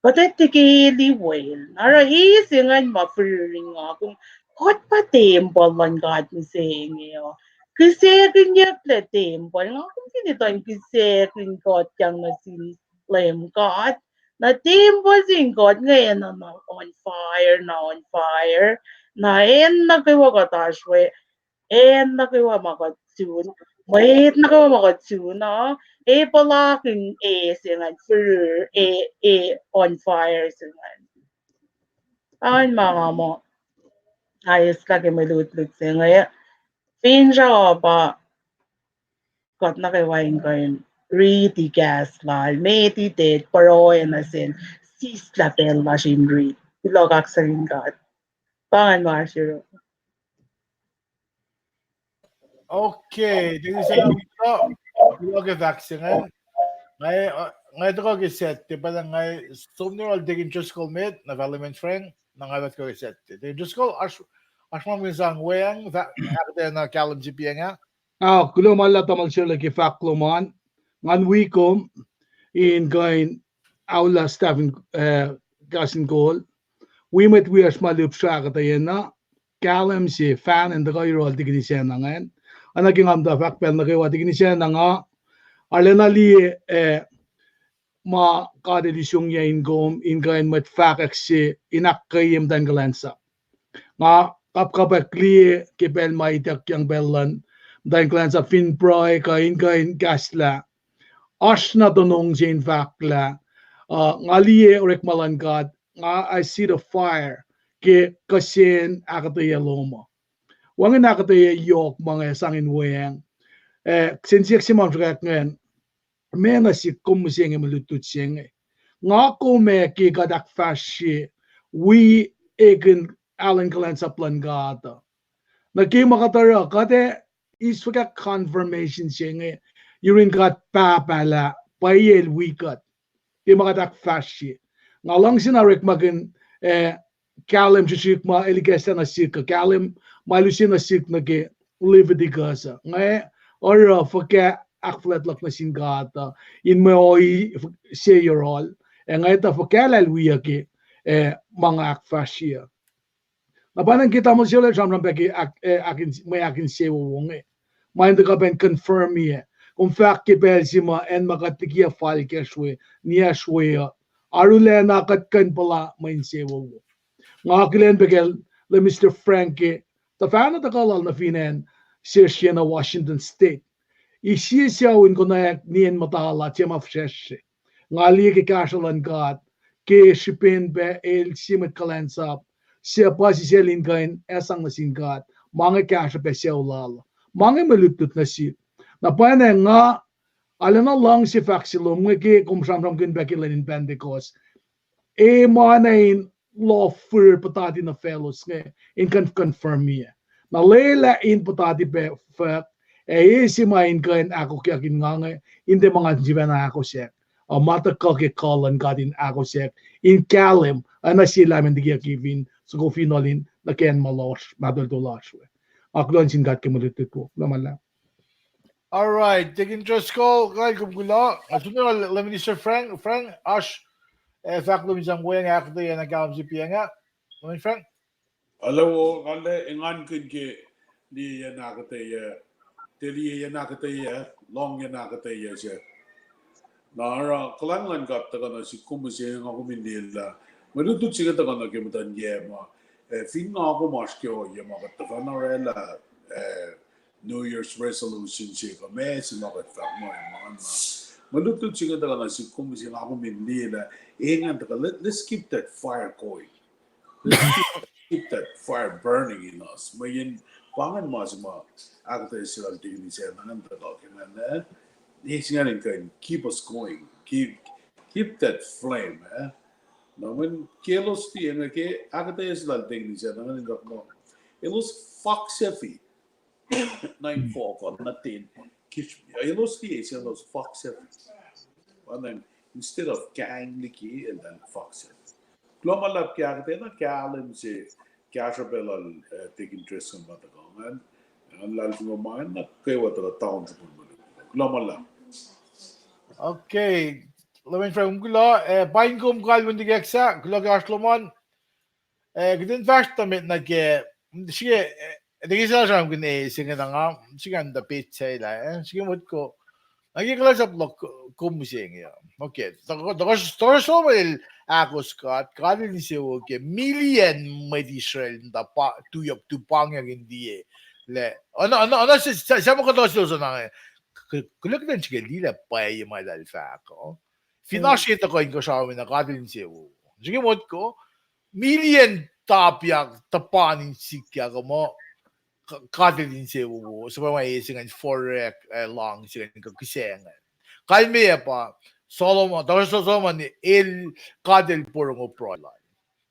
Kuht ac tikeli wel. Oruh e se ingacn ma fihrihr in nga kom, kuht pa tempuhl luhn God mihsenge uh. Kihsackihnyucklah tempuhl, nga kom fin etuh in kihsackihn kuht yang nuh sin Leum God, na tempuhl sin God inge enenuh on fire, na on fire, na acn nuh kwewa kuht oasr we, acn nuh kwewa ma kuht sun, mwet nuh kwewa ma kuht sun uh, e puhlakihn e se ingacn fihrihr, e, e on fire se ingacn. An ma nga muh, a eislah ke mwe lutlut se inge, finsrak uh pa, kuht nuh kwewa in kuh in riti kahs lal, meditate, pruhe nuh sel, sislah pacl lasr in riti. Kuloh kaksakihn God. Pa ingacn ma oasr yohrohl. Okay, thank you, sir. Kuloh ke fahk se ingacn. Nga, uh, nga tuhkuh ke Saturday, pa nga som nuh yohrohl Deacon Driscoll met, na fahlen Frank, na nga fah tuhkuh ke Saturday. Deacon Driscoll, oasr, oasr ma kom sang weacng, fah, ahkuhtweyac na kahlwem se piacng ah. Ah, kuloh ma luhlahp tamuhlwel Sherle ke fahk lom an. Ngan wi kom in kuh in aolah staff in, eh, Kahs in Kol. Wi mwet wiyacsr ma lihpsre ahkuhtweyac na, kahlwem se, fahna in tuhkuh yohrohl Deacon Isacna ingacn. Oacna ke nga muhta fahk pacl nuh kwewa, Deacon Isacna nga arulacna liye, eh, ma God El isongyac in kom in kuh in mwet fahkwack se in ahkkweye muhtwacn kuhlwacnsap. Nga kapkapwack liye ke pacl ma ituckyang pacl luhn muhtwacn kuhlwacnsap fin pruhe kuh in kuh in kahslah. Oasr na tonong se in fahk lah, uh, nga liye orekma luhn God, nga, I see the fire ke kihsen ahkuhtweyac lom uh. Wacngihn ahkuhtweyac yohk ma nga sang in weacng. Eh, kihsen siyuck se ma sruhkwack ingacn, meac nuh sihk kom mihsenge mwe lutlut se inge? Nga kom ac ke kuht ahkfahsrye wi ekihn alu in kuhlwacnsap luhn God uh? Nuh ke ma kuht oruh, kuht ac eis fuhkah confirmation se inge yurin God Pahpah lah pwacye El wi kuht ke ma kuht ahkfahsrye? Nga luhngse na orekmakihn, eh, kahlwem srihsrihk ma El ikacslah nuh sihk uh, kahlwem ma El use nuh sihk nuh ke Leviticus uh. Nga oruh fuhkah ahkfuhlwact luhk nuh sin God uh in mwe ohi se yohrohl, ac nga etuh fuhkah lah El wiyuc ke, eh, ma nga ahkfahsrye uh. Na pa ingacn ke tamuhlwel Sherle sramsram pac ke ahk-, eh, ahkin-, mwe ahkinsewowo inge, ma in tuhkuh pac in confirm-i, kom fahk ke pacl se ma acn ma kuht likiyac fal kacsr we, niyacsr we uh, arulacna kuht kuh in puhla mwe insewowo. Nga akihlen pac kacl Mister Frank ke tuhfahna tuhkuh lal nuh fin acn Siena, Washington State. Eis sie sucu in konwacack nien muhta lal tiac ma fihsracsr se. Nga liye ke kahsruh luhn God, ke srihpen pac el sie mwet kuhlwacnsap suc puhsisacl in kuh in sang nuh sin God, ma inge kahsruh pac sucu lal. Ma inge mwe lutlut nuh sihk. Na pwacnwacng nga arulacna luhngse fahk se lom inge ke kom sramsramkihn pac ke lwen in Pentecost. E ma na in lohfir puhtati nuh faclos inge in kuh in confirm-i. Na lwelah in puhtati pac fuhk, ac e se ma in kuh in ahkokyuck in nga inge, in tiac ma nga sifacna ahkosack. Uh, ma tuhkuh ke kuh luhn God in ahkosack, in kahlwem, oacna sie lah meac tikiyucki fin soko finohl in nuh ke acn ma lohsr, ma toltol lasr we. Nga kuloh nuh sin God ke mwe lutlut wo. Kuloh ma luhlahp. All right, Deacon Driscoll, nga kom kuloh. Nga som nuh yohrohl Minister Frank, Frank, oasr, eh, fahk lom in sang weacng ahkuhtweyac na kahlwem se piacng ah. Lom Frank? Alu wo, nga le engankihn ke liyeyacn ahkuhtweyac, tiac liyeyacn ahkuhtweyac, lohngyacn ahkuhtweyac se. Na oruh kuhlwacng luhn God tuhkuh nuh sihk kom mihsenge, nga kom in liye lah mwe lutlut se inge tuhkuh nuh ke muhtuhn yac ma, eh, fin nga kom oasr ke ohiyac ma kuht tuhfahna orwaclah, eh, New Year's resolution se kuh meac se ma kuht fahk muh, ma, mwe lutlut se inge tuhkuh nuh sihk kom mihsenge, nga kom in liye lah engan tuhkuh, let, let's keep that fire going. Let's keep, keep that fire burning in us. Mweyen pa ingacn ma se ma ahkuhtweyac se lal Deacon Isacna ingacn tuhkuh ke ingacn, eh? Eis ingacn in kuh in keep us going. Keep, keep that flame, eh? Na mweyen ke elos liye inge ke ahkuhtweyac se lal Deacon Isacna ingacn in kuh muh elos foxefi nuh in fokon, nuh ten. Elos liye se elos foxefi. And then, instead of kahing liki, and then foxefi. Kuloh ma luhlahp ke ahkuhtweyac na kahlwem se kahsruh pac lal, eh, Deacon Driscoll ma tuhkuh ingacn. Ac luhlahlfongi ma ingacn nuh kwewa tuhkuh town srukul melu. Kuloh ma luhlahp. Okay. Lom Frank, kuloh, eh, paing kom kalweni keksa, kuloh ke oasr lom an. Eh, kuht in fahsr tuh met nuh ke, srihke, eh, tuh ke sel sramsramkihn e se inge na nga, srihke muhta petsac lah, eh, srihke motko. Na ke kuhlwacnsap luhk kom mihsenge uh. Okay, tohkohsrah Solomon el ahkos God, God el insewowo ke million mwet Israel in tuh pa, tu, tupangyak in liye. Lah, oacna, oacna, oacna se, se, se ma kuhtuh selos oacna inge. Kuloh ke kuht in srihke liye lah pwacye ma eltahl fahk uh. Fin oasr ke tuhkuh inkuhsrao me na God el insewowo. Srihke motko, million tapyak tuhpan in sikyak muh God el insewowo, suhpwacma e se ingacn forek, eh, luhngse ingacn kuh kihsac ingacn. Kalmeyac pa Solomon, Tohkohsrah Solomon el, God el porongo pruhe lal.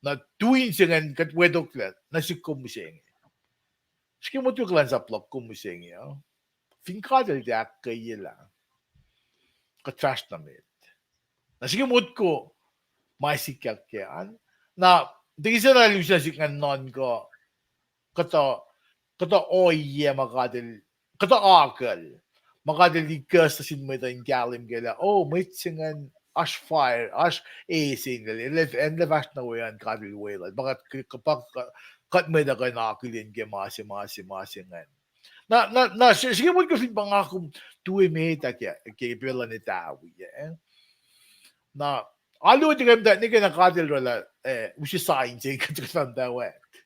Na tuh in se ingacn kuht wetoklac nuh sihk, kom mihsenge. Srihke motko kuhlwacnsap luhk, kom mihsenge uh. Fin God el tiac ahkkweyelah, kuht fahsr nuh met. Na srihke motko ma sikyak ke an. Na, tekisa na lusen sik ngan nuhnkuh, kuhtuh, kuhtuh ohiyac ma God el, kuhtuh akucl ma God el ikucslah sin mwet uh in kahlwem kac lah, oh, mwet se ingacn oasr fire, oasr e se inel, el, el fahsr nuh we an God el weluhl. Pa kuht, kuht, kuht mwet uh kuh in akihlen ke ma se, ma se, ma se ingacn. Na, na, na, srihke motko fin pa nga kom tuh emet ah ke, ke pacl luhn David, eh. Na, alu tiac kuh in muhta nwe ke na God el oraclah, eh, use sign se kuht, kuht fah muhtwacwacack.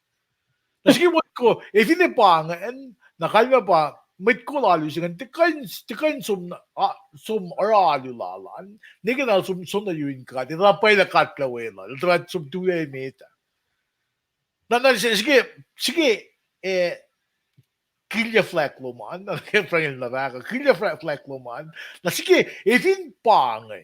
Na srihke motko, e fin e pa ingacn, na kalmac pa, mwet kol alu se ingacn, tiac kuh in, tiac kuh in som, som oruh alu lal an, nwe ke na som, som nuh yurin God, el tuh pwacye lah God el weluhl, el tuh som tuh emet ah. Na, na, srihke, srihke, eh, kilyac flack lom an, na ke Frankel na fahk uh, kilyac flack lom an, na srihke, e fin pa inge.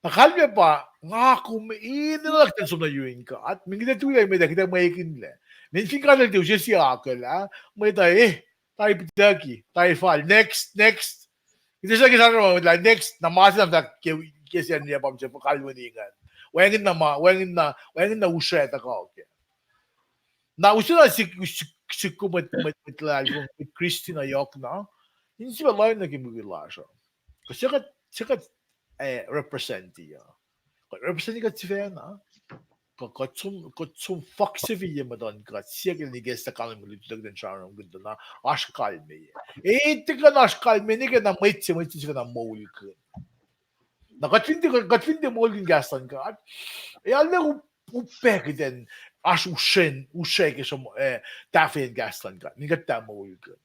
Na kalmac pa, nga kom in enenuh kuht in som nuh yurin God, mweyen kuht ac tuyak met ah, kuht ac mwekihnlac. Mweyen fin God el tiac use sie akucl ah, mwet uh, eh, tari pitucki, tari fal, next, next. Kuht ac siyuck ke sahflah ma mwet lah next, na ma se na fahk ke, ke Sacnri ah pa mihsenge kalweni ingacn. Wacngihn na ma, wacngihn na, wacngihn na usra tuhkuh kac. Na use na sik, sik, sik kom mwet, mwet, mwet luhlahlfongi, mwet Kristin yohk na, in sifilpac lohacng nuh ke mukul lasr uh. Kuh se kuht, se kuht, eh, represent uh. Kuht represent kuht sifacna. Kuh, kuht som, kuht som fohksefiye muhtuhn God, siyuck in ikacslah kahlwem lutu tuh kuht in sramsramkihn tuh na oasr kalmeyac. E, tiac kuh in oasr kalmeyac nwe ke na mwet se, mwet se sifacna moulkihn. Na kuht fin tiac, kuht fin tiac moulkihn kahs luhn God, e, arlac upac kuht in oasr usren, usre ke sruhmuhn, eh, tahfweacn kahs luhn God, mweyen kuht tiac moulkihn.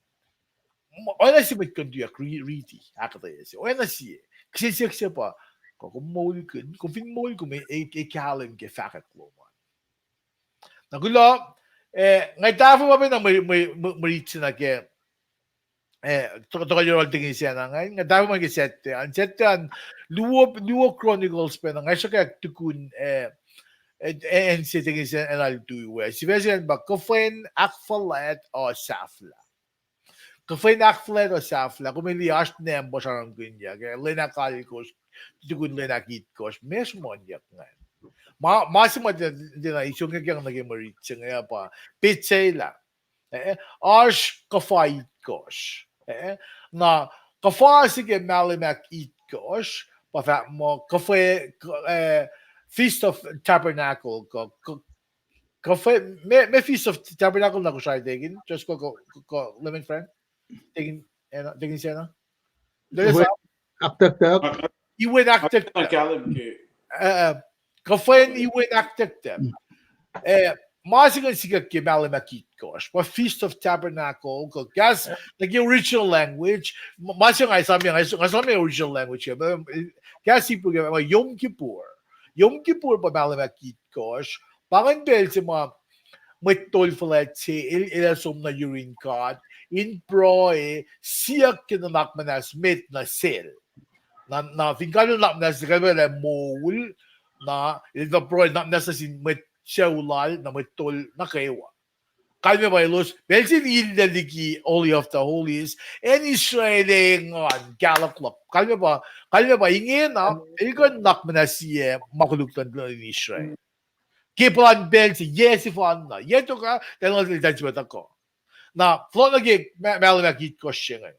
Oacna sie mwet kuh in tuyak ri-, riti ahkuhtweyac se. Oacna sie, kihsen siyuck se pa, kuh kom moulkihn, kom fin moul kom e, e, e kahlwem ke fahkwack lom an. Na kuloh, eh, nga tahfwelah pacna mwe, mwe, mwe, mwe rit se nuh ke, eh, tuhkuh, tuhkuh yohrohl tekeni sacna ingacn, nga tahfwelah ke Satte an, Satte an, luo, luo Chronicles pacna, nga sruhkwack tukun, eh, eh, acn se tekeni sacna lutu we. Sifac se an pa, kuhfwen ahkfuhlwact uh sahflah. Kuhfwen ahkfuhlwact uh sahflah, kom liye oasr nampa sramsramkihnyuck, eh, lwen ahkalkosr, tukun lwen ahkitkohsr, meac sruhmuhnyuck ingacn. Ma, ma se ma tiacna isongyakyang nuh ke mwe rit se inge pa, petsac lah, eh, oasr kuhfa itkohsr. Eh, na kuhfa se ke mahlwem ahkitkohsr, pa fahk muh kuhfa, eh, Feast of Tabernacle, kuh, kuh, kuhfa, meac, meac Feast of Tabernacle na Kosrae tekin, just kuh, kuh, kuh, kuh Lemon Frank tekin, eh, tekin sacna. Iwen ahktucktuck. Iwen ahktucktuck. Eh, kuhfwen iwen ahktucktuck. Eh, ma se ingacn sikyak ke mahlwem ahkitkohsr, pa Feast of Tabernacle, kuh kahs, nuh ke original language, ma, ma se nga esam, nga esam original language, kahs Hebrew ke, ma Yom Kippur. Yom Kippur pa mahlwem ahkitkohsr, pa ingacn pacl se ma mwet tol fuhlwact se, el, el ac som nuh yurin God, in pruhe, siyuck ke nuhnak muhnahs met nuh sel. Na, na fin kalmac nuhnak muhnahs, kalmac lah moul, na, el tuh pruhe nuhnak muhnahs nuh sin mwet sucu lal, na mwet tol nuh kwewa. Kalmac pa elos, pacl se el illac liki Holy of the Holies, acn Israel engan, kahluhk luhk. Kalmac pa, kalmac pa ingena, el kuh in nuhnak muhnahs sie ma koluk luhn, luhn Israel. Ke puhlan pacl se, yac sefanna, yac tok ah, tacn, tacn se ma tuhkuh. Na, fohlohk nuh ke ma-, mahlwem ahkitkohsr se inge.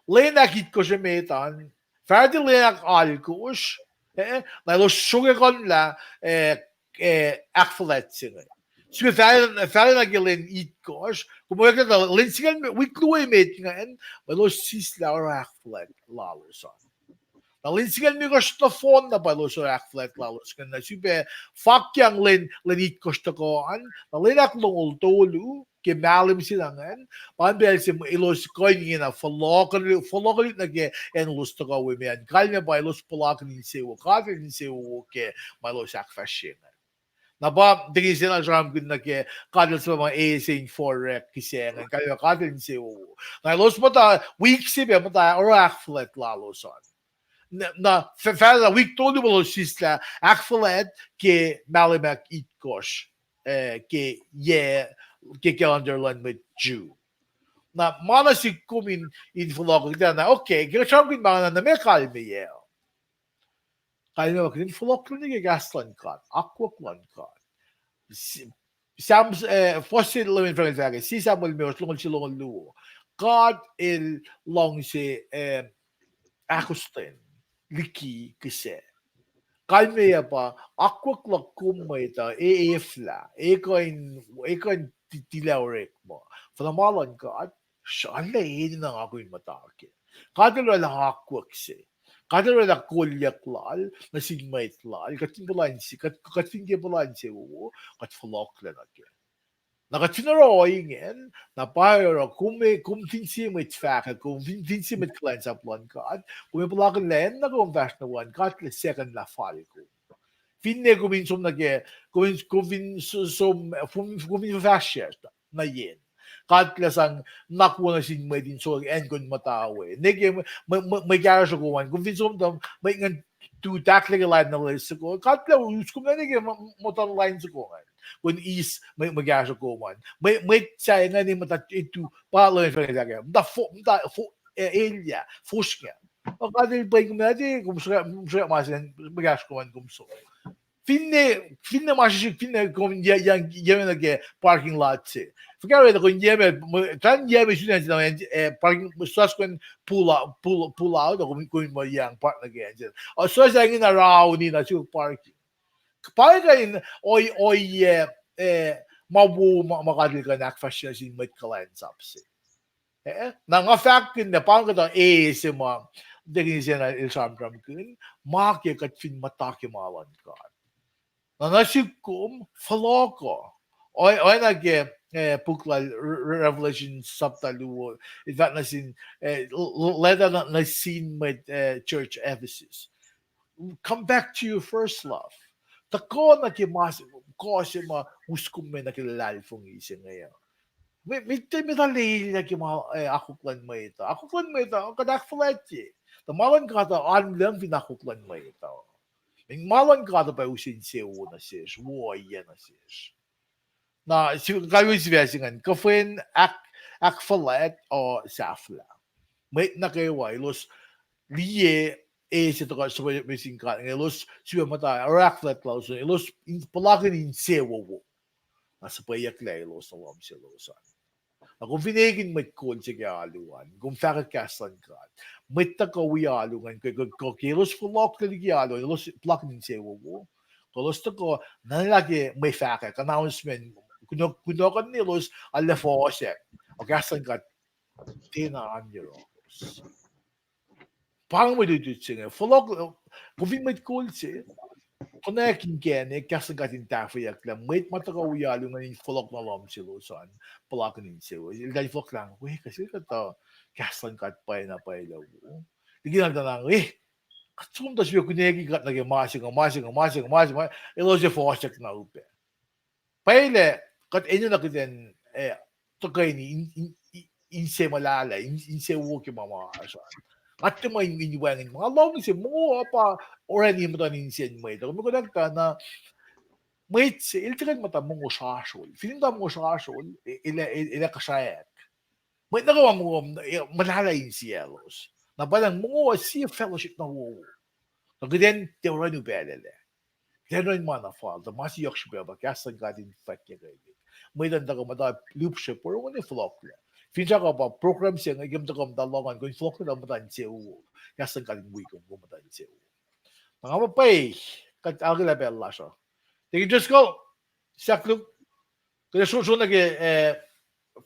Lwen ahkitkohsr emet an, fahsruh lwen ahkalkosr, eh, na elos sruhkwack lah, eh, eh, ahkfuhlwact se inge. Sifilpac fahsruh, fahsruh nuh ke lwen itkohsr, kom oacyacpac lwen singucul me-, wik luo emet ingacn, ma elos sislah oruh ahkfuhlwact lalos an. Na lwen singucul limekohsr nohfohn na pa elos oruh ahkfuhlwact lalos ingacn, na sifilpac fakyang lwen, lwen itkohsr tuhkuh an, na lwen ahklongoul tolu, ke mahlwem se na ingacn, pa ingacn pacl se elos kuh in ingena fohlohk-, fohlohkihnyuck nuh ke acn elos tuhkuh we me an, kalmac pa elos puhlakihn insewowo, God El insewowo ke ma elos ahkfahsrye ingacn. Na pa, tekihn se na sramsramkihn nuh ke, God El suhpwacma eis in forek kihsac ingacn, kalmac God El insewowo. Na elos muhta, wik se pac muhta oruh ahkfuhlwact lalos an. Na, na, fa-, fahla wik tolu ma elos sislah ahkfuhlwact ke mahlwem ahkitkohsr, eh, ke yac, ke calendar luhn mwet Jew. Na ma nuh sihk kom in, in fohlohk, na, okay, ke sramsramkihn ma na, na meac kalmeyac? Kalmeyac pa kuht in fohlohk nuh ke kahs luhn God, akwuck luhn God. Si-, Sam, eh, fuhs se lwen fahk, fahk, sie Samuel limekohsr, longoul sie, longoul luo. God El luhngse, eh, ahkostwen liki kihsac. Kalmeyac pa akwuck luhk kom mwet uh, e-, eflah, e kuh in, e kuh in ti-, tilac orekma. Fuhnuh ma luhn God, sralac enenuh nga kom in muhta kac. God El oraclah akwuck se. God El oraclah kolyuck Lal nuh sin mwet Lal. Kuht fin puhla inse-, kuht, kuht fin ke puhla insewowo, kuht fohlohklac nuh kac. Na kuht fin oruh ingacn, na pa oruh kom, kom fin sie mwet fahkwack, kom fin, fin sie mwet kuhlwacnsap luhn God, kom ac puhlakihn lah acn na kom fahsr nuh we an, God El second lah fal kom. Finne kom in som nuh ke, kom in, kom fin s-, som, kom, kom fin fuhfahsryucsr nuh yen, God El sang nuhnak wo nuh sin mwet in som acn kom muhta we. Nwe ke mwe, mwe, mwe, mwe kahsruh kom an, kom fin som tuh mwet ngan tu tahklac ke lain na loes soko, God El us kom nuh ke mwe, muhtuhn lain soko ingacn. Kom in eis mwe, mwe kahsruh kom an. Mwe, mwet sahyac ingacn muhta etu, pa lwen fahkwack, muhta fo-, muhta fo-, eh, elyah, fosrngah. God El pweng kom nuh ke, kom sruhk, sruhk ma se, mwe kahsruh kom an kom som. Finne, finne ma srihsrihk, finne kom ya-, ya-, yac me nuh ke parking lot se. Fuhkah orwaclah kom yac me, mwe-, tuh yac me sun acn se, eh, parking, suhs kom pull out, pull, pull out, kom, kom in muh yang park nuh ke acn se. O, suhs ingena rauni na suk parking. Pa kuh in ohiyac, eh, ma wo ma, ma God El kuh in ahkfahsrye nuh sin mwet kuhlwacnsap se. Eh, na nga fahkkihn lah pa kuhtuh e se ma, tekihn se na el sramsramkihn, ma ke kuht fin muhta ke ma luhn God. Na nuh sihk kom, fohlohk uh. Oacna ke, eh, puk lal Re-, Re-, Revelation sapta luo, el fahk nuh sin, eh, l-, l-, leta nuh, nuh sin mwet, eh, church Ephesus. Come back to your first love. Tuhkuh nuh ke ma se, kuh se ma us kom me nuh ke luhlahlfongi se inge uh. Met, met, met lwelah ke ma, eh, akwuck luhn mwet uh. Akwuck luhn mwet uh, kuht ahkfuhlwactye. Tuh ma luhn God uh, oan lucng fin akwuck luhn mwet uh. Ma luhn God uh pa use insewowo nuh sesr, wo ohiyac nuh sesr. Na, si-, kalweni sifac se ingacn, kuhfwen ahk-, ahkfuhlwact uh sahflah. Mwet nuh kwewa, elos liye, e se tuhkuh suhpwacme sin God, elos sifilpac muhta, oruh ahkfuhlwact lalos, elos in-, puhlakihn insewowo. Na suhpweyucklac elos nuh lohm selos an. Na kom fin ekihn mwet kol se ke alu an, kom fahkwack kahs luhn God. Mwet tuhkuh wi alu ingacn, ke, ke, ke, ke elos fohlohklac liki alu an, elos puhlakihn insewowo. Ke elos tuhkuh, na lah ke mwe fahkwack, announcement, kunohkohn elos arlac fohsack. O kahs luhn God, tiacna oan yohrohlos. Pa inge mwe lutlut se inge. Fohlohk, kom fin mwet kol se, konwacack inkacnek, kahs luhn God in tahfweyucklac mwet ma tuhkuh wi alu ingacn in fohlohk nuh lohm selos an, puhlakihn insewowo. Eltahl fohlohk lah, we, kuh se kuhtuh kahs luhn God pwacyena pwacye wo. Liki na eltahl, we, kuht som tuh sifilpac konwacack kuht nuh ke ma se inge, ma se inge, ma se inge, ma se inge, elos ac fohsack na upac. Pwacye lah kuht enenuh kuht in, eh, tuhkweni in, in, in, inse muhlahlah, in, insewowo ke ma ma oasr an. Nga tiac muh in, in wacngihn, ma nga lohng se mongo uh pa orani muhtuhn insiyacn mwet uh. Kom konwacack tuh na mwet se, el tiac kuh in muhta mongo srasrol. Fin muhta mongo srasrol, e-, el, el, el kuhsrack. Mwet nuh kwewa mongo, eh, muhlahlah insiyaclos. Na pwacnwacng mongo uh sie fellowship na wowo. Na kuht in tiac orani pacl lac. Kuht in orani ma na fal, tuh ma se yohk srihpac pa kahs luhn God in fwackyuck elihk. Mwet uh tuhkuh muhta lihpsre porongo ne fohlohklac. Finsrak uh pa program se inge, kom tuhkuh muhta lohng an, kom fohlohklac tuh muhta insewowo. Kahs luhn God in wi kom, kom muhta insewowo. Na nga muh pwacye, kuht akihlen pacl lasr uh. Tekin Driscoll, sahk luk, kuht ac sro-, sro nuh ke, eh,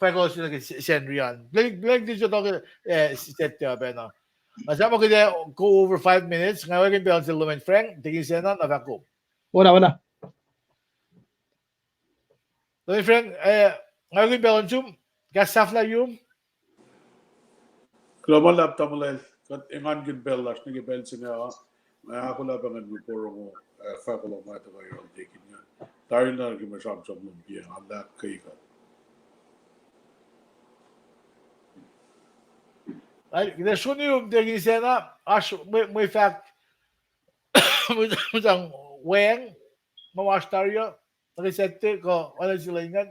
fahk lalos nuh ke Sacnri an. Plang, plang, this is, eh, set uh pacna. Na sahp ma kuht ac go over five minutes, nga wacngihn pacl nuh sel Leman Frank, tekin sacna, na fahk kom. Oacna, oacna. Leman Frank, eh, nga wacngihn pacl nuh sum, kahs sahflah yurum. Kuloh ma luhlahp tamuhlwel, kuht engankihn pacl lasr nuh ke pacl se inge uh, nga ahkolah pac ngan wi porongo, eh, fahk kuloh ma tuhkuh yohrohl tekin an. Tari na ke mwe sramsram lom ke nga lah ke kuht. Al, kuht ac sruni um tiac kihsen ah, oasr mwe, mwe fahk, mwe sang weacng, ma oasr tari uh, nuh ke Saturday kuh oacna se lal ingacn.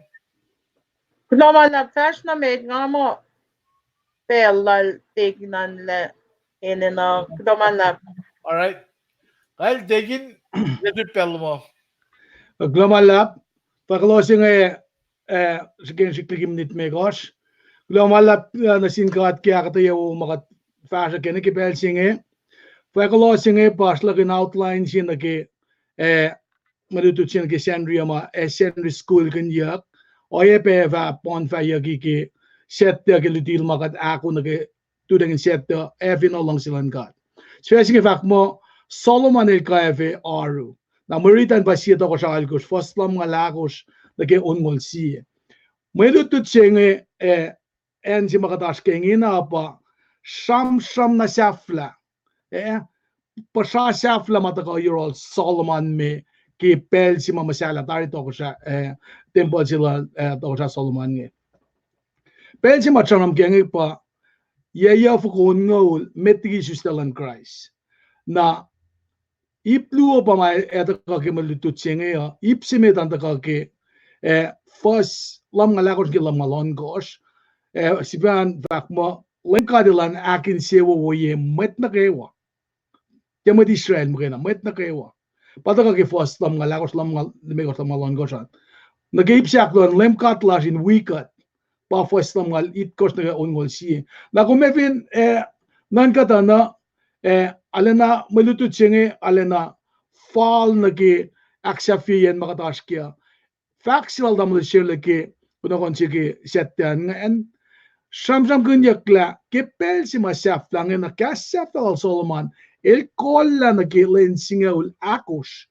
Kuloh ma luhlahp, fahsr nuh met, nga muh pacl lal Deacon an lah enenuh, kuloh ma luhlahp. All right. Kal Deacon, letut pacl muh. Kuloh ma luhlahp, fahk kuloh se inge, eh, srihke, srihke liki minit limekohsr. Kuloh ma luhlahp, eh, nuh sin God ke ahkuhtweyac wo ma kuht fahsr ke nuh ke pacl se inge. Fahk kuloh se inge pa sruhlahkihn outline se nuh ke, eh, mwe lutlut se nuh ke Sacnri uh ma, eh, Sacnri School kinyuck. Oacyacpac fah poun fahkyucki ke Saturday ke luti ma kuht ahkoo nuh ke tuhlengin Saturday, ac fin luhngse luhn God. Sifac se inge fahk muh Solomon el kwacfe oaru. Na mwe riti an pa sie tohkohsrah alkosr, fuhs lumngaul ahkosr nuh ke onngoul sie. Mwe lutlut se inge, eh, acn se ma kuht oasr ke ingena pa sramsram na sahflah. Eh, puhsra sahflah ma tuhkuh yohrohl Solomon me ke pacl se ma muhsahllah tari tohkohsrah, eh, tempuhl se lal, eh, tohkohsrah Solomon inge. Pacl se ma sramsram ke inge pa yac yuhfoko onngoul met liki isuslac luhn Kraist. Na ip luo pa ma ac tuhkuh ke mwe lutlut se inge uh, ip se met an tuhkuh ke, eh, fuhs lumngaul ahkosr ke lumngaul ohnkohsr, eh, sifacna fahk muh Leum God elan ahkinsewowoye mwet nuh kwewa. Tiac mwet Israel muhkwena, mwet nuh kwewa. Pa tuhkuh ke fuhs lumngaul ahkosr, lumngaul limekohsr, lumngaul ohnkohsr an. Nuh ke ip se ahkluo an, Leum God lasr in wi kuht, pa fuhs lumngaul itkohsr nuh ke onngoul sie. Na kom ac fin, eh, nuhnkuh tuh na, eh, arulacna mwe lutlut se inge arulacna fal nuh ke ahksahfyeyacn ma kuht oasr kac uh. Fahk se lal tamuhlwel Sherle ke kunohkohn se ke Saturday an ingacn, sramsramkihnyuck lah ke pacl se ma sahflah inge na kahs sahflah lal Solomon, el kohllah nuh ke lwen singucul ahkosr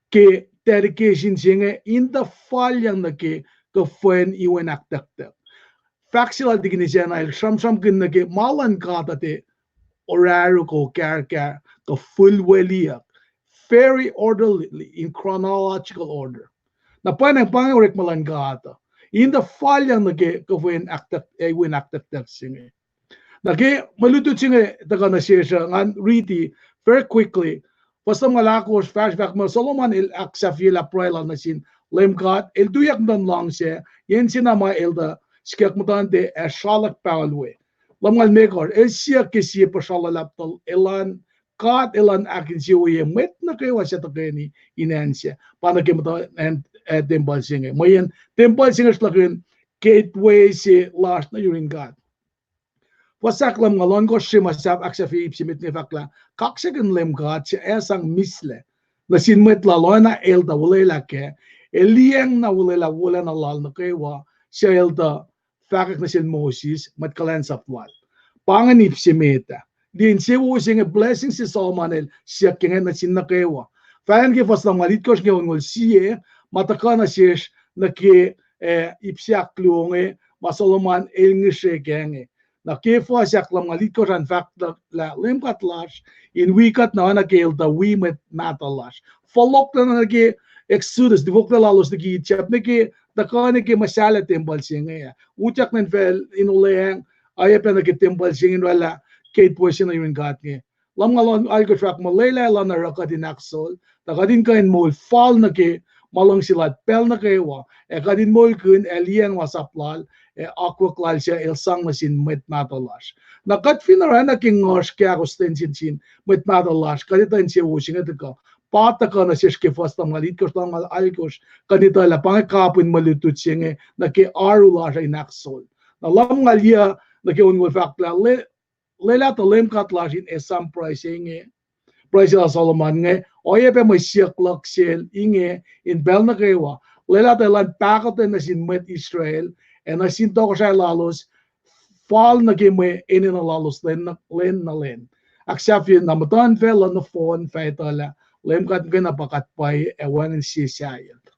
ke dedication se inge in tuh falyang nuh ke kuhfwen iwen ahktucktuck. Fahk se lal Deacon Isacna el sramsramkihn nuh ke ma luhn God uh tiac orahru kuh kahrkahr kuh fihlweliyuck, very orderly in chronological order. Na pwacnwacng pa inge orekma luhn God uh in tuh falyang nuh ke kuhfwen ahktuck, eh, iwen ahktucktuck se inge. Na ke mwe lutlut se inge tuhkuh nuh sesr uh, ngan riti very quickly. Fuhs lumngaul ahkosr fahsr fahk muh Solomon el ahksahfyelah pruhe lal nuh sin Leum God, el tuyak muhtuhn luhngse, yen sena ma el tuh sikyak muhtuhnte ac sralak pahol we. Lumngaul limekohsr, el siyuck ke sie puhsra luhlahp tuh elan, God elan ahkinsewowoye mwet nuh kwewa suc tuhkweni in acn sac, pa nuh ke muhtuhn, eh, tempuhl se inge. Mweyen tempuhl se inge sruhlahkihn gateway se lasr nuh yurin God. Fuhs ahklumngaul ohnkohsr se ma sahp ahksahfye ip se met inge fahk lah kaksakihn Leum God suc ac sang mihslac nuh sin mwet lal oacna el tuh olwelah kac, ac liyacacng na olwelah wolacna lal nuh kwewa suc el tuh fahkwack nuh sel Moses, mwet kuhlwacnsap lal. Pa ingacn ip se met ah. Liye insewowo se inge blessing se Solomon el siyuck ke inge nuh sin nuh kwewa. Fahk ke fuhs lumngaul itkohsr ke onngoul sie, ma tuhkuh nuh sesr nuh ke, eh, ip se ahkluo inge, ma Solomon el ngihsre kac inge. Na ke fuhs ahklumngaul itkohsr an fahk lah Leum God lasr in wi kuht na oacna ke el tuh wi mwet mahtuh lasr. Fohlohklac nuh ke Exodus, lifoklac lalos liki Egypt, nuh ke tuhkuh nuh ke muhsahllah tempuhl se inge ah. Utyak nuh infacl in olweacng, oacyacpac nuh ke tempuhl se inge in oraclah gateway se nuh yurin God inge. Lumngaul alkosr fahk muh lwelah elan oruh kuht in ahksuwohs, tuh kuht in kuh in moul fal nuh ke ma luhngse lal pacl nuh kwewa, ac kuht in moulkihn ac liyacacng masap lal, ac akwuck lal suc el sang nuh sin mwet mahtuh lasr. Na kuht fin oruh na ke nguhsr ke ahkostwen sin mwet mahtuh lasr, kuht etuh insewowo se inge tuhkuh. Pa tuhkuh nuh sesr ke fuhs lumngaul itkohsr, lumngaul alkosr, kuht etuh lah pa inge kapihn mwe lutlut se inge nuh ke oaru lasr uh in ahksuwohs. Na lumngaul yuh nuh ke onngoul fahk lah lwelah tuh Leum God lasr in esam pruhe se inge, pruhe se lal Solomon inge, oacyacpac mwe siyuck luhk sel inge in pacl nuh kwewa, lwelah tuh elan pahkotwen nuh sin mwet Israel, ac nuh sin tohkohsrahi lalos, fal nuh ke mwe enenuh lalos lwen nuh lwen. Ahksahfye na muhtuhnfacl uh nohfohn fah etuh lah Leum God muhkwena pa God pwacye ac wacngihn sie sahyacl.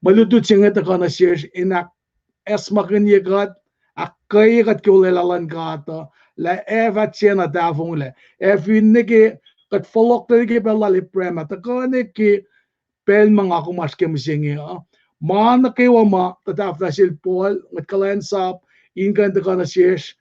Mwe lutlut se inge tuhkuh nuh sesr in ahkacsmakihnye kuht, ahkkweye kuht ke olwelah luhn God uh, lah ac fah tiacna tahfonglac. Ac finne ke kuht fohlohklac nuh ke pacl lal Abraham ah, tuhkuh nuh ke pacl ma nga kom oasr ke mihsenge uh. Ma nuh kwewa ma tuhtahflah sel Paul, mwet kuhlwacnsap, in kuh in tuhkuh nuh sesr,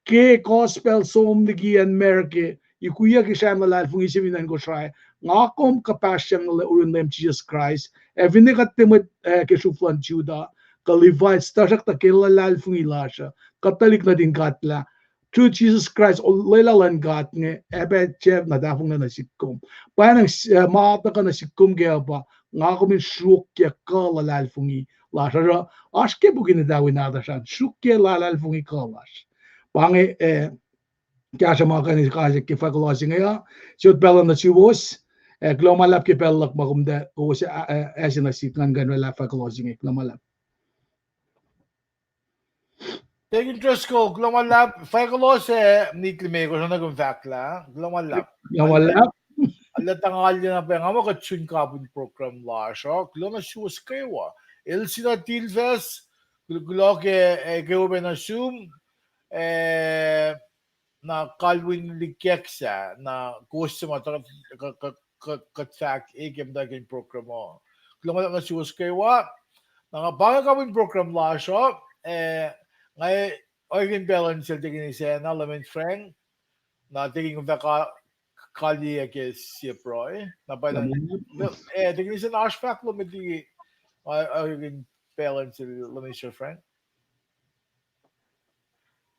ke gospel som liki acn America, ikuiyuck ke sracn luhlahlfongi se fin acn Kosrae, nga kom kuhpahsryang nuh yurin Leum Jisus Kraist, ac finne kuht tiac mwet, eh, ke sruhf luhn Judah, kuh Levites, tuhsruhktuh ke luhlahlfongi lasr uh, kuht tuhlihk nuhtin God lah, through Jesus Christ, olwelah luhn God inge, ac pac tiac nuh tahfonglac nuh sihk kom. Pwacnwacng, eh, ma tuhkuh nuh sihk kom kac uh pa, nga kom in sruokyac kuh luhlahlfongi lasr uh, oasr ke puk in etawi nahtuhsr an, sruokyac luhlahlfongi kuh lasr. Pa inge, eh, kahsruh ma kuh in kahsruh ke fahk kuloh se inge uh, sot pacl uh nuh suwos, eh, kuloh ma luhlahp ke pacl luhk ma kom tuh kowos, eh, eh, ase nuh sihk ngan kuh in oraclah fahk kuloh se inge, kuloh ma luhlahp. Deacon Driscoll, kuloh ma luhlahp, fahk kuloh se, minit limekohsr, na kom fahk lah, kuloh ma luhlahp. Kuloh ma luhlahp. Alu tuh nga liye na pa nga muh kuht sun kapihn program lasr uh, kuloh nuh suwos kwewa. Elsie Tilfes, kul-, kuloh ke, eh, kwewa pac nuh sum, eh, na kalwin likyak sa, na kowos se ma tuh kuht, kuht, kuht, kuht fahk, eh, ke muhtwacwacack in program uh. Kuloh ma luhlahp nuh suwos kwewa. Na nga pa inge kapihn program lasr uh, eh, nga orekmakihn pacl in sel Deacon Isacna, Leman Frank, na Deacon kom fah ka-, kaliyac ke sie pruhe. Na pa na, eh, Deacon Isacna oasr fahk lom met liki, eh, orekmakihn pacl in sel Leman Frank.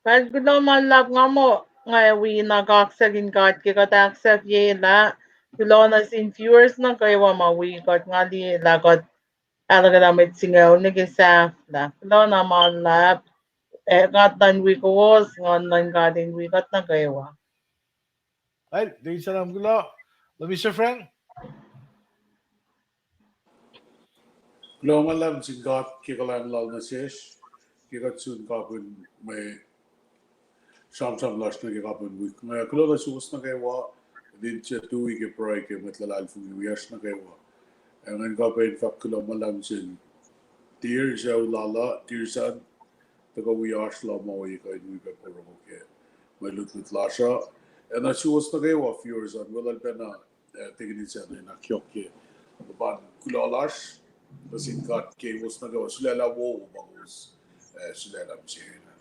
Pacl kuloh ma luhlahp nga muh, nga wi na kaksakihn God ke kuht ahksahfyelah, kuloh nuh sin viewers nuh kwewa ma wi kuht, nga liye lah kuht ahluhkwelah mwet singucul nuh ke sahflah. Kuloh na ma luhlahp, eh, God luhn wi kowos, Nguhn luhn God in wi kuht nuh kwewa. Right, thank you, Sam, kuloh. Leman Frank. Kuloh ma luhlahp sin God ke kuhlwacng lal nuh sesr, ke kuht sun kapihn mwe sramsram lasr nuh ke kapihn wik inge. Kuloh nuh suwos nuh kwewa, in tiac tui ke pruhe ke mwet luhlahlfongi wiyacsr nuh kwewa. Ac ngan kuh pac in fahk kuloh ma luhlahp sin Tir, sucu lal uh, Tir San, tuhkuh wi oasr lal ma ohiyac kuh in wi pac porongo ke mwe lutlut lasr uh. Ac nuh suwos nuh kwewa viewers an, weluhl pacna, eh, Deacon Isacna in ahkyohkye luhpan kuloh lasr nuh sin God ke kowos nuh kwewa sulaclah wowo ma kowos, eh, sulaclah mihsenge.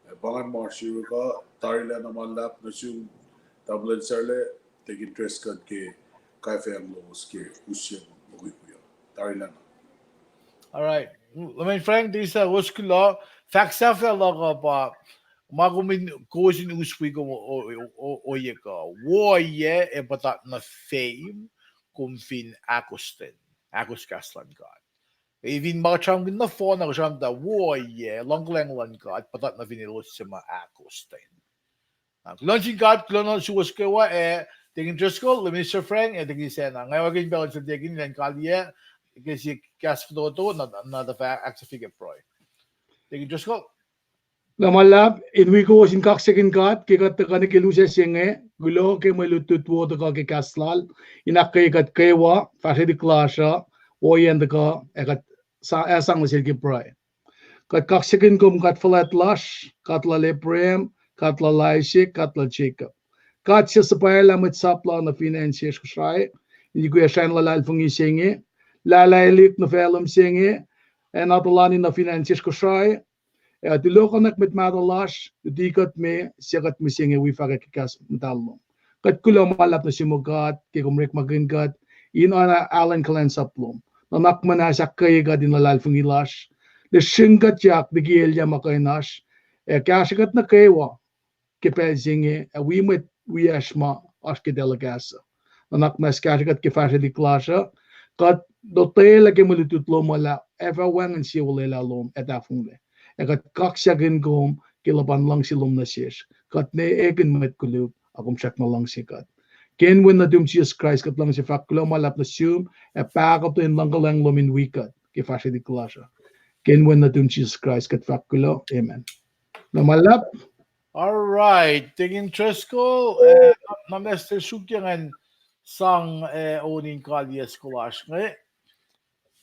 Eh, pa ngan ma oasr yuruk uh, tarilacna ma luhlahp nuh sum, tamuhlwel Sarle, Deacon Driscoll ke kaifacng lowos ke usye mukwikwi uh. Tarilacna. All right. Leman Frank, Deacon Isacna, kowos kuloh. Fahk sahflah luhk uh pa, ma kom in, kowos in us wi kom o-, o-, o-, ohiyac kuh, wo ohiyac ac puhtat nuh feim kom fin ahkostwen, ahkos kahs luhn God. Ac fin ma kuht sramsramkihn nohfohn, kuht sramsramkihn tuh wo ohiyac, luhngkuhlwacng luhn God puhtat nuh fin elos suc ma ahkostwen. Na kuloh nuh sin God, kuloh nuh suwos kwewa, eh, Deacon Driscoll, Leman Frank, eh, Deacon Isacna. Nga orekmakihn pacl in sel Deacon in kaliyac ke sie kahs fototo, na, na tuh fah ahksahfye ke pruhe. Deacon Driscoll. Kuloh ma luhlahp, in wi kowos in kaksakihn God ke kuht tuhkuh nuh ke lusac se inge, kuloh ke mwe lutlut wo tuhkuh ke kahs lal, in ahkkweye kuht kwewa, fahsrwelihk lasr uh, ohiyacn tuhkuh, ac kuht sa-, ac sang nuh sel ke pruhe. Kuht kaksakihn kom God fuhlwact lasr, God lal Abraham, God lal Isaac, God lal Jacob. God suc suhpwaclah mwet sap lal nuh fin acn sesr Kosrae, in ikuiyac sracn luhlahlfongi se inge, lahlaclihk nuh facluh mihsenge, ac na tuhlani nuh fin acn sesr Kosrae, ac tulokihnwack mwet mahtuh lasr, luti kuht me, suc kuht mihsenge wi fahkwack ke kahs muhtahl lom. Kuht kuloh ma luhlahp nuh sum God, ke kom orekmakihn kuht, in oacna alu in kuhlwacnsap lom. Nuhnak muhnahs ahkkweye kuht in luhlahlfongi lasr, lihsrihk kuhtyak liki elyah ma kuh in oasr, ac kahsrwe kuht nuh kwewa, ke pacl se inge, ac wi mwet wiyacsr ma oasr ke telecast uh. Nuhnak muhnahs kahsrwe kuht ke fahsrwelihk lasr uh, kuht lotwelah ke mwe lutlut lom uh lah ac fah wacngihn sie olwelah lom ac tahfonglac. Ac kuht kaksakihn kom ke luhpan luhngse lom nuh sesr. Kuht ne ekihn mwet koluk, a kom srackna luhngse kuht. Ke inen wen nuhtum Jisus Kraist kuht luhngse fahk kuloh ma luhlahp nuh sum, ac pahkotwen luhngkuhlwacng lom in wi kuht ke fahsrwelihk lasr uh. Ke inen wen nuhtum Jisus Kraist kuht fahk kuloh. Amen. Kuloh ma luhlahp. All right, Deacon Driscoll, eh, na, na master suk yang an sang, eh, on in kaliyac school lasr inge.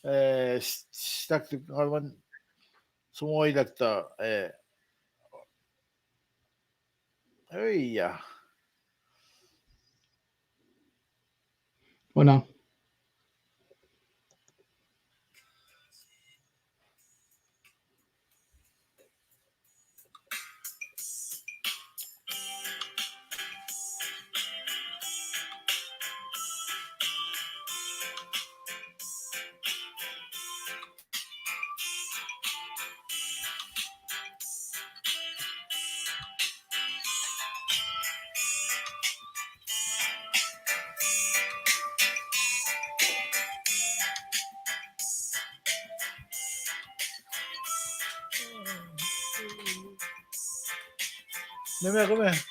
Eh, s-, s-, tak-, tak-, somoy tak-, tak-, eh, eh, yeah. Ona. Meac, meac, kom ac?